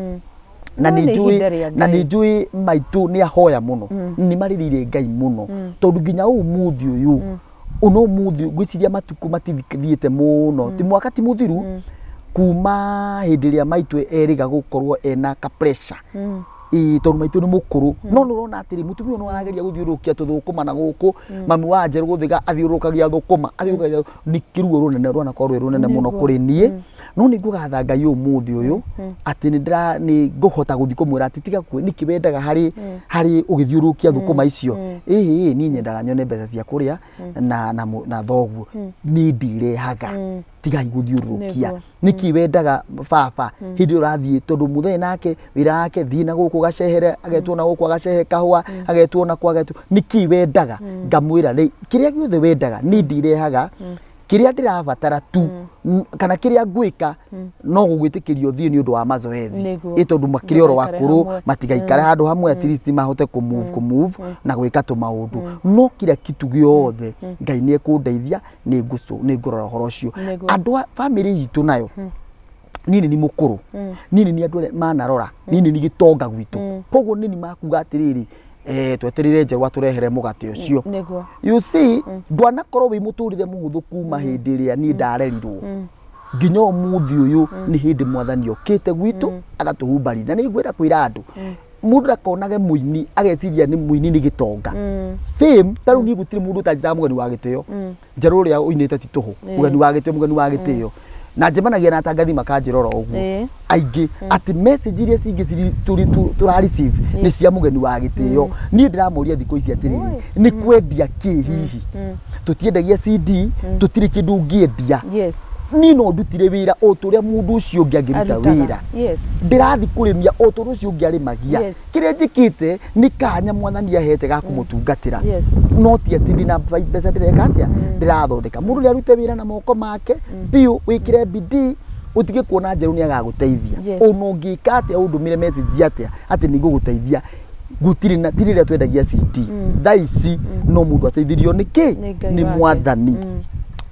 na No nĩ nĩ njũĩ ihinda rĩa na nĩ Ngai. njũĩ maitũ nĩ ahoya mũno, nĩ marĩrĩire Ngai mũno, tondũ nginya ũmũthĩ ũyũ, ona ũmũthĩ ngwĩciria matukũ matithiĩte mũno, ti mwaka ti mũthiru kuma hĩndĩ ĩrĩa maitũ erĩga gũkorwo ena ka pressure. Ĩĩ, tondũ maitũ nĩ mũkũrũ, no nĩ ũrona atĩrĩ, mũtumia ũyũ nĩ arageria gũthiũrũrũkia tũthũkũma na gũkũ. Mami wa Njerũ gũthiga athiũrũrũkagia thũkũma, athiũrũrũkagia, nĩ kĩruo rũnene rwanakorwo rwĩ rũnene mũno kũrĩ niĩ. No nĩ ngũgatha Ngai ũmũthĩ ũyũ atĩ nĩ ndĩra nĩ ngũhota gũthiĩ kũmwĩra atĩ tiga nĩkĩ wendaga harĩ ũgĩthiũrũrũkia thũkũma icio. Ĩhĩ, niĩ nyendaga nyone mbeca cia kũrĩa na thoguo niĩ ndirehaga, tigai gũthiũrũrũkia. Nĩkĩ wendaga baba hĩndĩ ĩyo ũrathiĩ? Tondũ mũthee nake wĩra wake thiĩ na gũkũ gacehere, agetwo na gũkũ agacehe kahũa, agetwo na kũ agetwo, nĩkĩ wendaga? Ngamwĩra rĩ, kĩrĩa gĩothe wendaga niĩ ndirehaga, kĩrĩa ndĩrabatara tu kana kĩrĩa ngwĩka no gũgwĩtĩkĩria ũthiĩ nĩ ũndũ wa mazoezi. Ĩ tondũ makĩrĩ oro Ndũgaikare akũrũ, hamwe. Matigaikare handũ hamwe, at least mahote kũ move na gwĩka tũmaũndũ. No kila kitu gĩothe Ngai nĩ ekũndeithia, nĩ ngũrora ũhoro ũcio. Andũ a bamĩrĩ itũ nayo, niĩ nĩ ni mũkũrũ, niĩ nĩ ni andũ arĩa manarora, niĩ nĩ ni gĩtonga gwitũ, koguo nĩ ni makuga atĩrĩrĩ, twetereire Njerũ atũrehere mũgate ũcio. You see, ndwanakorwo wĩ mũtũrĩre mũhũthũ kuma hĩndĩ ĩrĩa niĩ ndarerirwo nginya ũmũthĩ ũyũ. Nĩ hĩndĩ mwathani okĩte gwitũ agatũhumba riri, na nĩ ngwenda kwĩra andũ, mũndũ ndakonage mũini ageciria nĩ mũini nĩ gĩtonga. Fame ta rĩu niĩ gũtirĩ mũndũ ũtanjĩtaga mũgeni wa gĩtĩo, Njerũ ũrĩa ũinĩte ti tũhũ, mũgeni wa gĩtĩo, mũgeni wa gĩtĩo, na njemanagia na atangathi makanjĩra oro ũguo aingĩ atĩ message iria cingĩ tũra receive nĩ cia mũgeni wa gĩtĩo. Niĩ ndĩramoria thikũ ici atĩrĩrĩ, nĩ kwendia kĩ? Hihi tũtiendagia CD, tũtirĩ kĩndũ ũngĩendia. Niĩ no ndutire wĩra o ta ũrĩa mũndũ ũcio ũngĩ angĩruta Arutaga. wĩra. Ndĩrathi kũrĩmia o ta ũrĩa ũcio ũngĩ arĩmagia. Kĩrĩa njĩkĩte nĩ kanya mwathani ahete ga kũmũtungatĩra. No ti atĩ ndĩna mbeca ndĩreka atĩa, ndĩrathondeka. Mũndũ nĩ arute wĩra na moko make biũ, wĩkĩre bidii. Ũtige kuona Njerũ nĩ agagũteithia. Ona ũngĩka atĩa, ũndũmĩre message atĩa atĩ nĩ ngũgũteithia, gũtirĩ na ti rĩrĩa twendagia CD. Thaa ici no mũndũ ateithirio nĩ kĩ? Nĩ Ngai Nĩ wake. Mwathani.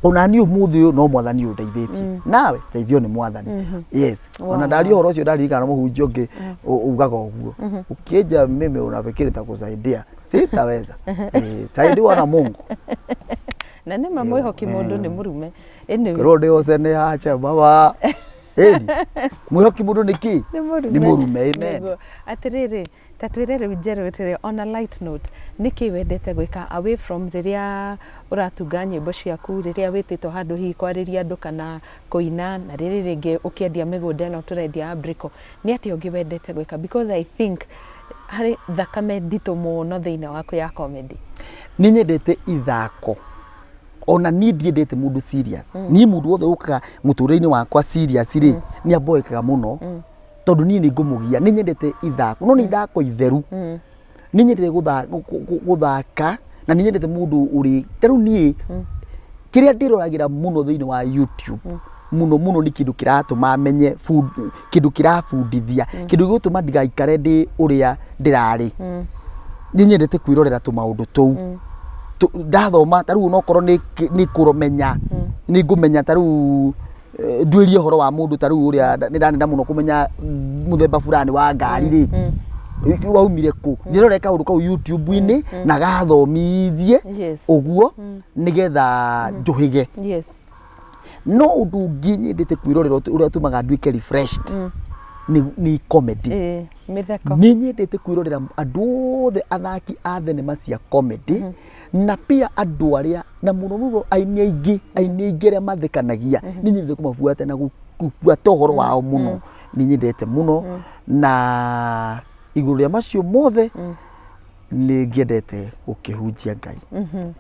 Ona niĩ ũmũthĩ ũyũ no Mwathani ũndeithĩtie. Nawe teithio nĩ Mwathani. Yes. Ona ndaria ũhoro ũcio ndaririkana mũhunjia ũngĩ ugaga ũguo. Ukija mimi unafikiri nitakusaidia. Sitaweza. Eh, saidiwa na Mungu. Na nĩ ma mwĩhoki mũndũ nĩ mũrume. Anyway. Kĩrwo ndĩ ose nĩ hacha baba. Ĩni. Mwĩhoki mũndũ nĩ kĩ? Nĩ mũrume. Nĩ mũrume. Amen. Nĩguo. Atĩrĩrĩ, ta twĩre rĩu Njerũ atĩrĩ, on a light note, nĩkĩ wendete gwĩka away from rĩrĩa ũratunga nyĩmbo ciaku, rĩrĩa wĩtĩtwo handũ hihi kwarĩria andũ kana kũina, na rĩrĩ rĩngĩ ũkĩendia mĩgũnda ĩno tũrendia ya Brico, nĩ atĩa ũngĩ wendete gwĩka? Because I think harĩ thakame nditũ mũno thĩinĩ waku ya comedy. Nĩ nyendete ithako. Ona niĩ ndiendete mũndũ serious. Niĩ mũndũ wothe ũkaga mũtũrĩre-inĩ wakwa serious rĩ, nĩ amboekaga mũno. Tondũ niĩ nĩ ngũmũgia. Nĩ nyendete ithako, no nĩ ithako itheru. Nĩ nyendete gũthaka na nĩ nyendete mũndũ ũrĩ, ta rĩu niĩ kĩrĩa ndĩroragĩra mũno thĩinĩ wa YouTube mũno mũno nĩ kĩndũ kĩratũma menye, kĩndũ kĩrabundithia, kĩndũ gĩgũtũma ndigaikare ndĩ ũrĩa ndĩrarĩ. Nĩ nyendete kwĩrorera tũmaũndũ tũu. Ndathoma ta rĩu onokorwo nĩ kũmenya, nĩ ngũmenya ta rĩu nduĩrie ũhoro wa mũndũ ta rĩu ũrĩa nĩ ndanenda mũno kũmenya mũthemba fulani wa ngari rĩ, waumire kũ. Ndĩrore kaũndũ kau YouTube-inĩ na gathomithie ũguo nĩgetha njũhĩge. No ũndũ ũngĩ nyendete kwĩrorera ũrĩa ũtũmaga nduĩke refreshed nĩ comedy. Ĩĩ, mĩtheko. Nĩ nyendete kwĩrorera andũ othe athaki a thenema cia comedy na pia andũ arĩa na mũno mũno aini aingĩ, aini aingĩ arĩa mathekanagia, nĩ nyendete kũmabuata na gũbuata ũhoro wao mũno. Nĩ nyendete mũno na igũrũ rĩa macio mothe nĩ ngĩendete gũkĩhunjia Ngai.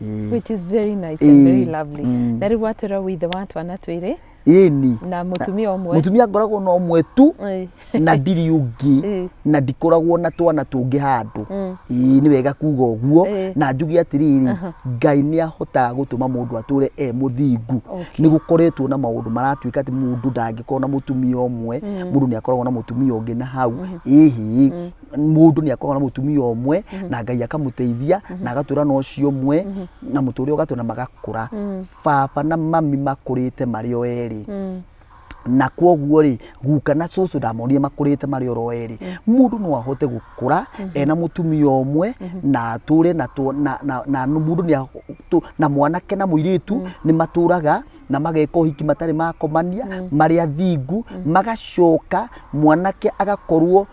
Ĩĩ. Which is very nice and very Ĩĩ. lovely. Na rĩu watwĩra wĩ ithe wa twana twĩrĩ Ĩni. na mũtumia ũmwe. Mũtumia ngoragwo na ũmwe tu na ndirĩ ũngĩ na ndikoragwo na twana tũngĩ handũ. Ĩĩ nĩ wega kuga ũguo na njuge atĩrĩrĩ, Ngai nĩ ahotaga gũtũma mũndũ atũre e mũthingu. Nĩ gũkoretwo na maũndũ maratuĩka atĩ mũndũ ndangĩkorwo na mũtumia ũmwe, mũndũ nĩ akoragwo na mũtumia ũngĩ na hau. Ĩhĩ. Mũndũ nĩ akoragwo na mũtumia ũmwe na Ngai akamũteithia na agatũra na ũcio ũmwe na mũtũrĩre ũgatũra na magakũra. Baba na mami makũrĩte marĩ o erĩ. Na kwoguo rĩ, guka na cũcũ ndamonire makũrĩte marĩ oro erĩ. Mũndũ no ahote gũkũra ena mũtumia ũmwe na atũre na na na mũndũ nĩ na mwanake na mũirĩtu nĩ matũraga na mageka ũhiki matarĩ makomania marĩ athingu, magacoka mwanake agakorwo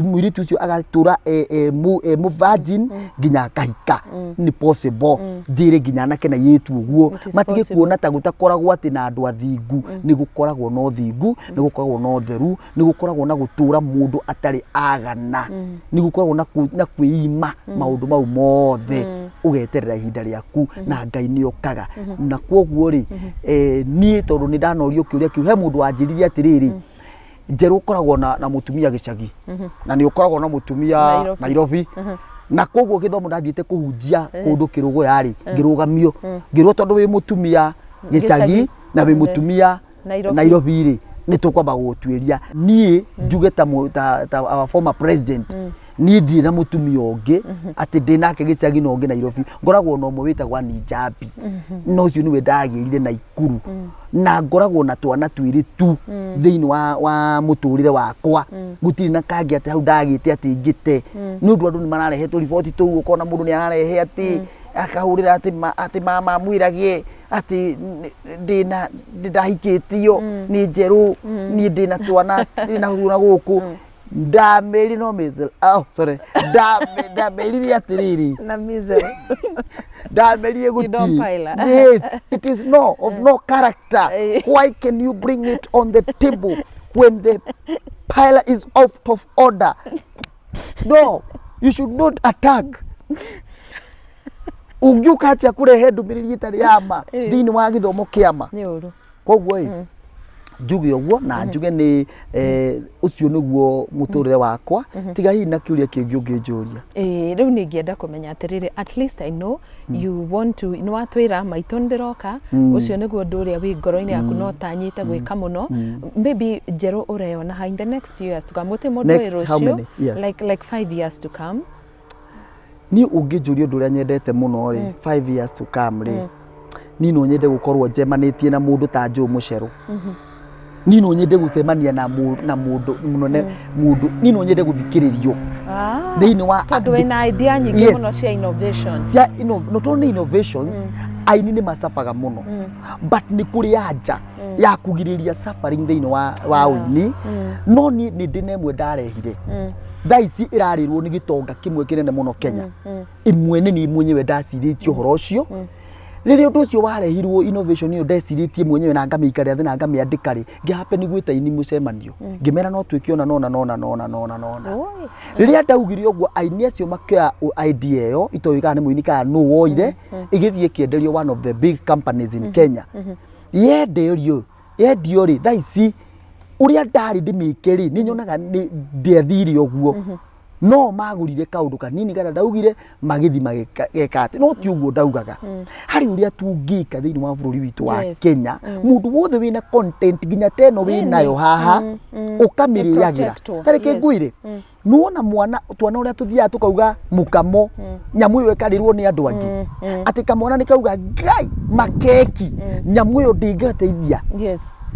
mũirĩtu ũcio agatũra e mũ virgin nginya akahika. Nĩ possible njĩre nginya anake na airĩtu ũguo It is matige possible. kuona ta gũtakoragwo atĩ na andũ athingu. Nĩ gũkoragwo na ũthingu, nĩ gũkoragwo na ũtheru, nĩ gũkoragwo na gũtũra mũndũ atarĩ agana, nĩ gũkoragwo na kwĩima maũndũ mau mothe, ũgeterera ihinda rĩaku na Ngai nĩ okaga. Na kwoguo rĩ, niĩ tondũ nĩ ndanorio kĩũria kĩu, he mũndũ wanjĩrire atĩrĩrĩ, Njerũ ũkoragwo na mũtumia gĩcagi na nĩ ũkoragwo na mũtumia Nairobi. Nairobi. Na koguo gĩthomo ndathiĩte kũhunjia kũndũ Kĩrũgũya rĩ, ngĩrũgamio ngĩrwo tondũ wĩ mũtumia gĩcagi Gĩcagi. na wĩ mũtumia Nairobi. Nairobi rĩ, nĩ tũkwamba gũgũtuĩria. Niĩ njuge ta our former president, niĩ ndirĩ na mũtumia ũngĩ atĩ ndĩ nake gĩcagi na ũngĩ Nairobi. Ngoragwo na ũmwe wĩtagwo Ann Njambi, na ũcio nĩwe ndagĩrire Naikuru, na ngoragwo na twana twĩrĩ tu thĩinĩ wa mũtũrĩre wakwa. Gũtirĩ na kangĩ atĩ hau ndagĩte atĩ ngĩte, nĩ ũndũ andũ nĩ mararehe tũriboti tũu, ũkona mũndũ nĩ ararehe atĩ akahũrĩra atĩ mama amwĩrage atĩ ndĩna ndahikĩtio nĩ Njerũ, niĩ ndĩna twana ndĩna na gũkũ. Ndamĩrire no mĩzel, oh sorry, ndamĩrire atĩrĩrĩ, Na mizel. Ndamĩrire You don't gũtirĩ. pile. Yes, it is no of no character. Why can you bring it on the table when the pile is out of order? No, you should not attack. Ũngĩũka atĩa kũrehe ndũmĩrĩri ĩtarĩ ya ma thĩinĩ wa gĩthomo kĩa ma? Nĩ ũru. Koguo ĩ, Njuge ũguo na njuge nĩ ũcio nĩguo mũtũrĩre wakwa, tiga hihi na kĩũria kĩngĩ ũngĩnjũria. Ĩĩ, rĩu nĩ ingĩenda kũmenya atĩrĩrĩ, at least I know you want to, nĩ watwĩra maitũ nĩ ndĩroka, ũcio nĩguo ũndũ ũrĩa wĩ ngoro-inĩ yaku no tanyĩte gwĩka mũno. Maybe Njerũ ũreyona ha in the next few years to come, gũtirĩ mũndũ ũĩ Next how rũciũ, many years? like 5 years to come. Niĩ ũngĩnjũria ũndũ ũrĩa nyendete mũno rĩ, 5 years to come rĩ, niĩ no nyende gũkorwo njemanĩtie na mũndũ ta Joe Mũcerũ. Niĩ no nyende gũcemania na mũndũ mũnene, mũndũ niĩ no nyende gũthikĩrĩrio thĩinĩ wa Tondũ wĩna idea nyingĩ mũno cia innovation. Cia not only innovations, aini nĩ macabaga mũno, but nĩ kũrĩ anja ya kugirĩrĩria suffering thĩinĩ wa ũini. No niĩ nĩ ndĩ na ĩmwe ndarehire, thaa ici ĩrarĩrwo nĩ gĩtonga kĩmwe kĩnene mũno Kenya. Ĩmwe nĩ niĩ mwenyewe ndacirĩtie ũhoro ũcio. Rĩrĩa ũndũ ũcio warehirwo, innovation ĩyo ndecirĩtie mwenyewe na ngamĩikaria thĩ na ngamĩandĩka rĩ, ngĩhappen gwĩta aini mũcemanio, ngĩmera no twĩke ũna nona nona nona nona nona. Rĩrĩa ndaugire ũguo, aini acio makĩoya idea ĩyo, itoĩ kana nĩ mũini kana nũ woire, ĩgĩthiĩ ĩkĩenderio one of the big companies in Kenya. Yendio rĩ, thaa ici ũrĩa ndarĩ ndĩmĩke rĩ, nĩ nyonaga nĩ ndiathire ũguo, no magũrire kaũndũ kanini karĩa ndaugire, magĩthi magĩka atĩ no ti ũguo ndaugaga. Harĩ ũrĩa tũngĩka thĩinĩ wa bũrũri witũ wa Kenya, mũndũ wothe wĩna content nginya ta ĩno wĩnayo haha, ũkamĩrĩagĩra. Ĩprotectwo, Ta reke ngwĩre, nĩwona mwana twana ũrĩa tũthiaga tũkauga mũkamo, nyamũ ĩyo ĩkarĩrwo nĩ andũ angĩ, atĩ kamwana nĩ kauga ngai makeki, nyamũ ĩyo ndĩngateithia.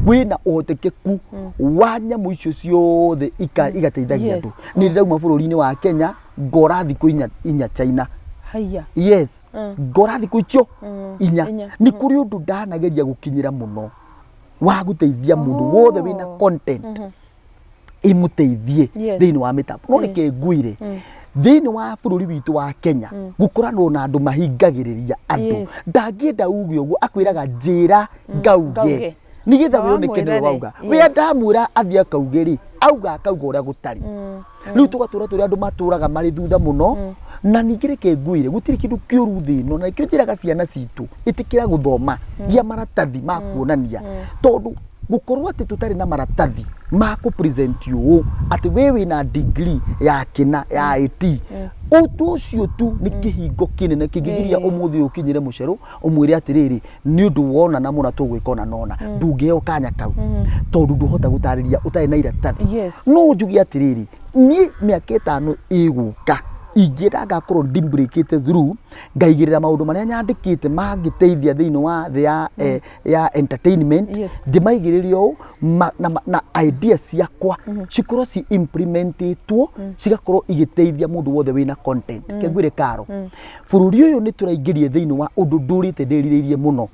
Kwĩna ũhotekeku wa nyamũ icio ciothe igateithagia andũ. Nĩ ndĩrauma bũrũri-inĩ wa Kenya, ngora thikũ 4 China. Haiya. Yes, ngora thikũ icio 4. 4. Nĩ kũrĩ ũndũ ndanageria gũkinyĩra mũno wa gũteithia mũndũ wothe wĩna content imũteithie thĩinĩ wa mĩtambo. No reke ngwĩre, thĩinĩ wa bũrũri witũ wa Kenya gũkoranwo na andũ mahingagĩrĩria andũ. Ndangĩenda uge ũguo, akwĩraga njĩra ngauge Ngauge. nĩgetha Na we oneke wamwĩra nĩwe rĩ, wauga. We ndamwĩra athiĩ akauge rĩ, auga akauga ũrĩa gũtarĩ. Rĩu tũgatũra tũrĩ andũ matũraga marĩ thutha mũno. Na ningĩ reke ngwĩre, gũtirĩ kĩndũ kĩũru thĩ ĩno, na nĩkĩo njĩraga ciana citũ, ĩtĩkĩra gũthoma, gĩa maratathi ma kuonania, tondũ gũkorwo atĩ tũtarĩ na maratathi ma kũ present ũũ atĩ we wĩna degree ya kĩna ya IT, ũndũ ũcio tu nĩ kĩhingo kĩnene kĩngĩgiria ũmũthĩ ũyũ ũkinyĩre mũcerũ ũmwĩre atĩrĩrĩ, nĩ ũndũ wona na mũna tũgwĩka ũna nona, ndũngĩheo kanya kau tondũ ndũhota gũtarĩria ũtarĩ na iratathi. No njuge atĩrĩrĩ, niĩ mĩaka 5 ĩgũka ingĩenda ngakorwo ndimbrĩkĩte through, ngaigĩrĩra maũndũ marĩa nyandĩkĩte mangĩteithia thĩinĩ wa thĩ ya entertainment, ndĩmaigĩrĩre ũũ na idea ciakwa cikorwo ci implementetwo, cigakorwo igĩteithia mũndũ wothe wĩna content. Ke ngwĩre Karo, bũrũri ũyũ nĩ tũraingĩria thĩinĩ wa ũndũ ndũrĩte ndĩrirĩirie mũno,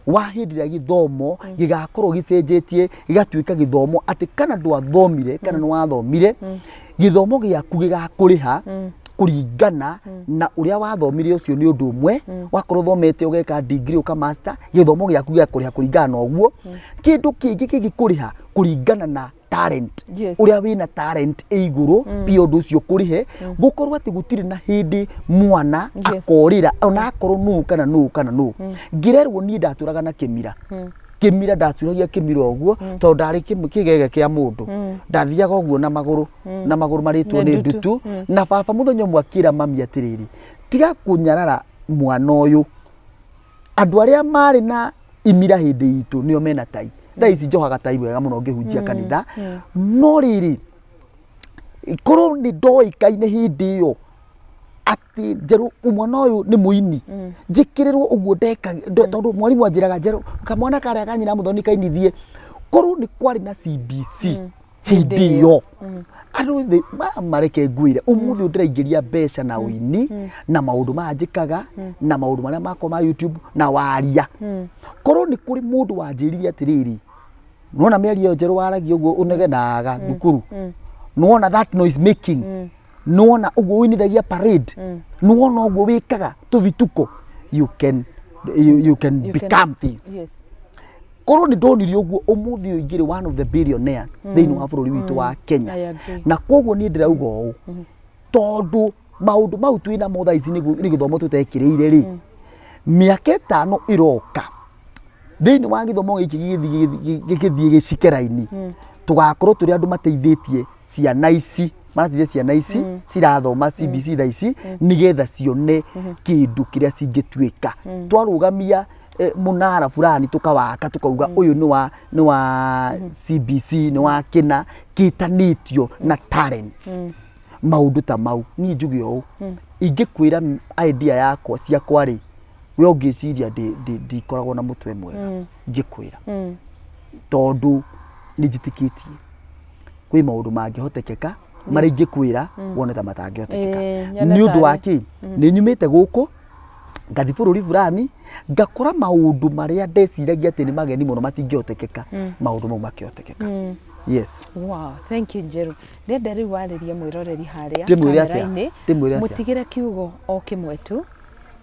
wa hĩndĩ ĩrĩa gĩthomo gĩgakorwo gĩcenjetie gĩgatuĩka gĩthomo atĩ kana ndwathomire kana nĩ wathomire, gĩthomo gĩaku gĩgakũrĩha kũringana na ũrĩa wathomire. Ũcio nĩ ũndũ ũmwe. Wakorwo ũthomete ũgeka degree, ũka master, gĩthomo gĩaku gĩgakũrĩha kũringana na ũguo. Kĩndũ kĩngĩ kĩngĩkũrĩha kũringana na talent, ũrĩa wĩna talent ĩ igũrũ pia, ũndũ ũcio ũkũrĩhe. Gũkorwo atĩ gũtirĩ na hĩndĩ mwana akorĩra, ona akorwo nũ kana nũ kana nũ. Ngĩrerwo niĩ ndatũraga na kĩmira, kĩmira ndacuragia kĩmira ũguo, tondũ ndarĩ kĩgege kĩa mũndũ, ndathiaga ũguo na magũrũ, na magũrũ marĩtwo Na nĩ ndutu. Ndutu. Na baba mũthenya ũmwe akĩra mami atĩrĩrĩ, tiga kũnyarara mwana ũyũ, andũ arĩa marĩ na imira hĩndĩ itũ nĩo mena tai. Thaa ici njohaga tai wega mũno ngĩhunjia kanitha. No rĩrĩ, korwo nĩ ndoĩkaine hĩndĩ ĩyo atĩ Njerũ mwana ũyũ nĩ mũini, njĩkĩrĩrwo ũguo ndeka, tondũ mwarimũ anjĩraga, Njerũ kamwana karĩa ka nyina Mũthoni kainithie. Korwo nĩ kwarĩ na CBC hĩndĩ ĩyo, andũ thĩ mareke ngwĩre, ũmũthĩ ũyũ ndĩraingĩria mbeca na ũini na maũndũ maya njĩkaga na maũndũ marĩa makwa ma YouTube na waria. Korwo nĩ kũrĩ mũndũ wanjĩrire atĩrĩrĩ, nĩwona mĩario ĩyo Njerũ waragia ũguo ũnegenaga thukuru, nĩwona that noise making, nĩwona ũguo ũinithagia parade, nĩwona ũguo wĩkaga tũvituko, you can You can- become this. Korwo nĩ ndonire ũguo, ũmũthĩ ũyũ ingĩrĩ one of the billionaires thĩinĩ wa bũrũri witũ wa Kenya. I agree. Na koguo niĩ ndĩrauga ũũ, tondũ maũndũ mau twĩ namo thaa ici nĩ gĩthomo tũtekĩrĩire rĩ, mĩaka 5 ĩroka. Thĩinĩ wa gĩthomo gĩkĩ gĩgĩthiĩ gĩcikera-inĩ, tũgakorwo tũrĩ andũ mateithĩtie ciana ici, marateithia ciana ici cirathoma CBC thaa ici, nĩgetha cione kĩndũ kĩrĩa cingĩtuĩka. Twarũgamia mũnara fulani tũkawaka, tũkauga ũyũ nĩ wa CBC, nĩ wa kĩna kĩtanĩtio na talents, maũndũ ta mau. Niĩ njuge ũũ, ingĩkwĩra idea yakwa ciakwa rĩ, we ũngĩciria ndikoragwo na mũtwe mwega. Ingĩkwĩra tondũ nĩ njĩtĩkĩtie kwĩ maũndũ mangĩhotekeka marĩa ingĩkwĩra wone ta matangĩhotekeka. Nyone Nĩ ũndũ wa tarĩ. kĩ nĩ nyumĩte gũkũ ngathi bũrũri fulani, ngakora maũndũ marĩa ndeciragia atĩ nĩ mageni mũno matingĩhotekeka, maũndũ mau makĩhotekeka. Yes. Wow, thank you, Njeru. Ndĩrenda rĩu warĩrie mwĩroreri harĩa Ndĩmwĩre atĩa? kamera-inĩ. Ndĩmwĩre atĩa? Mũtigĩre kiugo o kĩmwe tu.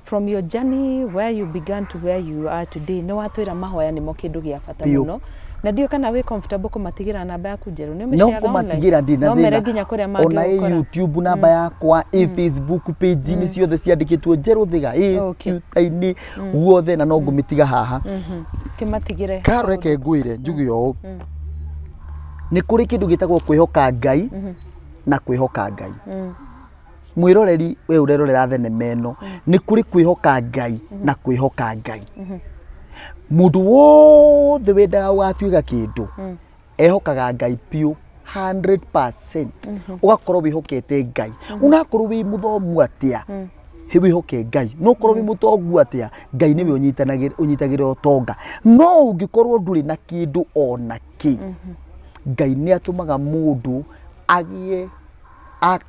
From your journey where you began to where you are today, nĩ watwĩra mahoya nĩmo kĩndũ gĩa bata Biũ. mũno. Na ndiũĩ kana wĩ comfortable kũmatigĩra namba yaku, Njeru. Nĩ No ũmĩshare online? kũmatigĩra ndirĩ na No mere thĩna. nginya kũrĩa Ona ĩ mangĩgũkora. YouTube namba yakwa, ĩ Facebook page nĩ ciothe ciandĩkĩtwo Njerũ Thiga, ĩ Twitter-inĩ guothe, na no ngũmĩtiga haha. Kĩmatigĩre. Karo, reke ngwĩre, njuge ũũ, nĩ kũrĩ kĩndũ gĩtagwo kwĩhoka Ngai na kwĩhoka Ngai. Mwĩroreri, we ũrerorera thenema ĩno, nĩ kũrĩ kwĩhoka Ngai na kwĩhoka Ngai. Mũndũ wothe wendaga gũgatuĩka kĩndũ ehokaga Ngai piũ 100%. Ũgakorwo wĩhokete Ngai, unakorwo wĩ mũthomu atĩa, wĩhoke Ngai. No ũkorwo wĩ mũtongu atĩa, Ngai nĩwe ũnyitagĩrĩra ũtonga. No ũngĩkorwo ndũrĩ na kĩndũ ona kĩ, Ngai nĩ atũmaga mũndũ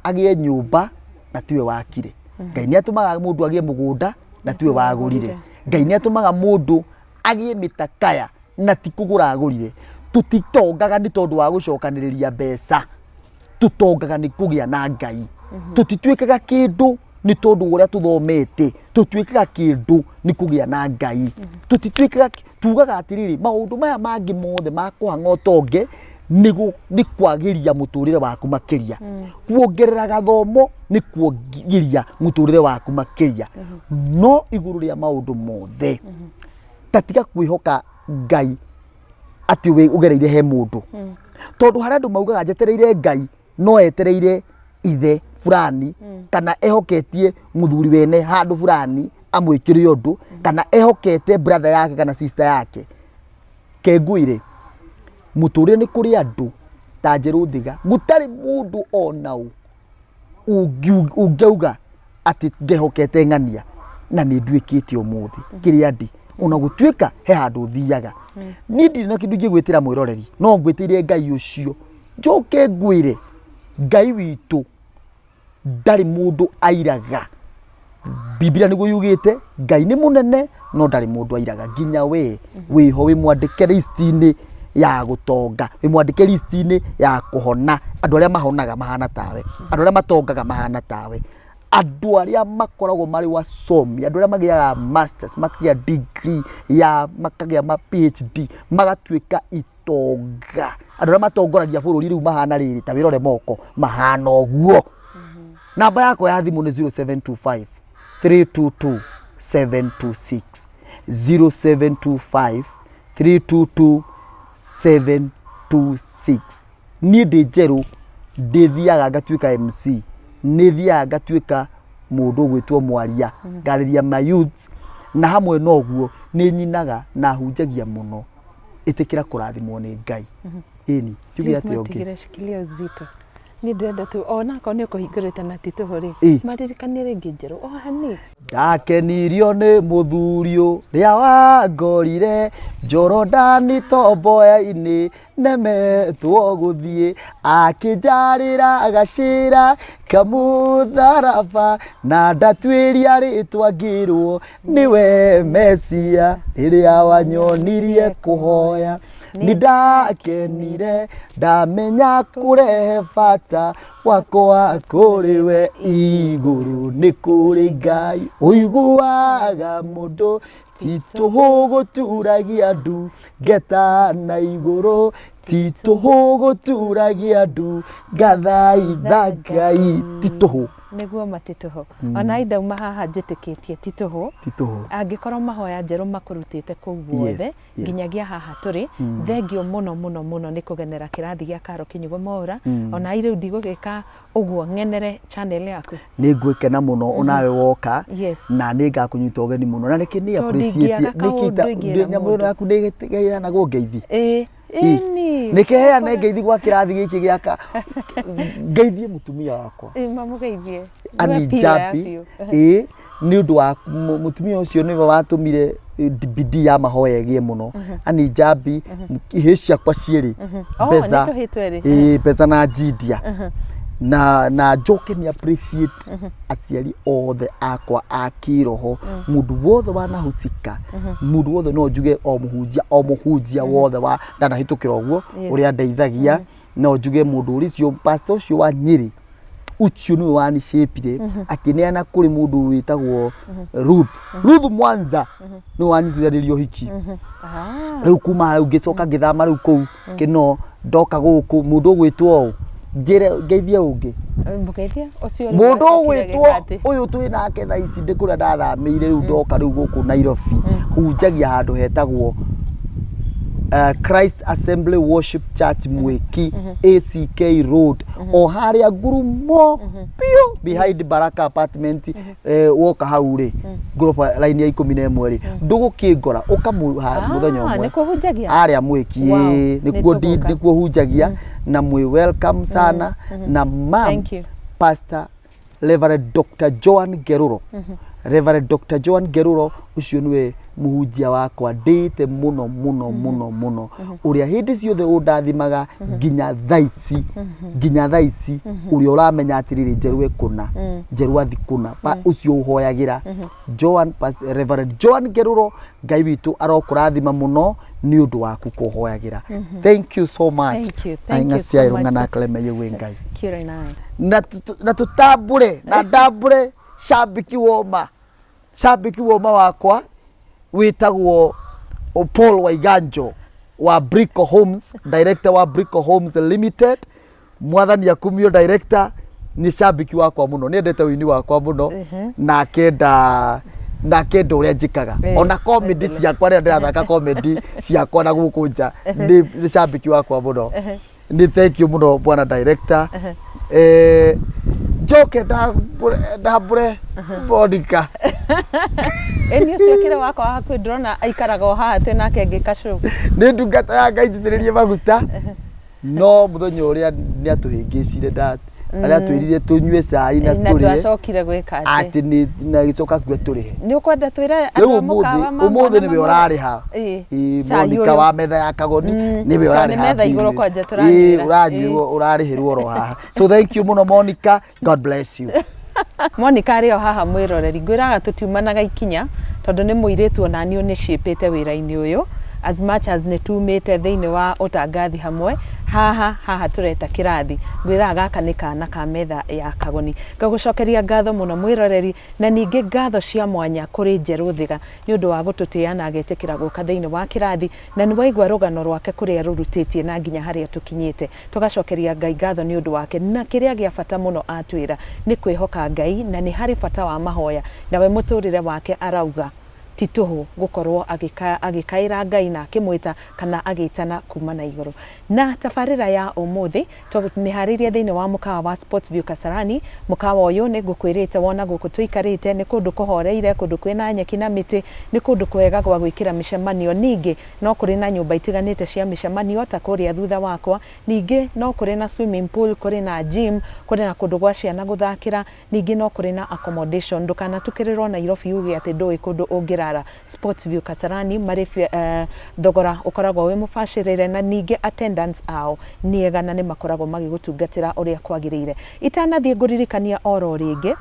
agĩe nyũmba na tiwe wakire. Ngai nĩ atũmaga mũndũ agĩe mũgũnda na tiwe wagũrire. Ngai nĩ atũmaga mũndũ agĩe mĩtakaya na ti kũgũra agũrire. Tũtitongaga nĩ tondũ wa gũcokanĩrĩria mbeca, tũtongaga nĩ kũgĩa na Ngai. Tũtituĩkaga kĩndũ nĩ tondũ wa ũrĩa tũthomete, tũtuĩkaga kĩndũ nĩ kũgĩa na Ngai. Tũtituĩkaga, tugaga atĩrĩrĩ, maũndũ maya mangĩ mothe ma kũhang'a ũtonge nĩ kwagĩria mũtũrĩre waku makĩria, kuongerera gathomo nĩ kuongeria mũtũrĩre waku makĩria, no igũrũ rĩa maũndũ mothe ta tiga kwĩhoka Ngai atĩ ũgereire he mũndũ, tondũ harĩ andũ maugaga njetereire Ngai, no etereire ithe fulani, kana ehoketie mũthuri wene handũ fulani amwĩkĩre ũndũ, kana ehokete brother yake kana sister yake. Kengwĩre mũtũrĩre nĩ kũrĩ andũ ta Njerũ Thiga, gũtarĩ mũndũ ona ũ ũngĩauga atĩ ndehokete ng'ania na nĩ nduĩkĩte ũmũthĩ kĩrĩa ndĩ. Ona gũtuĩka he handũ thiaga, niĩ ndirĩ na kĩndũ ingĩgwĩtĩra mwĩroreri, no ngwĩtĩire Ngai ũcio. Njoke ngwĩre, Ngai witũ ndarĩ mũndũ airaga. Biblia nĩguo yugĩte, Ngai nĩ mũnene no ndarĩ mũndũ airaga. Nginya we wĩho wĩ mwandĩke list-inĩ ya gũtonga, wĩ mwandĩke list-inĩ ya kũhona. Andũ arĩa mahonaga mahana tawe, andũ arĩa matongaga mahana tawe, andũ arĩa makoragwo marĩ wasomi, andũ arĩa magĩaga masters, makagĩa degree ya makagĩa ma PhD, magatuĩka itonga, andũ arĩa matongoragia bũrũri rĩu mahana rĩrĩ, ta wĩrore moko mahana ũguo. Namba yakwa ya thimũ nĩ 0725 322 726, 0725 322 726. Niĩ ndĩ Njerũ, ndĩthiaga ngatuĩka MC, nĩ thiaga ngatuĩka mũndũ ũgwĩtwo mwaria, ngarĩria ma youths, na hamwe na ũguo nĩ nyinaga na hunjagia mũno. Ĩtĩkĩra kũrathimwo nĩ Ngai. Ĩni njuge atĩa ũngĩ? Matigĩre, shikilia uzito. Niĩ ndĩrenda tu ona akorwo nĩ ũkũhingũrĩte na ti tũhũ rĩ, maririkanie rĩngĩ, Njerũ, o hanini. Ndakenirio nĩ mũthuri ũrĩa wangorire Jorodani tomboya-inĩ, nemetwo gũthiĩ, akĩnjarĩra gacĩra kamũtharaba, na ndatuĩria rĩtwa ngĩrwo nĩwe Mesia. Rĩrĩa wanyonirie kũhoya nĩ ndakenire, ndamenya kũrehe bata wakwa kũrĩ we. Igũrũ nĩ kũrĩ Ngai ũiguaga mũndũ, ti tũhũ gũturagia ndu ngeta na igũrũ. Ti tũhũ gũturagia ndu ngathaitha Ngai, ti tũhũ. Nĩguo ma ti tũhũ. Ona niĩ ndauma haha njĩtĩkĩtie ti tũhũ. Ti tũhũ. Angĩkorwo mahoya njerũ makũrutĩte kũu guothe nginyagia haha tũrĩ, thengiũ mũno mũno mũno nĩ kũgenera kĩrathi gĩa Karo Kĩnyugo Mwaũra. Ona niĩ rĩu ndigũgĩka ũguo ng'enere channel yaku. Nĩ ngwĩkena mũno onawe woka Yes. na nĩ ngakũnyita ũgeni mũno na nĩkĩ nĩ Tondũ appreciate ndingĩaga nĩkĩ kaũndũ ingĩra nyamũ ĩno mũndũ. yaku nĩ ĩheanagwo ngeithi. Ĩĩ, ĩni. Nĩkĩ heane ngeithi gwa kĩrathi gĩkĩ gĩaka ngeithie mũtumia wakwa. Ĩĩ, mamũgeithie. Annie Nĩwe pillar ya Njambi biũ. ĩĩ nĩ ũndũ wa mũtumia ũcio nĩwe watũmire bidii ya mahoya ĩgĩe mũno. Annie Njambi ihĩĩ ciakwa cierĩ Oh, Beza nĩ tũhĩĩ twerĩ. ĩĩ Beza na Njidia na njoke nĩ appreciate aciari othe akwa a kĩroho mũndũ wothe wanahusika mũndũ wothe no njuge o mũhunjia o mũhunjia wothe wa ndanahĩtũkĩra ũguo ũrĩa ndeithagia no njuge mũndũ ũrĩ ũcio pastor ũcio wa Nyĩrĩ ũcio nĩwe wanicĩpire akĩneana kũrĩ mũndũ wĩtagwo Ruth Ruth Mwanza nĩwe wanyitithanirie ũhiki. Ah. Rĩu kuma hau ngĩcoka ngĩthama rĩu kũu kĩno ndoka gũkũ mũndũ ũgwĩtwo ũ njĩre ngeithie ũngĩ. Mũgeithie ũcio rĩu Mũndũ wacokire ũgwĩtwo gĩka atĩ? ũyũ twĩ nake thaa ici ndĩ kũrĩa ndathamĩire rĩu ndoka rĩu gũkũ Nairobi hunjagia handũ hetagwo Christ Assembly Worship Church Mwiki ACK Road o harĩa ngurumo biũ behind Baraka Apartment woka hau rĩ ngoroba line ya 11 rĩ ndũgũkĩngora ũkamũ mũthenya Ah, ũmwe nĩkuo hunjagia? harĩa Mwiki Wow, ĩĩ, nĩkuo nĩtũgũka. nĩkuo hunjagia na mwĩ welcome sana na mam Thank you. Pastor Reverend Dr. Joan Ngeruro Reverend Dr. Joan Ngeruro ũcio nĩwe mũhunjia wakwa ndĩĩte mũno mũno mũno mũno ũrĩa hĩndĩ ciothe ũndathimaga nginya thaa ici nginya thaa ici ũrĩa ũramenya atĩrĩrĩ njerũ e kũna njerũ athi kũna ũcio ũhoyagĩra Joan Reverend Joan Ngeruro Ngai witũ arokũrathima mũno nĩ ũndũ waku kũhoyagĩra. Thank you so much. Thank you, thank you so Aing'aciairwo much. ng'ana kleme yũĩ Ngai. Kira nawe. Na na tutambure na ndambure cambiki woma cambiki woma wakwa wĩtagwo Paul Waiganjo wa Brico Homes, director wa Brico Homes Limited. Mwathani akumio director nĩ cambiki wakwa mũno nĩ endete ũini wakwa mũno na akenda na akenda ũrĩa njĩkaga ona comedy ciakwa rĩrĩa ndĩrathaka comedy ciakwa na gũkũ nja nĩ nĩ cambiki wakwa mũno. Nĩ thank you mũno bwana director. Njoke ndambũre ndambũre Monica. Ĩni ũcio ũkĩrĩ wakwa wa hakuhĩ ndĩrona aikaraga o haha twĩ nake ngĩka show. Nĩ ndungata ya Ngai njitĩrĩrie maguta. No mũthenya ũrĩa nĩ atũhĩngĩcire nda arĩa atwĩrire tũnyue cai na Na tũrĩe ndwacokire gwĩka atĩ. Atĩ nĩ na gĩcoka akiuga tũrĩhe. Nĩ ũkwenda twĩre Rĩu andũ a mũkawa ũmũthĩ mamwe ũmũthĩ na nĩwe mamwe? ũrarĩha. Ĩĩ, Ĩĩ, cai Monica ũyũ. wa metha ya Kagoni nĩwe Tondũ nĩ ũrarĩha metha igũrũ bill. kwanja Ĩĩ, tũranyuĩra. ũranyuĩrwo ũrarĩhĩrwo oro haha. So thank you mũno Monica, God bless you. Monica arĩ o haha mwĩroreri, ngwĩraga tũtiumanaga ikinya tondũ nĩ mũirĩtu onaniĩ ũnĩciĩpĩte wĩra-inĩ ũyũ as much as nĩ tumĩte thĩinĩ wa ũtangathi hamwe, haha haha tũreta kĩrathi, ngwĩraga gaka nĩ kana ka metha ya Kagoni. Ngagũcokeria ngatho mũno mwĩroreri na ningĩ ngatho cia mwanya kũrĩ Njerũ Thiga nĩ ũndũ wa gũtũtĩa na agetĩkĩra gũka thĩinĩ wa kĩrathi na nĩ waigua rũgano rwake kũrĩa rũrutĩtie na nginya harĩa tũkinyĩte. Tũgacokeria Ngai ngatho nĩ ũndũ wake na kĩrĩa gĩa bata mũno atwĩra nĩ kwĩhoka Ngai na nĩ harĩ bata wa mahoya na we mũtũrĩre wake arauga ti tũhũ gũkorwo agĩkaĩra Ngai na akĩmwĩta kana agĩtana kuma na igũrũ. Na tabarĩra ya ũmũthĩ tũmĩharĩirie thĩinĩ wa mũkawa wa Sports View Kasarani. Mũkawa ũyũ nĩ ngũkwĩrĩte wona gũkũ tũikarĩte nĩ kũndũ kũhoreire, kũndũ kwĩna nyeki na mĩtĩ, nĩ kũndũ kwega gwa gwĩkĩra mĩcemanio. Ningĩ no kũrĩ na nyũmba itiganĩte cia mĩcemanio ta kũrĩa thutha wakwa. Ningĩ no kũrĩ na swimming pool, kũrĩ na gym, kũrĩ na kũndũ gwa ciana gũthakĩra, ningĩ no kũrĩ na accommodation. Ndũkanatukĩrĩrwo Nairobi uge atĩ ndũĩ kũndũ ũngĩrara. Sports View Kasarani marĩ thogora ũkoragwo wĩ mũbacĩrĩre na ningĩ attendants ao nĩ ega na nĩ makoragwo magĩgũtungatĩra ũrĩa kwagĩrĩire. Itanathiĩ ngũririkania oro rĩngĩ,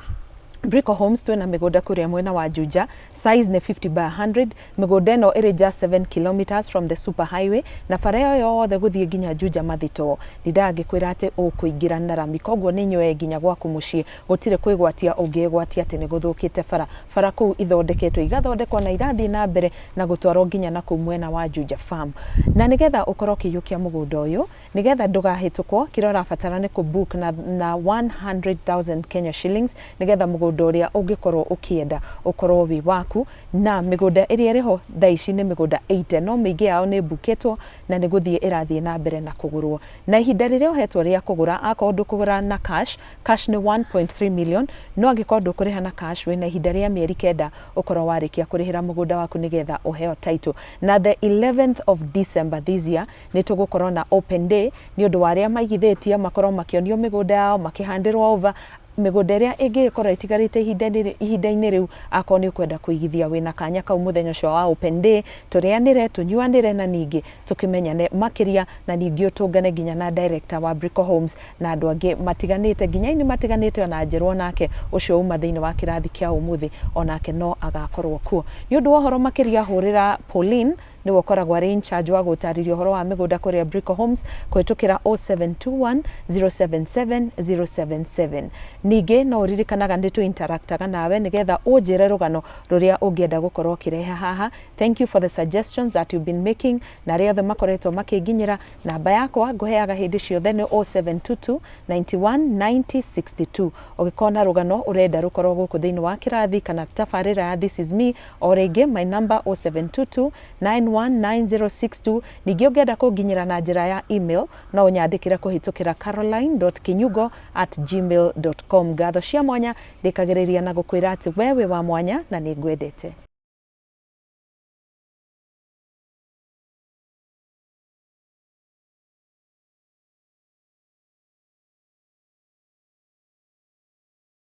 Brico Homes twĩna mĩgũnda kũrĩa mwena wa Juja, size nĩ 50 by 100, mĩgũnda ĩno ĩrĩ just 7 kilometers from the super highway na bara ĩyo yothe gũthiĩ nginya Juja Mathito. Ndindaga ngĩkwĩra atĩ ũkũingĩra na rami koguo nĩ nyoe nginya gwaku mũciĩ, gũtirĩ kwĩgwatia ũngĩĩgwatia atĩ nĩ gũthũkĩte bara. Bara kũu ithondeketwo igathondekwo na irathiĩ na mbere na gũtwarwo nginya na kũu mwena wa Juja Farm. Na nĩgetha ũkorwo ũkĩiyũkia mũgũnda ũyũ, Nĩgetha ndũgahĩtũkwo, kĩrĩa ũrabatara nĩ kũ book na na 100,000 Kenya shillings nĩgetha mũgũnda ũrĩa ũngĩkorwo ũkĩenda ũkorwo wĩ waku. Na mĩgũnda ĩrĩa ĩrĩ ho thaa ici nĩ mĩgũnda 80 no mĩingĩ yao nĩ ĩmbukĩtwo na nĩ gũthiĩ ĩrathiĩ na mbere na kũgũrwo. Na ihinda rĩrĩa ũhetwo rĩa kũgũra, akorwo ndũkũgũra na cash, cash nĩ 1.3 million, no angĩkorwo ndũkũrĩha na cash wĩna ihinda rĩa mĩeri kenda ũkorwo warĩkia kũrĩhĩra mũgũnda waku nĩgetha ũheo title. Na the 11th of December this year Nĩ tũgũkorwo na open day nĩ ũndũ wa arĩa maigithĩtie makorwo makĩonio mĩgũnda yao, makĩhandĩrwo over, mĩgũnda ĩrĩa ĩngĩgĩkorwo ĩtigarĩte ihinda-inĩ rĩu akorwo nĩ ũkwenda kũigithia wĩna kanya kau mũthenya ũcio wa open day, tũrĩanĩre, tũnyuanĩre na ningĩ tũkĩmenyane makĩria na ningĩ ũtũngane nginya na director wa Brico Homes na andũ angĩ matiganĩte nginya aini matiganĩte ona Njerũ onake ũcio uma thĩinĩ wa kĩrathi kĩa ũmũthĩ onake no agakorwo kuo. Nĩ ũndũ wa ũhoro makĩria hũrĩra Pauline Nĩwe ũkoragwo arĩ in charge wa gũtarĩria ũhoro wa mĩgũnda kũrĩa Brico Homes kũhĩtũkĩra 0721 077 077. Ningĩ no ũririkanaga nĩ tũ interactaga nawe nĩgetha ũnjĩre rũgano rũrĩa ũngĩenda gũkorwo ũkĩrehe haha. Thank you for the suggestions that you've been making na arĩa othe makoretwo makĩnginyĩra. Namba yakwa ngũheaga hĩndĩ ciothe nĩ 0722 91 90 62. Ũngĩkorwo na rũgano ũrenda rũkorwo gũkũ thĩinĩ wa kĩrathi kana tabarĩra ya This is Me, o rĩngĩ my number 0722 919062. Ningĩ ũngĩenda kũnginyĩra na njĩra ya email no ũnyandĩkĩre kũhĩtũkĩra caroline.kinyugo@gmail.com. Ngatho cia mwanya ndĩkagĩrĩria na gũkwĩra atĩ we wĩ wa mwanya na nĩ ngwendete.